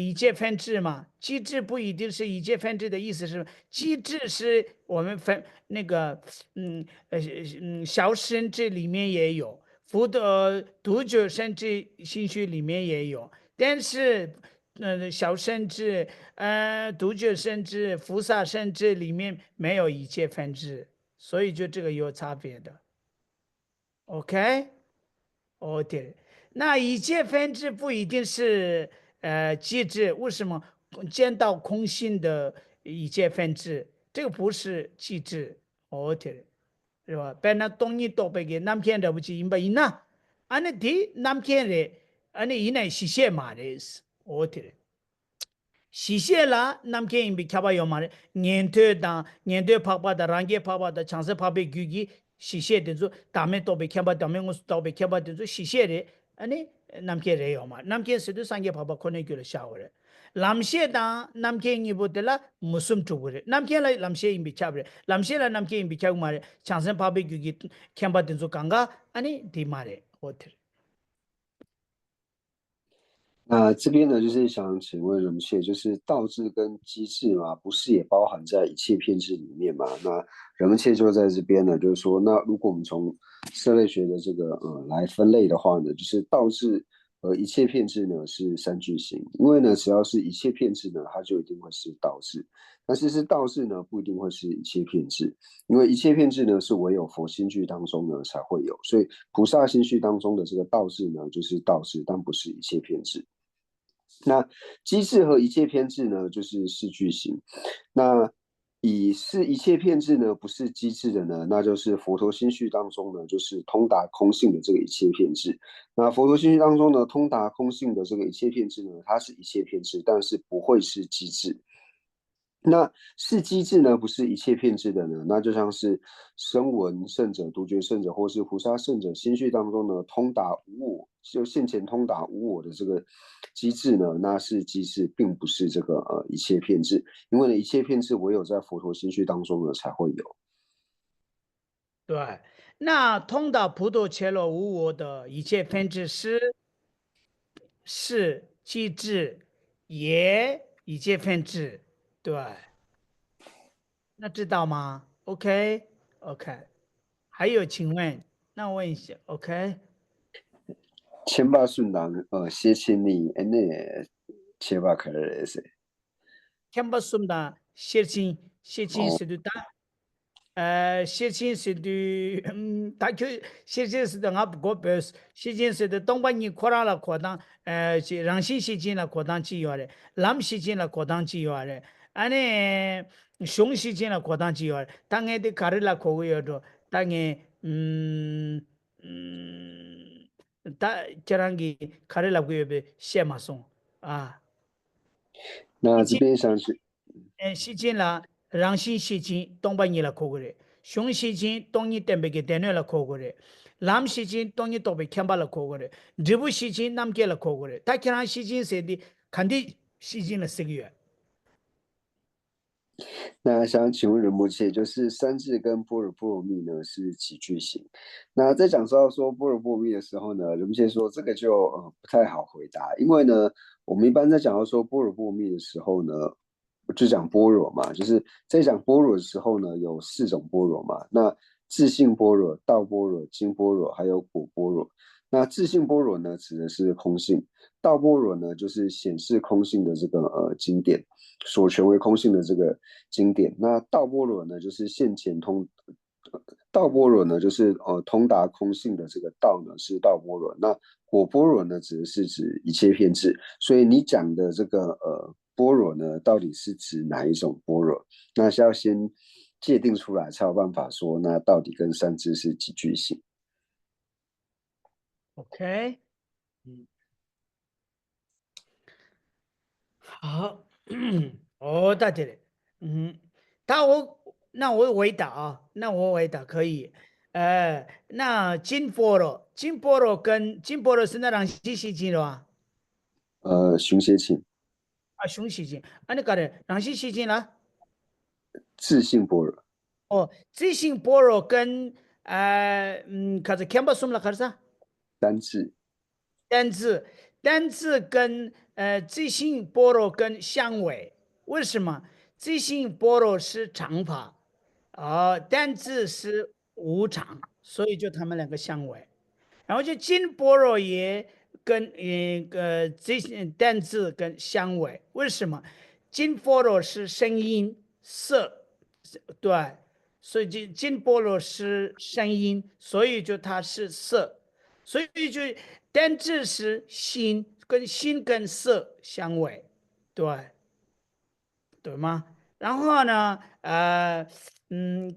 一切纷至嘛？寂寂不一定是一切纷至的意思是，寂寂是我们分那个嗯呃嗯小甚至里面也有，佛的独觉甚至心虚里面也有，但是。嗯，小甚至，呃，独觉甚至、菩萨甚至里面没有一切纷至，所以就这个有差别的。OK，OK，那一切纷至不一定是呃寂寂，为什么见到空性的一切纷至，这个不是寂寂？OK，是吧？དཔེར་ན་སྟོང་ཉིད་རྟོགས་པའི་གི་རྣམ་མཁྱེན་འདྲ་པོ་ཅིག་ཡིན་པ་ཡིན་ན། ཨ་ནི་དེ་རྣམ་མཁྱེན་རེད། ཨ་ནི་ཡིན་ནའི་གཞི་ཤེས་མ་རེད། འོ་དེ་རེད། གཞི་ཤེས་ལ་རྣམ་མཁྱེན་ཡིན་པའི་ཁྱབ་པ་ཡོད་མ་རེད། ཉན་ཐོས་དང་ཉན་ཐོས་འཕགས་པ་དང་རང་རྒྱལ་འཕགས་པ་དང་བྱང་སེམས་འཕགས་པའི་རྒྱུད་ཀྱི་གཞི་ཤེས་དེ་ཚོ་བདག་མེད་རྟོགས་པའི་མཁྱེན་པ། བདག་མེད་དངོས་སུ་རྟོགས་པའི་མཁྱེན་པ་དེ་ཚོ་གཞི་ཤེས་རེད། ཨ་ནི་རྣམ་མཁྱེན་རེད་ཡོད་མ་རེད། རྣམ་མཁྱེན་ཟེར་དུས་སངས་རྒྱས་འཕགས་པ་ཁོ་ནའི་རྒྱུད་ལ་བཞག་དགོས་རེད། ལམ་ཤེས་དང་རྣམ་མཁྱེན་གཉིས་པོ་དེ་ལ་མུ་གསུམ་གྲུབ་དགོས་རེད། རྣམ་མཁྱེན་ལ་ལམ་ཤེས་ཡིན་པས་ཁྱབ་རེད། ལམ་ཤེས་ལ་རྣམ་མཁྱེན་ཡིན་པས་ཁྱབ་ཀྱི་མ་རེད། བྱང་སེམས་འཕགས་པའི་རྒྱུད་ཀྱི་མཁྱེན་པ་དེ་ཚོ་གང་ག་ཨ་ནི་དེ་མ་རེད། འོ་དེ་རེད། 那这边呢，就是想请问仁波切，就是道智跟寂智嘛，不是也包含在一切遍智里面嘛？那仁波切就在这边呢，就是说，那如果我们从色类学的这个呃来分类的话呢，就是道智和一切遍智呢是三句型，因为呢，只要是一切遍智呢，它就一定会是道智。但是是道智呢，不一定会是一切遍智，因为一切遍智呢是唯有佛心句当中呢才会有，所以菩萨心句当中的这个道智呢，就是道智，但不是一切遍智。那寂智和一切遍智呢，就是四句型。那以是一切遍智呢，不是寂智的呢，那就是佛陀心序当中呢，就是通达空性的这个一切遍智。那佛陀心序当中呢，通达空性的这个一切遍智呢，它是一切遍智，但是不会是寂智。那是寂智呢，不是一切遍智的呢？那就像是声闻圣者、独觉圣者，或是菩萨圣者心序当中呢，通达无我，就现前通达无我的这个寂智呢，那是寂智，并不是这个呃一切遍智，因为呢，一切遍智唯有在佛陀心序当中呢才会有。对，那通达普陀伽罗无我的一切遍智是是寂智，也一切遍智，对。那知道吗？OK，OK，还有请问？那问一下，OK。 千八顺当，呃，谢谢你，哎，那千八可能是。 མཁྱེན་པ་གསུམ་དང་ཤེར་ཕྱིན། ཤེར་ཕྱིན་ཟེར་དུས་ད། ཨ་ཤེར་ཕྱིན་ཟེར་དུས་ཨམ་ད་ཁྱོད་ཤེར་ཕྱིན་ཟེར་དུས་ང་མགོ་བོས། ཤེར་ཕྱིན་ཟེར་དུས་སྟོང་པ་ཉིད་ཁོ་རང་ལ་གོ་སྟངས་ཨ་ཅིག་རང་བཞིན་ཤེར་ཕྱིན་ལ་གོ་སྟངས་གཅིག་ཡོད་རེད། ལམ་ཤེར་ཕྱིན་ལ་གོ་སྟངས་གཅིག་ཡོད་རེད། ཨ་ནི་གཞུང་ཤེར་ཕྱིན་ལ་གོ་སྟངས་གཅིག་ཡོད་རེད། ད་ངས་དེ་ག་རེ་ལ་གོ་གི་ཡོད་འགྲོ། ད་ངས་ཨམ་ཨམ། ད་ཁྱེད་རང་གིས་ག་རེ་ལབ་ཀྱི་ཡོད་པས་བཤད་མ་སོང་ཨ།那这边想是 ཨེ་ཤེར་ཕྱིན་ལ་རང་བཞིན་ཤེར་ཕྱིན་སྟོང་པ་ཉིད་ལ་གོ་དགོས་རེད། གཞུང་ཤེར་ཕྱིན་སྟོང་ཉིད་བསྟན་པའི་གི་སྡེ་སྣོད་ལ་གོ་དགོས་རེད། ལམ་ཤེར་ཕྱིན་སྟོང་ཉིད་རྟོགས་པའི་མཁྱེན་པ་ལ་གོ་དགོས་རེད། འབྲས་བུ་ཤེར་ཕྱིན་རྣམ་མཁྱེན་ལ་གོ་དགོས་རེད། ད་ཁྱེད་རང་ཤེར་ཕྱིན་ཟེར་དེ་ག་འདི་ཤེར་ཕྱིན་ལ་ཟེར་གི་ཡོད། 那想请问仁波切，就是三智跟般若波罗蜜呢是几句型？那在讲到说般若波罗蜜的时候呢，仁波切说这个就呃不太好回答，因为呢，我们一般在讲到说般若波罗蜜的时候呢，就讲般若嘛，就是在讲般若的时候呢，有四种般若嘛。那自性般若、道般若、经般若，还有果般若。那自性般若呢，指的是空性；道般若呢，就是显示空性的这个呃经典，所全为空性的这个经典。那道般若呢，就是现前通。道般若呢，就是呃通达空性的这个道呢，是道般若。那果般若呢，指的是指一切遍智。所以你讲的这个呃般若呢，到底是指哪一种般若？那是要先界定出来，才有办法说那到底跟三智是几句型。OK。嗯。好。哦，到这里。嗯。他我那我回答啊，那我回答可以。呃，那金波罗，金波罗跟金波罗是那两性性情了吧？呃，雄性性。啊，雄性性。啊，那个人，两性性情了？智性般若。哦，智性般若跟呃，嗯，可是看不出来，可是啥？单字。单字，单字跟呃，智性般若跟相违。为什么？智性般若是常法，啊，单字是无常，所以就他们两个相违。然后就金般若也跟呃，呃，这些单字跟相违。为什么？金般若是声音色，对，所以金金般若是声音，所以就它是色，所以就单字是心，跟心跟色相违，对。对吗？然后呢，呃，嗯，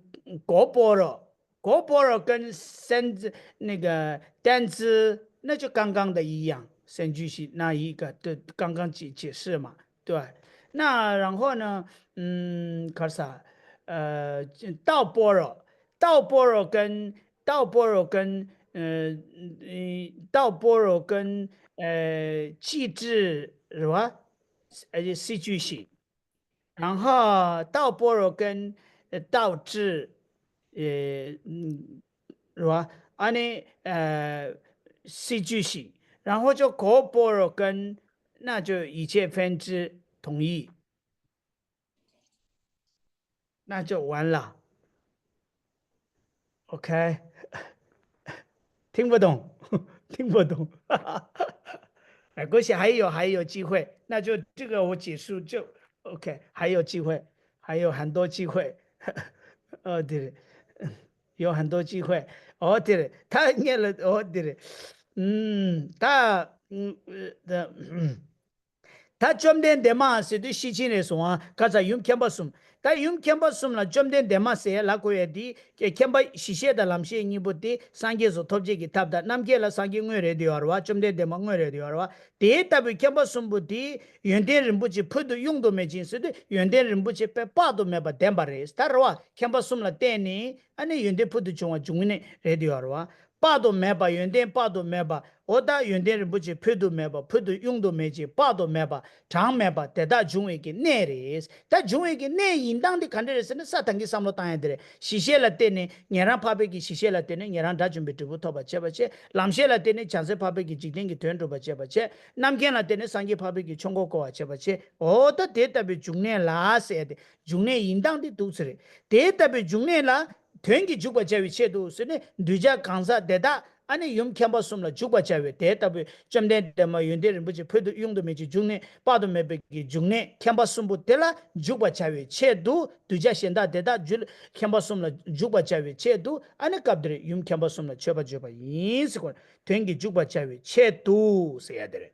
果般若，果般若跟三字那个单字，那就刚刚的一样，三句是那一个，对，刚刚解解释嘛，对。那然后呢，嗯，可是啊，呃，道般若，道般若跟道般若跟呃，嗯，道般若跟呃，气质是吧？而且四句型。然后道般若跟呃道智，呃，嗯，是吧？啊，那呃，四句型，然后就果般若跟，那就一切分支统一，那就完了。OK。听不懂，听不懂。没关系，还有还有机会，那就这个我结束就 OK，还有机会，还有很多机会。哦，对了，有很多机会。哦，对了，他念了，哦，对了，嗯，他，嗯，呃，的，嗯。 ད་བཅོམ་ལྡན་འདས་མ་ཟེར་དུས་ཤེར་ཕྱིན་རེད་གསུངས་ཨ། ཁ་ཚ་ཡུམ་མཁྱེན་པ་གསུམ། ད་ཡུམ་མཁྱེན་པ་གསུམ་ལ་བཅོམ་ལྡན་འདས་མ་ཟེར་ལབ་དགོས་ཡ་དེ་མཁྱེན་པ་གཞི་ཤེས་དང་ལམ་ཤེས་གཉིས་པོ་དེ་སངས་རྒྱས་སུ་ཐོབ་བྱེད་ཀྱི་ཐབས་དང་རྣམ་མཁྱེན་ལ་སངས་རྒྱས་དངོས་རེད་དེ་ཡོད་རེད་བ། བཅོམ་ལྡན་འདས་མ་དངོས་རེད་དེ་ཡོད་རེད་བ། དེ་ལྟ་བུའི་མཁྱེན་པ་གསུམ་པོ་དེ་ཡོན་ཏན་རིན་པོ་ཆེ་ཕུལ་དུ་དབྱུང་དུ་མེད་ཅིང་ཟེར་དུས་ཡོན་ཏན་རིན་པོ་ཆེ་དཔེ་དཔག་ཏུ་མེད་པ་ལྡན་པ་རེད་ད་རེད་བ། མཁྱེན་པ་གསུམ་ལ་བརྟེན་ནས་ཨ་ནི་ཡོན་ཏན་ཕུལ་དུ་བྱུང་བ་འབྱུང་གནས་རེད་དེ་ཡོད་རེད་བ། དཔག་ཏུ་མེད་པ་ཡོན་ཏན་དཔག་ཏུ་མེད་པ། འོ་ད་ཡོན་ཏན་རིན་པོ་ཆེ་ཕུལ་དུ་མེད་པ་ཕུལ་དུ་དབྱུང་དུ་མེད་ཅིང་དཔག་ཏུ་མེད་པ་གྲངས་མེད་པ་དེ་དག་འབྱུང་བའི་གི་གནས་རེད། ད་འབྱུང་བའི་གི་གནས་ཡིན་སྟངས་འདི་ག་འདྲ་རེད་ཟེར་ན་ས་དང་གི་བསམ་བློ་བཏང་ཡ་དེ་རེད། གཞི་ཤེས་ལ་བརྟེན་ནས་ཉན་རང་འཕགས་པའི་གི་གཞི་ཤེས་ལ་བརྟེན་ནས་ཉན་རང་དགྲ་བཅོམ་པའི་འབྲས་བུ་ཐོབ་པར་བྱེད་པ་བྱེད། ལམ་ཤེས་ལ་བརྟེན་ནས་བྱང་སེམས་འཕགས་པའི་གི་འཇིག་རྟེན་གྱི་དོན་སྒྲུབ་པར་བྱེད་པ་བྱེད། རྣམ་མཁྱེན་ལ་བརྟེན་ནས་སངས་རྒྱས་འཕགས་པའི་གི་ཆོས་འཁོར་བསྐོར་བར་བྱེད་པ་བྱེད། འོ་ད་དེ་ལྟ་བུའི་འབྱུང་གནས་ལ་ཟེར་ཡ་དེ་འབྱུང་གནས་ཡིན་སྟངས་འདི་འདུག་ཟེར་རེད། དེ་ལྟ་བུའི་འབྱུང་གནས་ལ་དོན་གྱིས་འཇུག་པར་བྱ་བའི་ཆེད་དུ་ཟེར་ནས་གདུལ་བྱ་གང་ཟག་དེ་དག་ཨ་ནི་ཡུམ་མཁྱེན་པ་གསུམ་ལ་འཇུག་པར་བྱ་བའི་དེ་ལྟ་བུའི་བཅོམ་ལྡན་འདས་མ་ཡོན་ཏན་རིན་པོ་ཆེ་ཕུལ་དུ་དབྱུང་དུ་མེད་ཅིང་འབྱུང་གནས་དཔག་ཏུ་མེད་པའི་གི་འབྱུང་གནས་མཁྱེན་པ་གསུམ་པོ་དེ་ལ་འཇུག་པར་བྱ་བའི་ཆེད་དུ་གདུལ་བྱ་གཞན་དག་དེ་དག་རྒྱུད་མཁྱེན་པ་གསུམ་ལ་འཇུག་པར་བྱ་བའི་ཆེད་དུ་ཨ་ནི་སྐབས་དེར་ཡུམ་མཁྱེན་པ་གསུམ་ལ་མཆོད་པར་བརྗོད་པ་ཡིན་ཟེར་གོ། དོན་གྱིས་འཇུག་པར་བྱ་བའི་ཆེད་དུ་ཟེར་ཡ་དེ་རེད།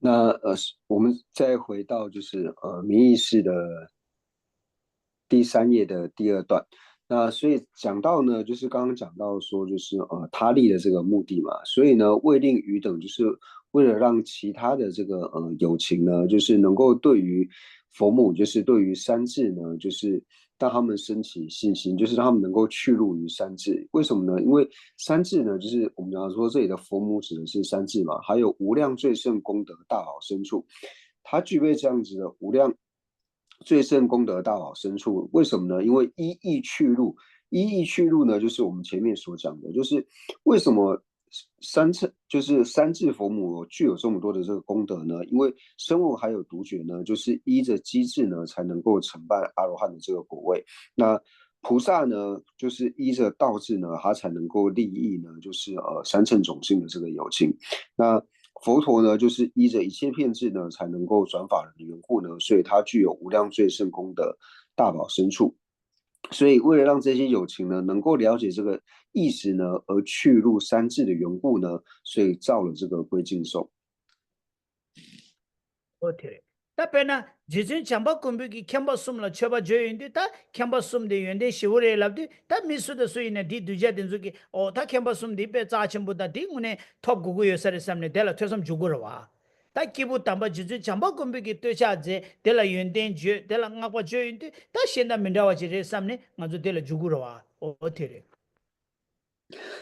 那呃，我们再回到就是呃名义式的第三页的第二段。那所以讲到呢，就是刚刚讲到说，就是呃他利的这个目的嘛，所以呢，为令余等就是为了让其他的这个呃有情呢，就是能够对于佛母，就是对于三智呢，就是让他们升起信心，就是让他们能够去入于三智。为什么呢？因为三智呢，就是我们讲说这里的佛母指的是三智嘛，还有无量最胜功德大宝身处，它具备这样子的无量最胜功德大宝身处。为什么呢？因为一意去入，一意去入呢，就是我们前面所讲的，就是为什么三乘就是三智佛母具有这么多的这个功德呢？因为声闻还有独觉呢，就是依着机智呢，才能够承办阿罗汉的这个果位。那菩萨呢，就是依着道智呢，他才能够利益呢，就是呃三乘种性的这个有情。那佛陀呢，就是依着一切遍智呢，才能够转法轮的缘故呢，所以他具有无量最胜功德大宝身处。所以为了让这些有情呢能够了解这个意思呢，而去入三智的缘故呢，所以造了这个归敬颂。好，对。ད་དཔེར་ན་རྗེ་བཙུན་བྱམས་པ་མགོན་པོ་གིས་མཁན་པོ་གསུམ་ལ་མཆོད་པ་བརྗོད་ཡོང་དུས། ད་མཁན་པོ་གསུམ་དེ་ཡོན་ཏན་ཞེ་པོ་རེད་ལབ་དུས། ད་མི་སུ་དང་སུ་ཡིན་ན་དེའི་གདུལ་བྱ་དེ་ཚོ་གིས། ཨོ་ད་མཁན་པོ་གསུམ་དེ་དཔེ་རྩ་ཆེན་པོ། ད་དེ་དངོས་གནས་ཐོབ་དགོས་ཀྱི་ཡོད་ས་རེད་བསམ་ནས་དེ་ལ་ཐོས་བསམ་བྱེད་དགོས་རེད་བ། ད་སྐྱེས་བུ་དམ་པ་རྗེ་བཙུན་བྱམས་པ་མགོན་པོ་གིས་བསྟོད་ཕྱག་མཛད། དེ་ལ་ཡོན་ཏན་བརྗོད། དེ་ལ་བསྔགས་པ་བརྗོད་ཡོང་དུས། ད་གཞན་དང་མི་འདྲ་བ་ཅིག་རེད་བསམ་ནས་ང་ཚོ་དེ་ལ་འཇུག་དགོས་རེད་བ། ཨོ་དེ་རེད།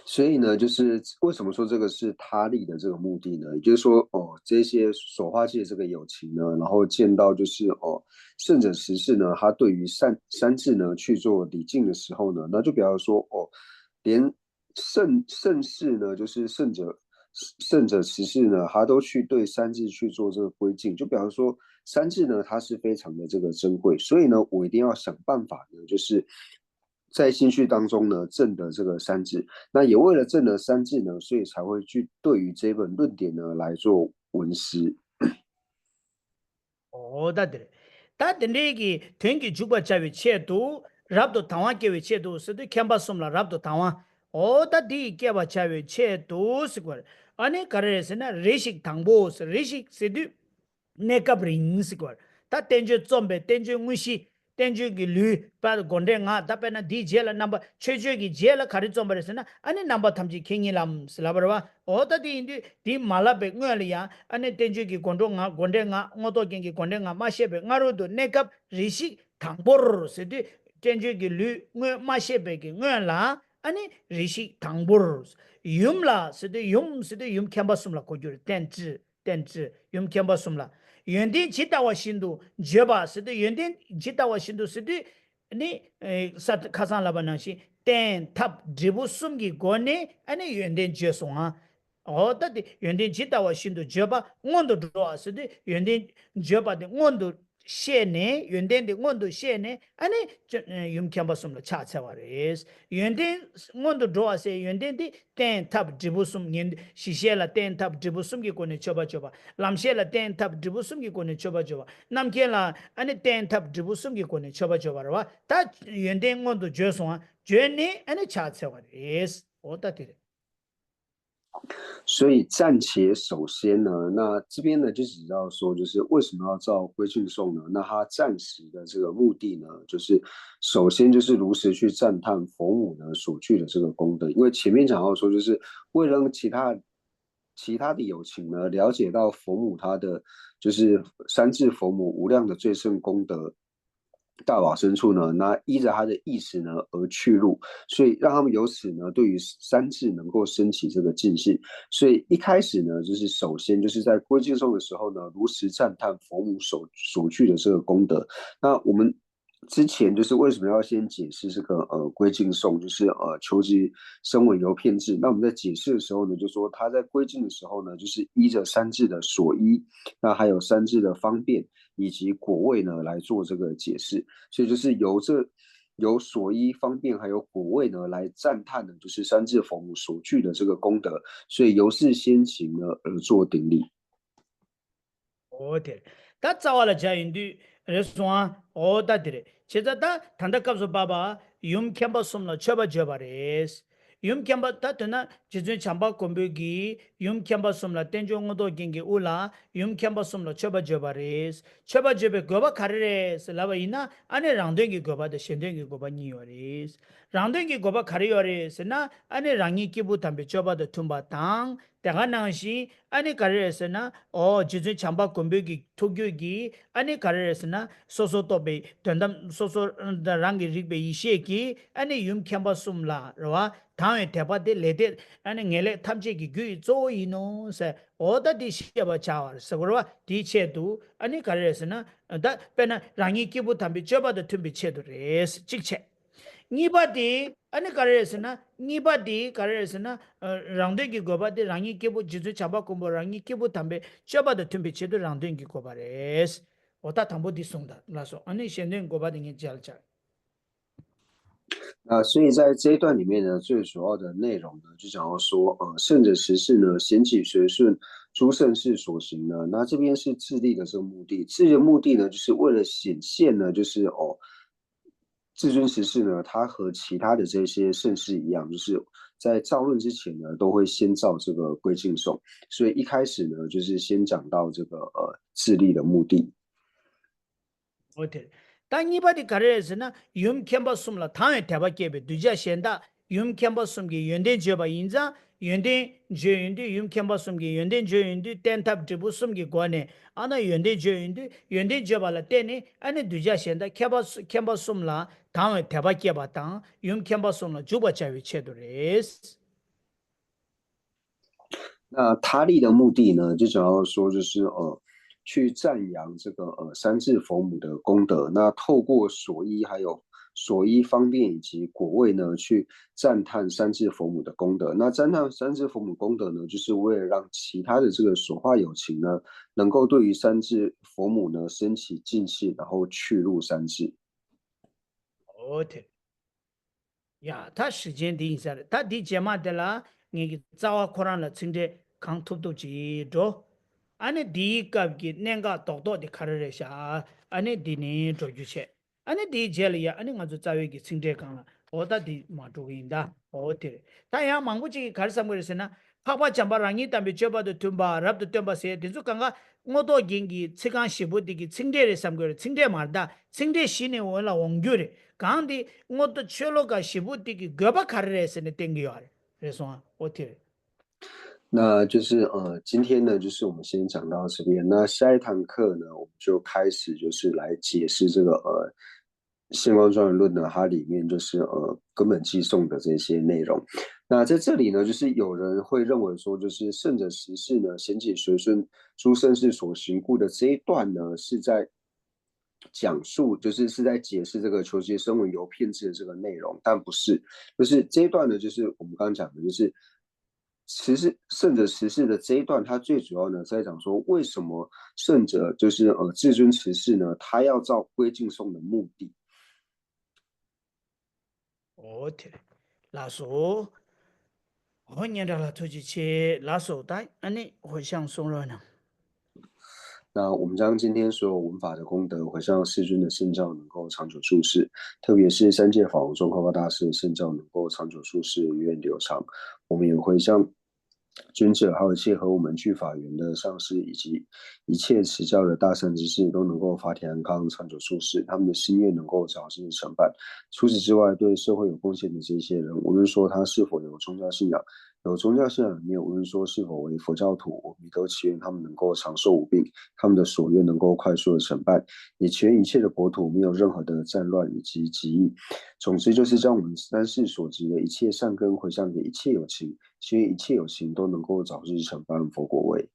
所以呢，就是为什么说这个是他力的这个目的呢？也就是说，哦，这些所化界这个有情呢，然后见到就是哦，圣者十世呢，他对于三三智呢去做礼敬的时候呢，那就比方说哦，连圣圣世呢，就是圣者圣者十世呢，他都去对三智去做这个归敬。就比方说，三智呢，它是非常的这个珍贵，所以呢，我一定要想办法呢，就是在心绪当中呢，证得这个三智。那也为了证得三智呢，所以才会去对于这本论点呢来做闻思。 ཨོ་ད་དེ་རེད། ད་དེ་འདྲའི་གི་དོན་གྱི་འཇུག་པར་བྱ་བའི་ཆེད་དུ། རབ་ཏུ་དང་བ་སྐྱེ་བའི་ཆེད་དུ་ཟེར་དུས། མཁན་པོ་གསུམ་ལ་རབ་ཏུ་དང་བ། ཨོ་ད་དེ་ཡི་སྐྱེ་བར་བྱ་བའི་ཆེད་དུ་ཟེར་བ་རེད། ཨ་ནི་ག་རེ་རེད་ཟེར་ན། རེ་ཞིག་དང་པོ་ཟེར། རེ་ཞིག་ཟེར་དུས་གནས་སྐབས་རིང་ཟེར་བ་རེད། ད་བསྟན་བཅོས་རྩོམ་པའི་བསྟན་བཅོས་དངོས་གཞི། བསྟན་བཅོས་ཀྱི་ལུས་པ་དགོངས་འགྲེལ་ལྔ། ད་དཔེར་ན་འདིའི་རྗེས་ལ་རྣམ་པ། མཆོད་བརྗོད་ཀྱི་རྗེས་ལ་ག་རེ་རྩོམ་པ་རེད་ཟེར་ན། ཨ་ནི་རྣམ་པ་ཐམས་ཅད་མཁྱེན་ཉིད་ལམ་ཟེར་ལབ་པ་རེད་བ། འོ་ད་དེ་ཡིན་དུས་དེ་མ་ལབ་པའི་སྔོན་ལ་ཡང་། ཨ་ནི་བསྟན་བཅོས་ཀྱི་སྒོ་འགྲོ་ལྔ། སྒོ་འགྲེལ་ལྔ། མངོན་རྟོགས་རྒྱན་གྱི་སྒོ་འགྲེལ་ལྔ་མ་བཤད་པའི་སྔ་རོལ་དུ། གནས་སྐབས་རེ་ཞིག་དང་པོར་ཟེར་དུས། བསྟན་བཅོས་ཀྱི་ལུས་དངོས་མ་བཤད་པའི་གི་སྔོན་ལ། ཨ་ནི་རེ་ཞིག་དང་པོར། ཡུམ་ལ་ཟེར་དུས། ཡུམ་ཟེར་དུས་ཡུམ་མཁན་པོ་གསུམ་ལ་གོ་རྒྱུ་རེད། བསྟན་བཅོས། བསྟན་བཅོས་ཡུམ་མཁན་པོ་གསུམ་ལ། ཡོན་ཏན་ཇི་ལྟ་བ་བཞིན་དུ་བརྗོད་པ་ཟེར་དུས། ཡོན་ཏན་ཇི་ལྟ་བ་བཞིན་དུ་ཟེར་དུས། ནི་ཨེ་ས་ཁ་སང་ལབ་པ་ནང་བཞིན་བསྟན་ཐབས་འབྲས་བུ་གསུམ་གྱི་སྒོ་ནས། ཨ་ནི་ཡོན་ཏན་བརྗོད་སོང་ང་། འོ་ད་དེ་ཡོན་ཏན་ཇི་ལྟ་བ་བཞིན་དུ་བརྗོད་པ་སྔོན་དུ་འགྲོ་བ་ཟེར་དུས། ཡོན་ཏན་བརྗོད་པ་དེ་སྔོན་དུ་བཤད་ནས། ཡོན་ཏན་དེ་སྔོན་དུ་བཤད་ནས། ཨ་ནི་ཡུམ་མཁན་པོ་གསུམ་ལ་ཕྱག་འཚལ་བ་རེད། ཡོན་ཏན་སྔོན་དུ་འགྲོ་བ་ཟེར་ཡོན་ཏན་དེ། བསྟན་ཐབས་འབྲས་བུ་གསུམ། ཉན་ཞི་བྱེད་ལ་བསྟན་ཐབས་འབྲས་བུ་གསུམ་གྱི་སྒོ་ནས་མཆོད་པ་བརྗོད་པ། ལམ་བྱེད་ལ་བསྟན་ཐབས་འབྲས་བུ་གསུམ་གྱི་སྒོ་ནས་མཆོད་པ་བརྗོད་པ། རྣམ་མཁྱེན་ལ་ཨ་ནི་བསྟན་ཐབས་འབྲས་བུ་གསུམ་གྱི་སྒོ་ནས་མཆོད་པ་བརྗོད་པ་རེད་བ། ད་ཡོན་ཏན་སྔོན་དུ་བརྗོད་སོང་ང་། བརྗོད་ནས་ཨ་ནི་ཕྱག་འཚལ་བ་རེད། འོ་ད་དེ་རེད། 所以暂且首先呢，那这边呢就只知道说，就是为什么要造归敬颂呢？那他暂时的这个目的呢，就是首先就是如实去赞叹佛母呢所具的这个功德，因为前面讲到说，就是为了让其他其他的有情呢了解到佛母他的就是三智佛母无量的最胜功德，大宝深处呢，那依着他的意思呢而去入，所以让他们由此呢对于三智能够升起这个敬信。所以一开始呢，就是首先就是在归敬颂的时候呢，如实赞叹佛母所所具的这个功德。那我们之前就是为什么要先解释这个呃归敬颂，就是呃求其声闻游遍智。那我们在解释的时候呢，就说他在归敬的时候呢，就是依着三智的所依，那还有三智的方便，以及果位呢来做这个解释。所以就是由这由所依方便还有果位呢来赞叹的，就是三智佛母所具的这个功德，所以由是先行呢而做顶礼。 འོ་དེ་རེད། ད་རྩ་བ་ལ་བྱ་ཡིན་དུས་རེད་སོང་ང་། འོ་ད་དེ་རེད། བྱས་ཙང་ད་ད་ལྟ་སྐབས་སུ་བབ་པ་ཡུམ་མཁན་པོ་གསུམ་ལ་མཆོད་པ་བརྗོད་པ་རེད། ཡུམ་མཁན་པོ་ད་དོན་ན་རྗེ་བཙུན་བྱམས་པ་མགོན་པོ་གིས་ཡུམ་མཁན་པོ་གསུམ་ལ། བསྟན་བཅོས་མངོན་རྟོགས་རྒྱན་གྱི་དབུ་ལ་ཡུམ་མཁན་པོ་གསུམ་ལ་མཆོད་པ་བརྗོད་པ་རེད། མཆོད་པ་བརྗོད་པའི་དགོས་པ་ག་རེ་རེད་ཟེར་ལབ་པ་ཡིན་ན། ཨ་ནི་རང་དོན་གྱི་དགོས་པ་དང་གཞན་དོན་གྱི་དགོས་པ་གཉིས་ཡོད་རེད། རང་དོན་གྱི་དགོས་པ་ག་རེ་ཡོད་རེད་ཟེར་ན། ཨ་ནི་རང་ཉིད་སྐྱེས་བུ་དམ་པའི་སྤྱོད་པ་དང་མཐུན་པ་དང་། དེ་ག་ནང་བཞིན་ཨ་ནི་ག་རེ་རེད་ཟེར་ན། འོ་རྗེ་བཙུན་བྱམས་པ་མགོན་པོ་གི་ཐུགས་རྒྱུད་ཀྱིས་ཨ་ནི་ག་རེ་རེད་ཟེར་ན། སོ་སོར་རྟོག་པའི་དོན་དམ། སོ་སོ་རང་གིས་རིག་པའི་ཡེ་ཤེས་ཀྱིས་ཨ་ནི་ཡུམ་མཁན་པོ་གསུམ་ལ་རེད་བ། དང་བའི་དད་པ་དེ་ལས་དེ་ཨ་ནི་ངེས་ལེགས་ཐམས་ཅད་ཀྱི་རྒྱུ་ཡི་གཙོ་བོ་ཡིན་ནོ་ཟེར། འོ་ད་དེ་ཤེས་པར་བྱ་བར་ཟེར་བ་རེད་བ། དེའི་ཆེད་དུ་ཨ་ནི་ག་རེ་རེད་ཟེར་ན། ད་དཔེར་ན་རང་ཉིད་སྐྱེས་བུ་དམ་པའི་སྤྱོད་པ་དང་མཐུན་པའི་ཆེད་དུ་རེད། གཅིག་བྱས། གཉིས་པ་དེ་ཨ་ནི་ག་རེ་རེད་ཟེར་ན། གཉིས་པ་དེ་ག་རེ་རེད་ཟེར་ན། ཨ་རང་དོན་གྱི་དགོས་པ་དེ་རང་ཉིད་སྐྱེས་བུ། རྗེ་བཙུན་བྱམས་པ་མགོན་པོ་རང་ཉིད་སྐྱེས་བུ་དམ་པའི་སྤྱོད་པ་དང་མཐུན་པའི་ཆེད་དུ་རང་དོན་གྱི་དགོས་པ་རེད། འོ་ད་དང་པོ་འདི་གསུངས་དང་ལ་སོགས། ཨ་ནི་གཞན་དོན་དགོས་པ་དེ་ངས་རྗེས་ལ་སྦྱར། 那所以在这一段里面呢，最主要的内容呢，就讲到说，呃，圣者十世呢，显起随顺诸圣世所行呢，那这边是自利的这个目的。自利的目的呢，就是为了显现呢，就是哦，至尊十世呢，他和其他的这些圣世一样，就是在造论之前呢，都会先造这个归敬颂。所以一开始呢，就是先讲到这个呃自利的目的。འོ་དེ་རེད། ད་གཉིས་པ་དེ་ག་རེ་རེད་ཟེར་ན། ཡུམ་མཁྱེན་པ་གསུམ་ལ་དང་བའི་དད་པ་སྐྱེས་པའི་གདུལ་བྱ་གཞན་དག་ཡུམ་མཁྱེན་པ་གསུམ་གྱི་ཡོན་ཏན་བརྗོད་པ་ཡིན་ཙང་། ཡོན་ཏན་བརྗོད་ཡོང་དུས་ཡུམ་མཁྱེན་པ་གསུམ་གྱི་ཡོན་ཏན་བརྗོད་ཡོང་དུས་བསྟེན་ཐབས་འབྲས་བུ་གསུམ་གྱི་སྒོ་ནས། ཨ་ན་ཡོན་ཏན་བརྗོད་ཡོང་དུས་ཡོན་ཏན་བརྗོད་པ་ལ་བརྟེན་ནས། ཨ་ནི་གདུལ་བྱ་གཞན་དག་མཁྱེན་པ་མཁྱེན་པ་གསུམ་ལ་དང་བའི་དད་པ་སྐྱེས་པ་དང་ཡུམ་མཁྱེན་པ་གསུམ་ལ་འཇུག་པར་བྱ་བའི་ཆེད་དུ་རེད།那他力的目的呢，就主要说就是呃，去赞扬这个呃三世佛母的功德。那透过所依还有所依方便以及果位呢，去赞叹三世佛母的功德。那赞叹三世佛母功德呢，就是为了让其他的这个所化有情呢，能够对于三世佛母呢升起敬畏，然后去入三世。 ཨོ་དེ། ཡ། ད་གཞི་རྐྱེན་འདི་ཡིན་ས་རེད། ད་འདི་རྗེས་མ་དེ་ལ་ངེད་ཀྱི་རྩ་བ་ཁོ་རང་ལ་ཚིག་འགྲེལ་གང་ཐུབ་ཐུབ་ཅིག་འགྲོ། ཨ་ནི་འདིའི་སྐབས་ཀྱི་གནད་འགག་རྡོག་རྡོག་དེ་ག་རེ་རེད་ཤག་ཨ་ནི་འདི་ནས་འགྲོ་རྒྱུ་བྱས། ཨ་ནི་འདིའི་རྗེས་ལ་ཡ་ཨ་ནི་ང་ཚོ་རྩ་བའི་གི་ཚིག་འགྲེལ་སྒང་ལ་འོ་ད་འདི་མ་འགྲོ་གི་ཡིན་ད། འོ་དེ་རེད། ད་ཡང་མང་པོ་ཅིག་གིས་ག་རེ་བསམ་གི་རེད་ཟེར་ན། འཕགས་པ་བྱམས་པ་རང་ཉིད་དམ་པའི་སྤྱོད་པ་དང་མཐུན་པ་རབ་ཏུ་སྟོན་པ་ཟེར་དེ་ཚོ་གང་ག་རྔོག་ཏོག་རྒན་གྱི་ཚིག་རྐང་བཞི་པོ་དེ་གི་ཚིག་འགྲེལ་རེད་བསམ་གི་རེད། ཚིག་འགྲེལ་མ་རེད་ད། ཚིག་འགྲེལ་གཞི་ནས་འོག་ལ་འོང་རྒྱུ་རེད། གང་དེ་རྔོག་ཏོག་ཆོས་ལོ་ཀ་བཞི་པོ་དེ་གི་དགོས་པ་ག་རེ་རེད་ཟེར་ནས་བསྟན་གི་ཡོད་རེད། རེད་སོང་ཨ། འོ་དེ་རེད། 那就是呃，今天呢，就是我们先讲到这边。那下一堂课呢，我们就开始就是来解释这个呃现观庄严论呢，它里面就是呃根本偈颂的这些内容。那在这里呢，就是有人会认为说，就是圣者十世呢，显解随顺诸圣世所行故的这一段呢，是在讲述，就是是在解释这个求其声闻游遍智的这个内容，但不是。就是这一段呢，就是我们刚刚讲的，就是十世圣者十世的这一段，它最主要呢是在讲说，为什么圣者就是呃至尊十世呢，他要照归敬颂的目的。 འོ་དེ་རེད། ལགས་སོ། འོ་སྙན་གྲགས་ལགས་ཐུགས་རྗེ་ཆེ། ལགས་སོ། ད་ཨ་ནི་回向 གསུང་རོགས་གནང་། 那我们将今天所有闻法的功德回向世尊的圣教能够长久住世，特别是三界法王宗喀巴大师的圣教能够长久住世，源远流长。我们也回向尊者还有一切和我们具法缘的上师，以及一切持教的大善知识都能够法体安康、长久住世，他们的心愿能够早日成办。除此之外，对社会有贡献的这些人，无论说他是否有宗教信仰，有宗教信仰没有，无论说是否为佛教徒，我们都祈愿他们能够长寿无病，他们的所愿能够快速的成办，也祈愿一切的国土没有任何的战乱以及疾疫。总之，就是将我们三世所积的一切善根回向给一切有情，祈愿一切有情都能够早日成办佛果位。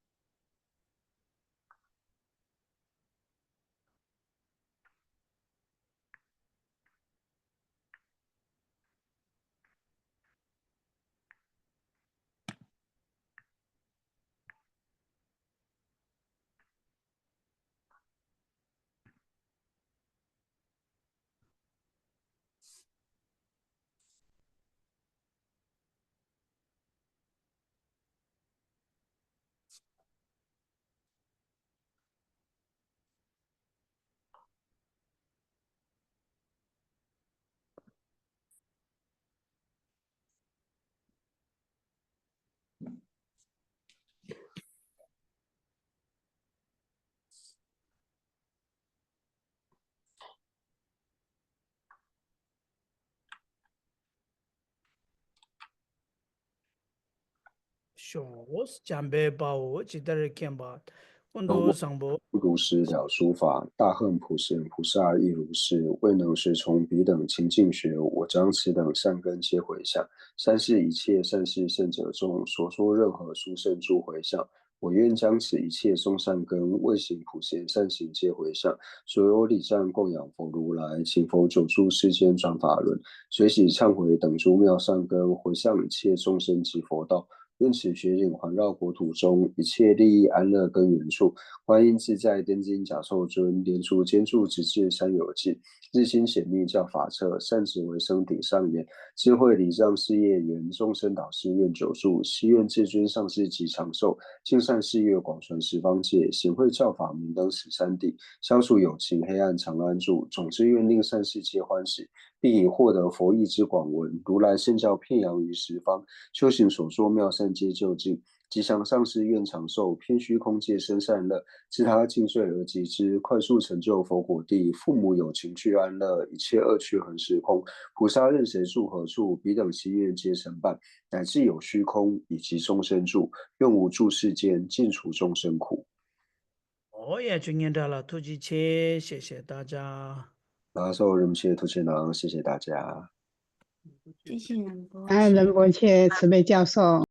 ཤོག་འཇམ་དཔལ་དཔའ་བོས་ཇི་ལྟར་མཁྱེན་པ། ཀུན་ཏུ་བཟང་པོ། 如实了诸法，大恨普贤菩萨亦如是，未能随从彼等情境学，我将此等善根皆回向。三世一切善逝圣者众，所说任何殊胜诸回向，我愿将此一切众善根，未行普贤善行皆回向。所有礼赞供养佛如来，请佛久住世间转法轮，随喜忏悔等诸妙善根，回向一切众生及佛道。 愿此雪景环绕国土中，一切利益安乐根源处。观音自在天津甲寿尊，莲足尖柱直至山有尽。日星显密教法彻，善止为生顶上缘。智慧礼障事业圆，众生导师愿久住。誓愿至尊上师吉长寿，尽善誓愿广传十方界，行慧教法明灯十三地，消除有情黑暗常安住。总之愿令善世皆欢喜， 并以获得佛意之广闻，如来圣教遍扬于十方，修行所作妙善皆究竟，吉祥上师愿长寿，偏虚空界生善乐。自他尽岁而及之，快速成就佛果地。父母有情俱安乐，一切恶趣恒时空。菩萨任谁住何处，彼等心愿皆成办。乃至有虚空，以及众生住，愿无住世间，尽除众生苦。 ཨོ་ཡ། ཆོས་སྙན་གྲགས་ལགས་ཐུགས་རྗེ་ཆེ། 谢谢大家。 ལགས་སོ། རིན་པོ་ཆེ་ཐུགས་རྗེ་གནང་། 谢谢大家。 ཨ། རིན་པོ་ཆེ་ཚུལ་ཁྲིམས་སྐྱབས་སོ།